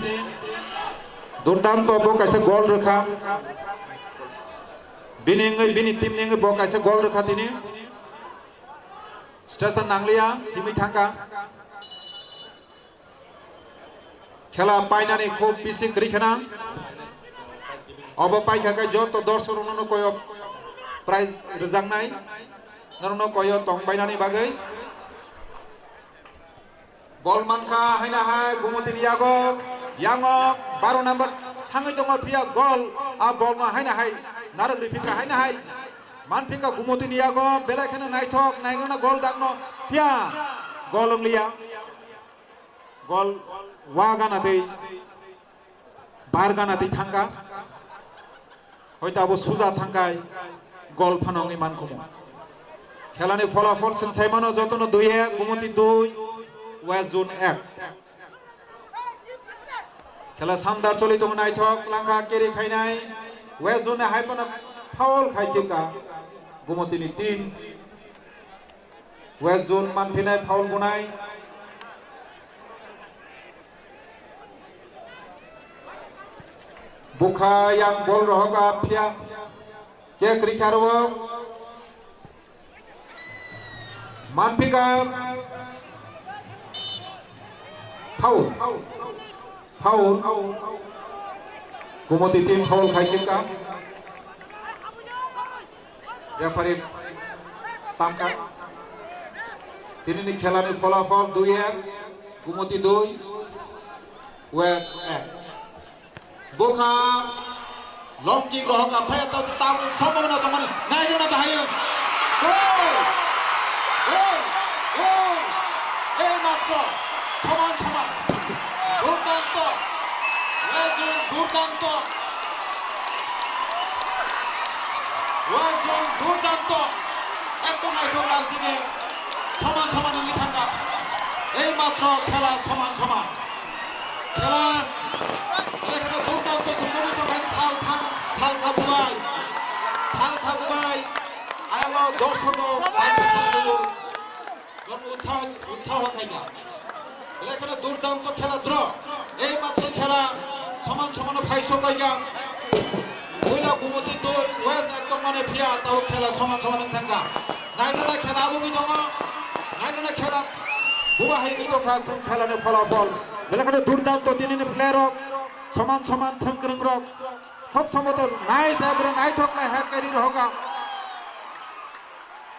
Durdanto bo kaisa goal rwkha. Bini wngwi, bini team ni wngwi bo kaisa goal rwkha tini. Station nangliya, himwi thangkha. Khela painani khub bisi kwrwi khna. Obo paikha khe joto dorshok rokno koyok prize rwjaknai. Norokno koyo tong bainani bagwi. Ball mankha haina hai Gumotini yago. Yango baro number thangwi tongo phiya goal. A ball no haina hai narwk riphinka haina hai. Manphinka Gumotini yago belai kheno naithok naigwna goal dakno phiya goal wngliya. Goal wa gana tei bar gana tei thangka. Hoito abo suja thangkai goal phano wngwi mankhumu. Khelani pholapol chwng sai mano jotono dui ek, Gumoti dui, West Zone ek. Khela sandar choli tongo naithok langkha carry khainai. West Zone hai phano foul khai khika Gumotini team. West Zone manphinai foul bunai. Bukha yang ball rohok a phiya. Ke kwrwi kha aro. Manphika. Foul. Foul. Gumoti team foul khai khika. Referee tamkha. Tinini khelani pholapol dui ek, Gumoti dui, West ek. Bukha long kick rohok ka phai to tam sombhabona tongmani. Naigwna bahai. Gol! Gol! Gol! Ei matro soman soman. Durdanto. West Zone Durdanto. West Zone Durdanto. Ekdom naithok last dine. Soman soman wngwi thangkha. Ei matro khela soman soman. Khela ekheno Durdanto se mobile to khai sal thang, sal kha bubai. Sal kha bubai. Dorsok rok utsaho, utsaho khaikha. Belai kheno durdanto khela draw. Ei matro khela soman somano phai sok baikha. Puila Gumoti dui, West ekdom mane phiya, tabo khela soman soman wng thangkha. Naigana khela abo wngwi tongo. Naigana khela buba hai wngwi tongkha, chwng khelani pholapol. Belai kheno durdanto tinini player rok, soman soman thwngkwrwng rok. Khub somoto nice, ebro naithok khe head khe ri rohokha.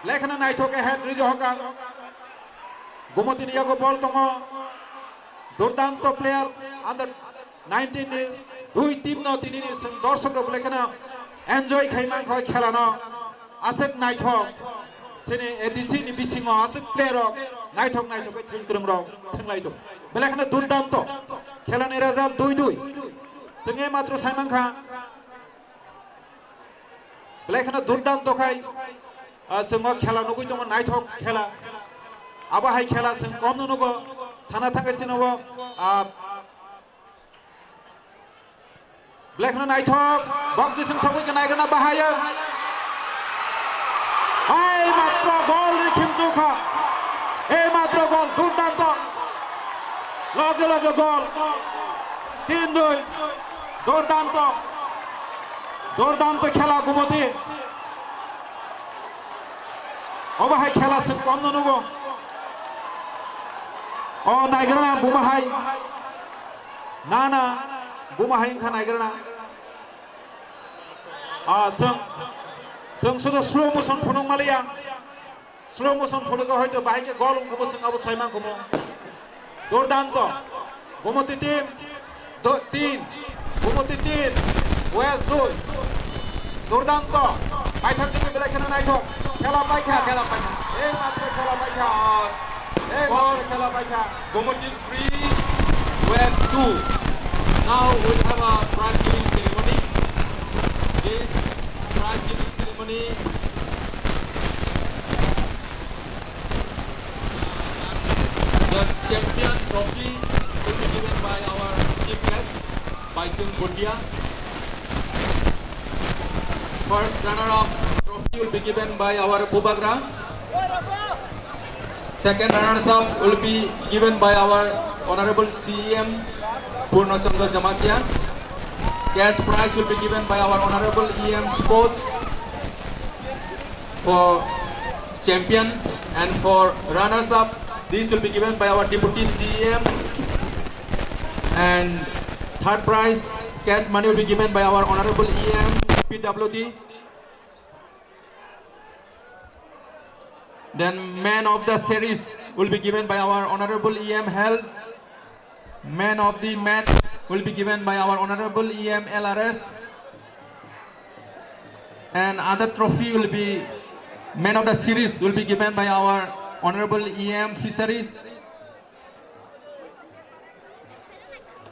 Belai kheno naithok khe head ri rohokha. Gumoti ni yago ball tongo. Durdanto player under nineteen ni dui team no tini ni chwng dorsok rok belai kheno enjoy khai mankha o khela no. Aswk naithok. Chini A D C ni bisingo aswk player rok naithok naithok khe thwngkwrwng rok thwnglai tongo. Belai kheno durdanto. Khela ni result dui dui. Chwng e matro sai mankha. Belai kheno durdanto khai, ah, chwng o khela nugwi tongo, naithok khela. Abo hai khela chwng kom no nugo, sana thangwi chini o, ah, belai kheno naithok, bok jisung sogwi khe naigana bahai o. Hai matro gol ri khimjukha. Ei matro gol, durdanto. Loge loge gol. Tin dui. Durdanto. Durdanto khela Gumoti. Obo hai khela chwng kom no nugo. O naigrana buma hai. Na, na. Buma hai wngkha naigrana. Ah, chwng, chwng sudo slow motion phunuk maliya. Slow motion phunukgo hoito bahai khe gol wngkha bo, chwng abo sai mankha mo. Durdanto. Gumoti team, do-, tin. Gumoti tin. West dui. Durdanto. Paithak tini belai kheno naithok. Khela paikha. Khela paikha. Ei matro khela paikha. Ei matro khela paikha. Gumoti three, West two. Now we have a prize giving ceremony. This prize giving ceremony, the champion trophy will be given by our chief guest, Baisung Bhutia. First runner-up trophy will be given by our Bubagra. Second runners-up will be given by our Honorable C E M Purna Chandra Jamatia. Cash prize will be given by our Honorable E M Sports for champion, and for runners-up, this will be given by our Deputy C E M, and third prize cash money will be given by our Honorable E M P W D. Then man of the series will be given by our Honorable E M Health. Man of the match will be given by our Honorable E M L R S. And other trophy will be, man of the series will be given by our Honorable E M Fisheries.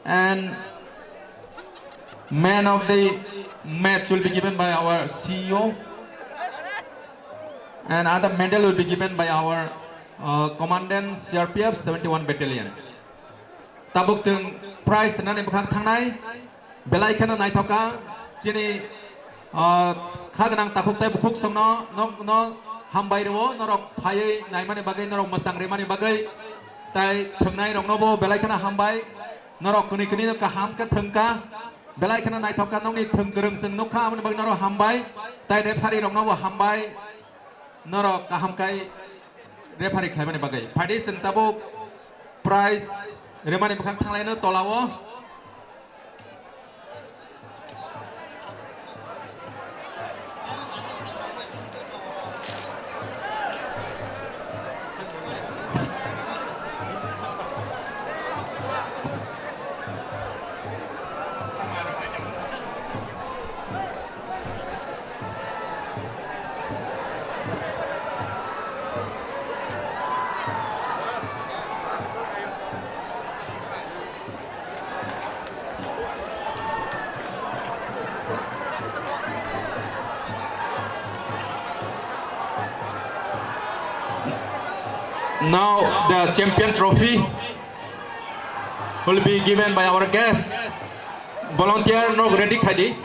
And man of the match will be given by our C E O. And other medal will be given by our, uh, Commandant C R P F seventy-one Battalion. Tabuk chwng prize rwnani bwkhak thangnai. Belai kheno naithok kha chini, ah, kha gwnang takhuk tei bukhuk songno, no, no hambai rwo, norok phaiwi naimani bagwi, norok mwchang rimani bagwi, tei thwngnai roknobo belai kheno hambai, norok kwnwi kwnwi no kaham khe thwng kha, belai kheno naithok kha, nokni thwng kwrwng chwng nuk kha, aboni bagwi norok hambai, tei referee roknobo hambai, norok kaham khai referee khlaimani bagwi. Phaidi chwng tabuk prize rwmani bwkhak thanglaino tolao. Now the champion trophy will be given by our guest. Volunteer no ready khaidi.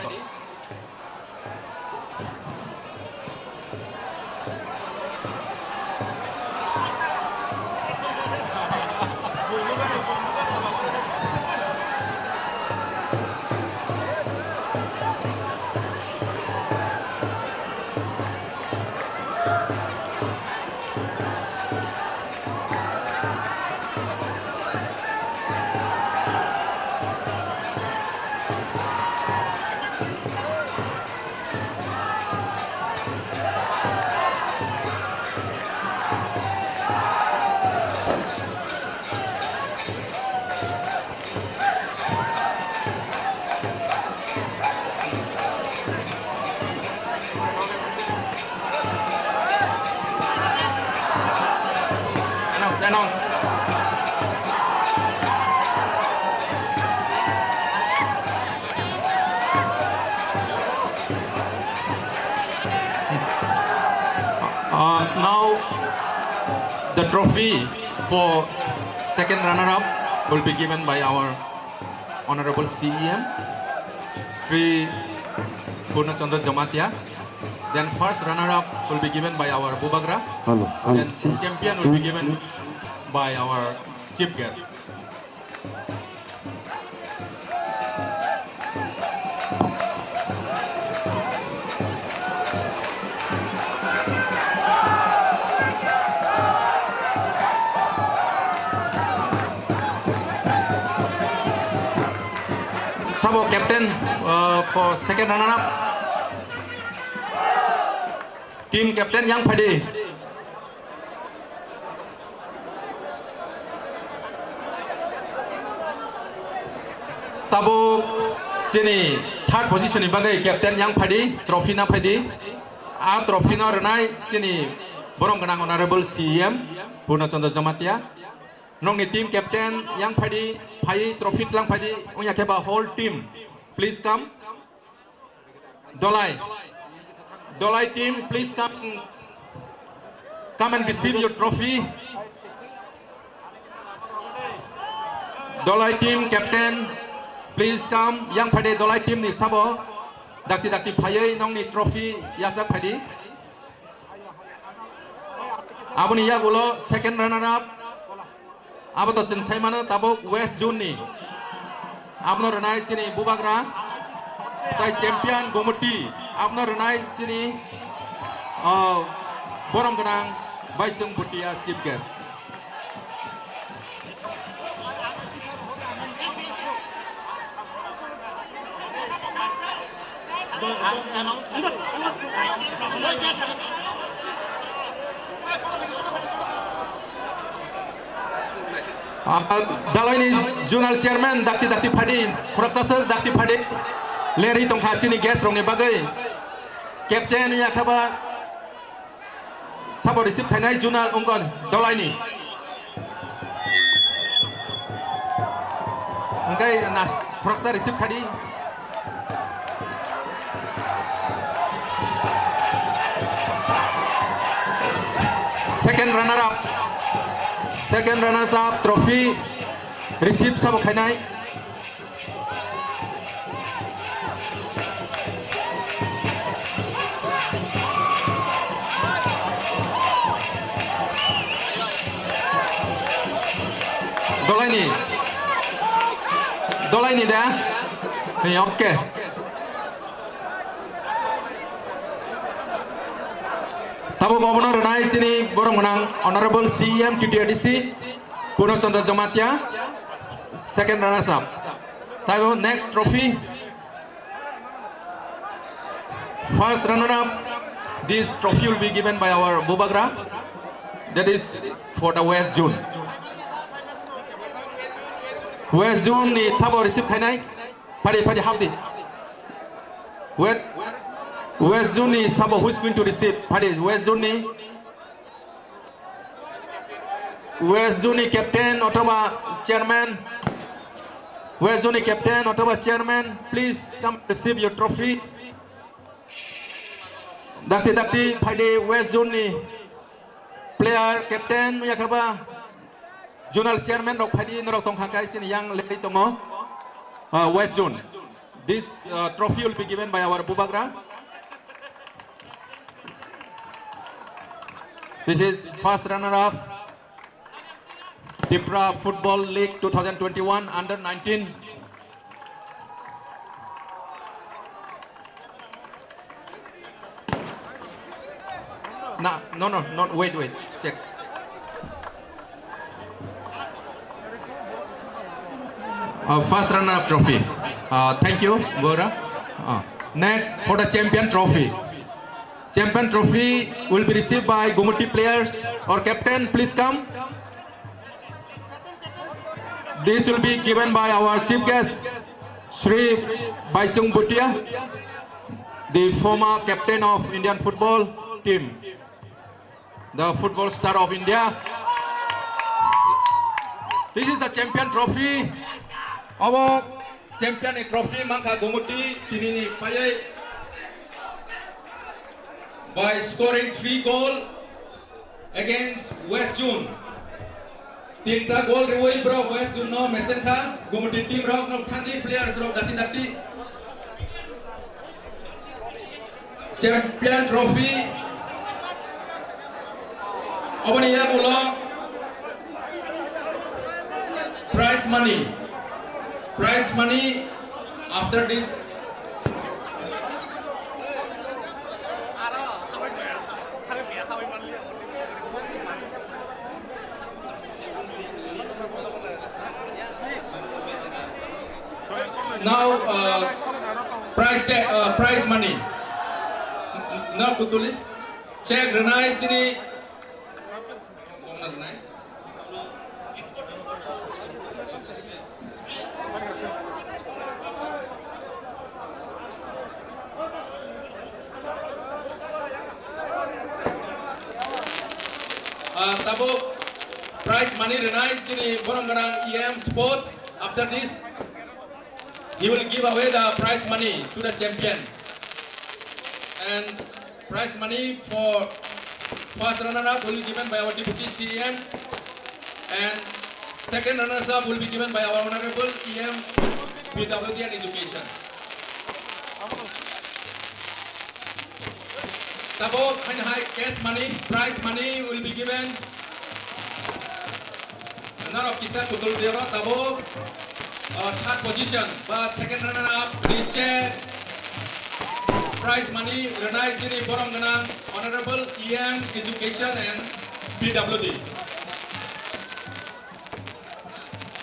Announce, announce. Uh, now the trophy for second runner-up will be given by our Honorable C E M, Shri Purna Chandra Jamatia. Then first runner-up will be given by our Bubagra. Hello, hello. Then champion will be given by our chief guest. Sabo captain, uh, for second runner-up. Team captain yang phadi. Tabuk chini third position ni bagwi captain yang phadi, trophy na phadi. A trophy no rwnai chini borom gwnang Honorable C E M Purna Chandra Jamatia. Nokni team captain yang phadi, phai trophy tlang phadi, wngya khe ba whole team. Please come. Dolai. Dolai team, please come, come and receive your trophy. Dolai team captain, please come. Yang phade Dolai team ni sabo dakti dakti phaiwi nokni trophy yachak phadi. Aboni yagulo second runner up. Abo to chwng sai mano tabuk West Zone ni. Abono rwnai chini Bubagra. Tai champion Gomoti. Abono rwnai chini, oh, borom gwnang Baisong Bhutia chief guest. Ah, Dalaini zonal chairman dakti dakti phadi, khoroksa sir dakti phadi, lerwi tongkha chini guest rokni bagwi. Captain ya khaba, sabo receive khainai Junal Ungkon Dolaini. Hingke nas khoroksa receive khadi. Second runner up, second runners up trophy receive sabo khainai. Dolaini. Dolaini da? Hey, okay. Tabuk obono rwnai chini borom gwnang Honorable C E M T T A D C. Purna Chandra Jamatia, second runners up. Taibo next trophy, first runner up, this trophy will be given by our Bubagra, that is for the West Zone. West Zone ni sabo receive khainai, phadi phadi hapdi. West, West Zone ni sabo who is going to receive, phadi West Zone ni West Zone ni captain othoba chairman, West Zone ni captain othoba chairman, please come receive your trophy. Dakti dakti phaidi West Zone ni player captain yakhaba zonal chairman rok phaidi norok tongkha kai sini yang lei tongo, uh, West Zone. This, uh, trophy will be given by our Bubagra. This is first runner-up, Tipra Football League two thousand twenty-one under nineteen. No, no, no, no, wait, wait, check. Uh, first runner-up trophy. Uh, thank you, Gora. Uh, next, for the champion trophy. Champion trophy will be received by Gumuti players or captain. Please come. This will be given by our chief guest, Shri Baichung Bhutia, the former captain of Indian football team, the football star of India. This is a champion trophy. Abo champion ni trophy mankha Gumuti tini ni payai by scoring three goal against West Zone. Tinta goal riwi borok West Zone no mesen kha, Gumuti team rok no thandi players rok dati dati. Champion trophy. Oboni yagulo prize money. Prize money after this. Now, uh, prize check, uh, prize money. Now, Kutuli, check rwnai chini. Ah, tabuk prize money rwnai chini borom gwnang E M Sports. After this, he will give away the prize money to the champion. And prize money for first runner-up will be given by our Deputy C E M, and second runners-up will be given by our Honorable E M P W D and Education. Tabuk haino hai cash money, prize money will be given. Norok kisa kutul dero tabuk, uh, third position ba second runner up ni check prize money rwnai chini borom gwnang Honorable E M Education and P W D.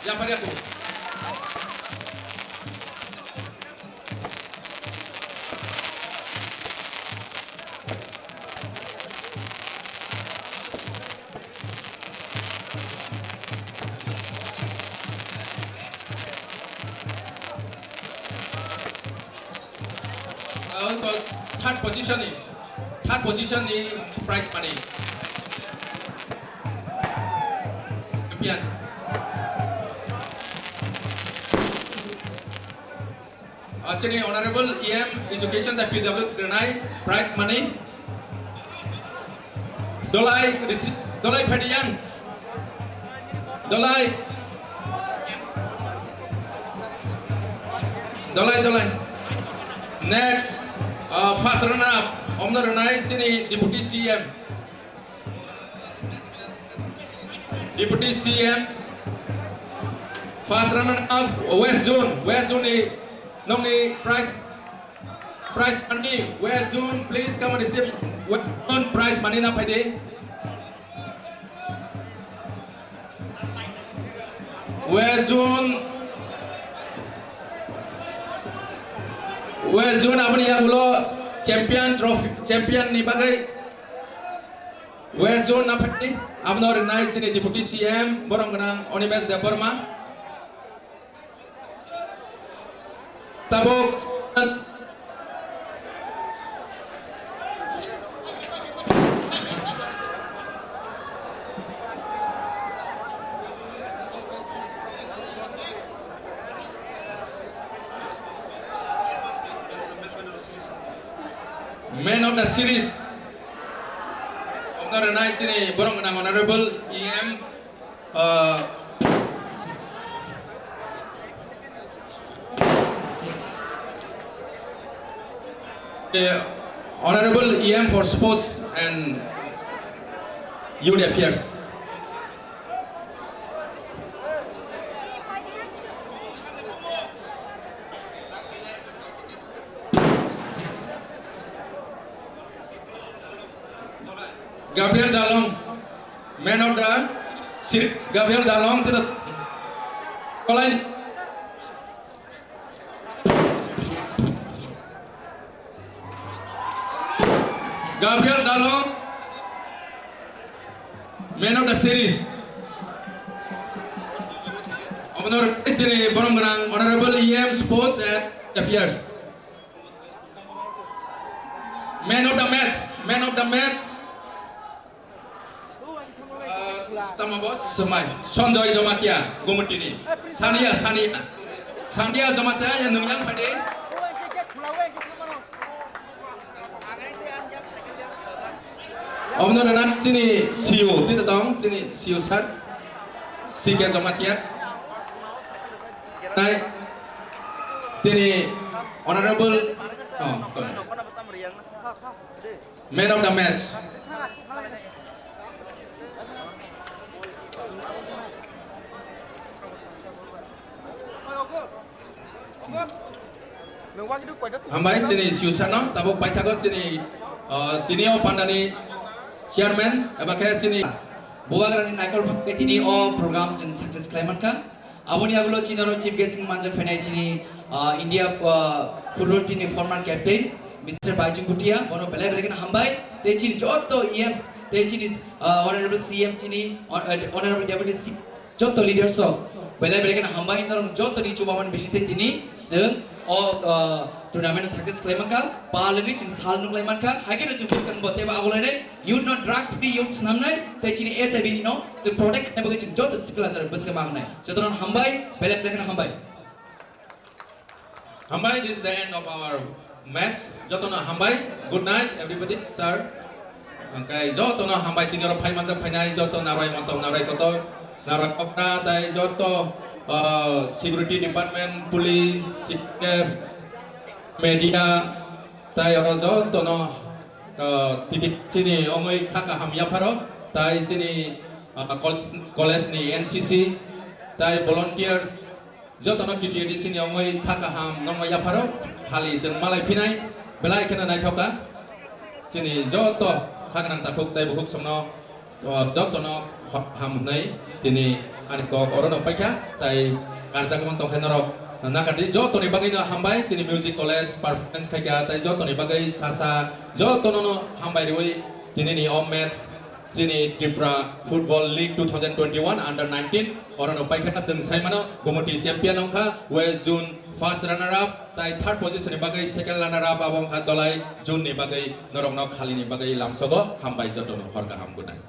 Yapar yaku. Ang to third position ni, third position ni prize money. Champion. Ah, chini Honorable E M Education da P W rwnai prize money. Dolai risi-, Dolai Phadiyang. Dolai. Dolai, Dolai. Next, ah, first runner up, omno rwnai chini Deputy C M. Deputy C M, first runner up, West Zone, West Zone ni nokni prize, prize money, West Zone, please come and receive West Zone prize money na phaidi. West Zone, West Zone aboni yagulo champion trophy, champion ni bagwi West Zone na phaidi, abono rwnai chini Deputy C M, borom gwnang Animesh Debbarma. Tabuk Man of the series. Omno rwnai chini borom gwnang Honorable E M, uh, eh, Honorable E M for Sports and Youth Affairs. Gabriel Dalong, man of the series, Gabriel Dalong, tito kolai. Gabriel Dalong, man of the series. Honorable Honorable E M Sports and Affairs. Man of the match, man of the match. Ah, tamo bo swmai. Sanjoy Jamatia, Gumutini. Sania, Sania. Sania Jamatia, ya nung yang pade. Omono rana chini C E O, tito tong, chini C E O sir. C K Jamatia. Nai, chini honorable, oh, sorry. Man of the match. Hambai chini siusano, tabuk paithago chini, ah, tini o pandani chairman, eba khe chini Bubagrani naikol phai tini o program chwng success khlai mankha. Aboni agulo chini oro chief guest wng manjak phainai chini, ah, India, ah, football team ni former captain, Mister Baichung Bhutia, bono belai belai kheno hambai. Tei chini joto E Ms, tei chini, ah, honorable C M chini, hon-, eh, honorable deputy C-, joto leaders rok belai belai kheno hambai. Norok joto ni chubaman bising tei tini chwng o, ah, tournament success khlai mankha, palwgwi chwng sal nuklai mankha, hai kheno chwng bwskang bo teibo agulai nai. Youth no drugs free youth swnamnai, tei chini H I V no se protect khaina bagwi chwng joto sikla jora bwswk mangnai. Jotono hambai, belek belek no hambai. Hambai, this is the end of our match. Jotono hambai. Good night, everybody, sir. Angkai jotono hambai, tini oro phai manjak phainai, joto narwai motom, narwai kotor, narwai kokra, tai joto, uh, security department, police, C P F, media, tai oro jotono, ah, tini chini ongoi kha kaham yapharo, tai chini, ah, college, college ni N C C, tai volunteers, jotono T T A D C ni ongoi kha kaham nongma yapharo, khali chwng malai phinai, belai kheno naithok kha. Chini joto kha gwnang takhuk tai bukhuk songno O, jotono ho-, ham hwnwi tini ani kok orono paikha, tai karjak wng tongkhe norok nakardi. Jotoni bagwino hambai, chini music college performance khaikha, tai jotoni bagwi sasa jotono no hambai riwi tinini o match chini Tripura Football League two thousand twenty-one under nineteen orono paikha. Chwng saimano Gumoti champion wngkha, West Zone first runner up, tai third position ni bagwi second runner up abo wngkha Dolai Zone ni bagwi norokno khalini bagwi lamsogo. Hambai jotono, hor kaham, good night.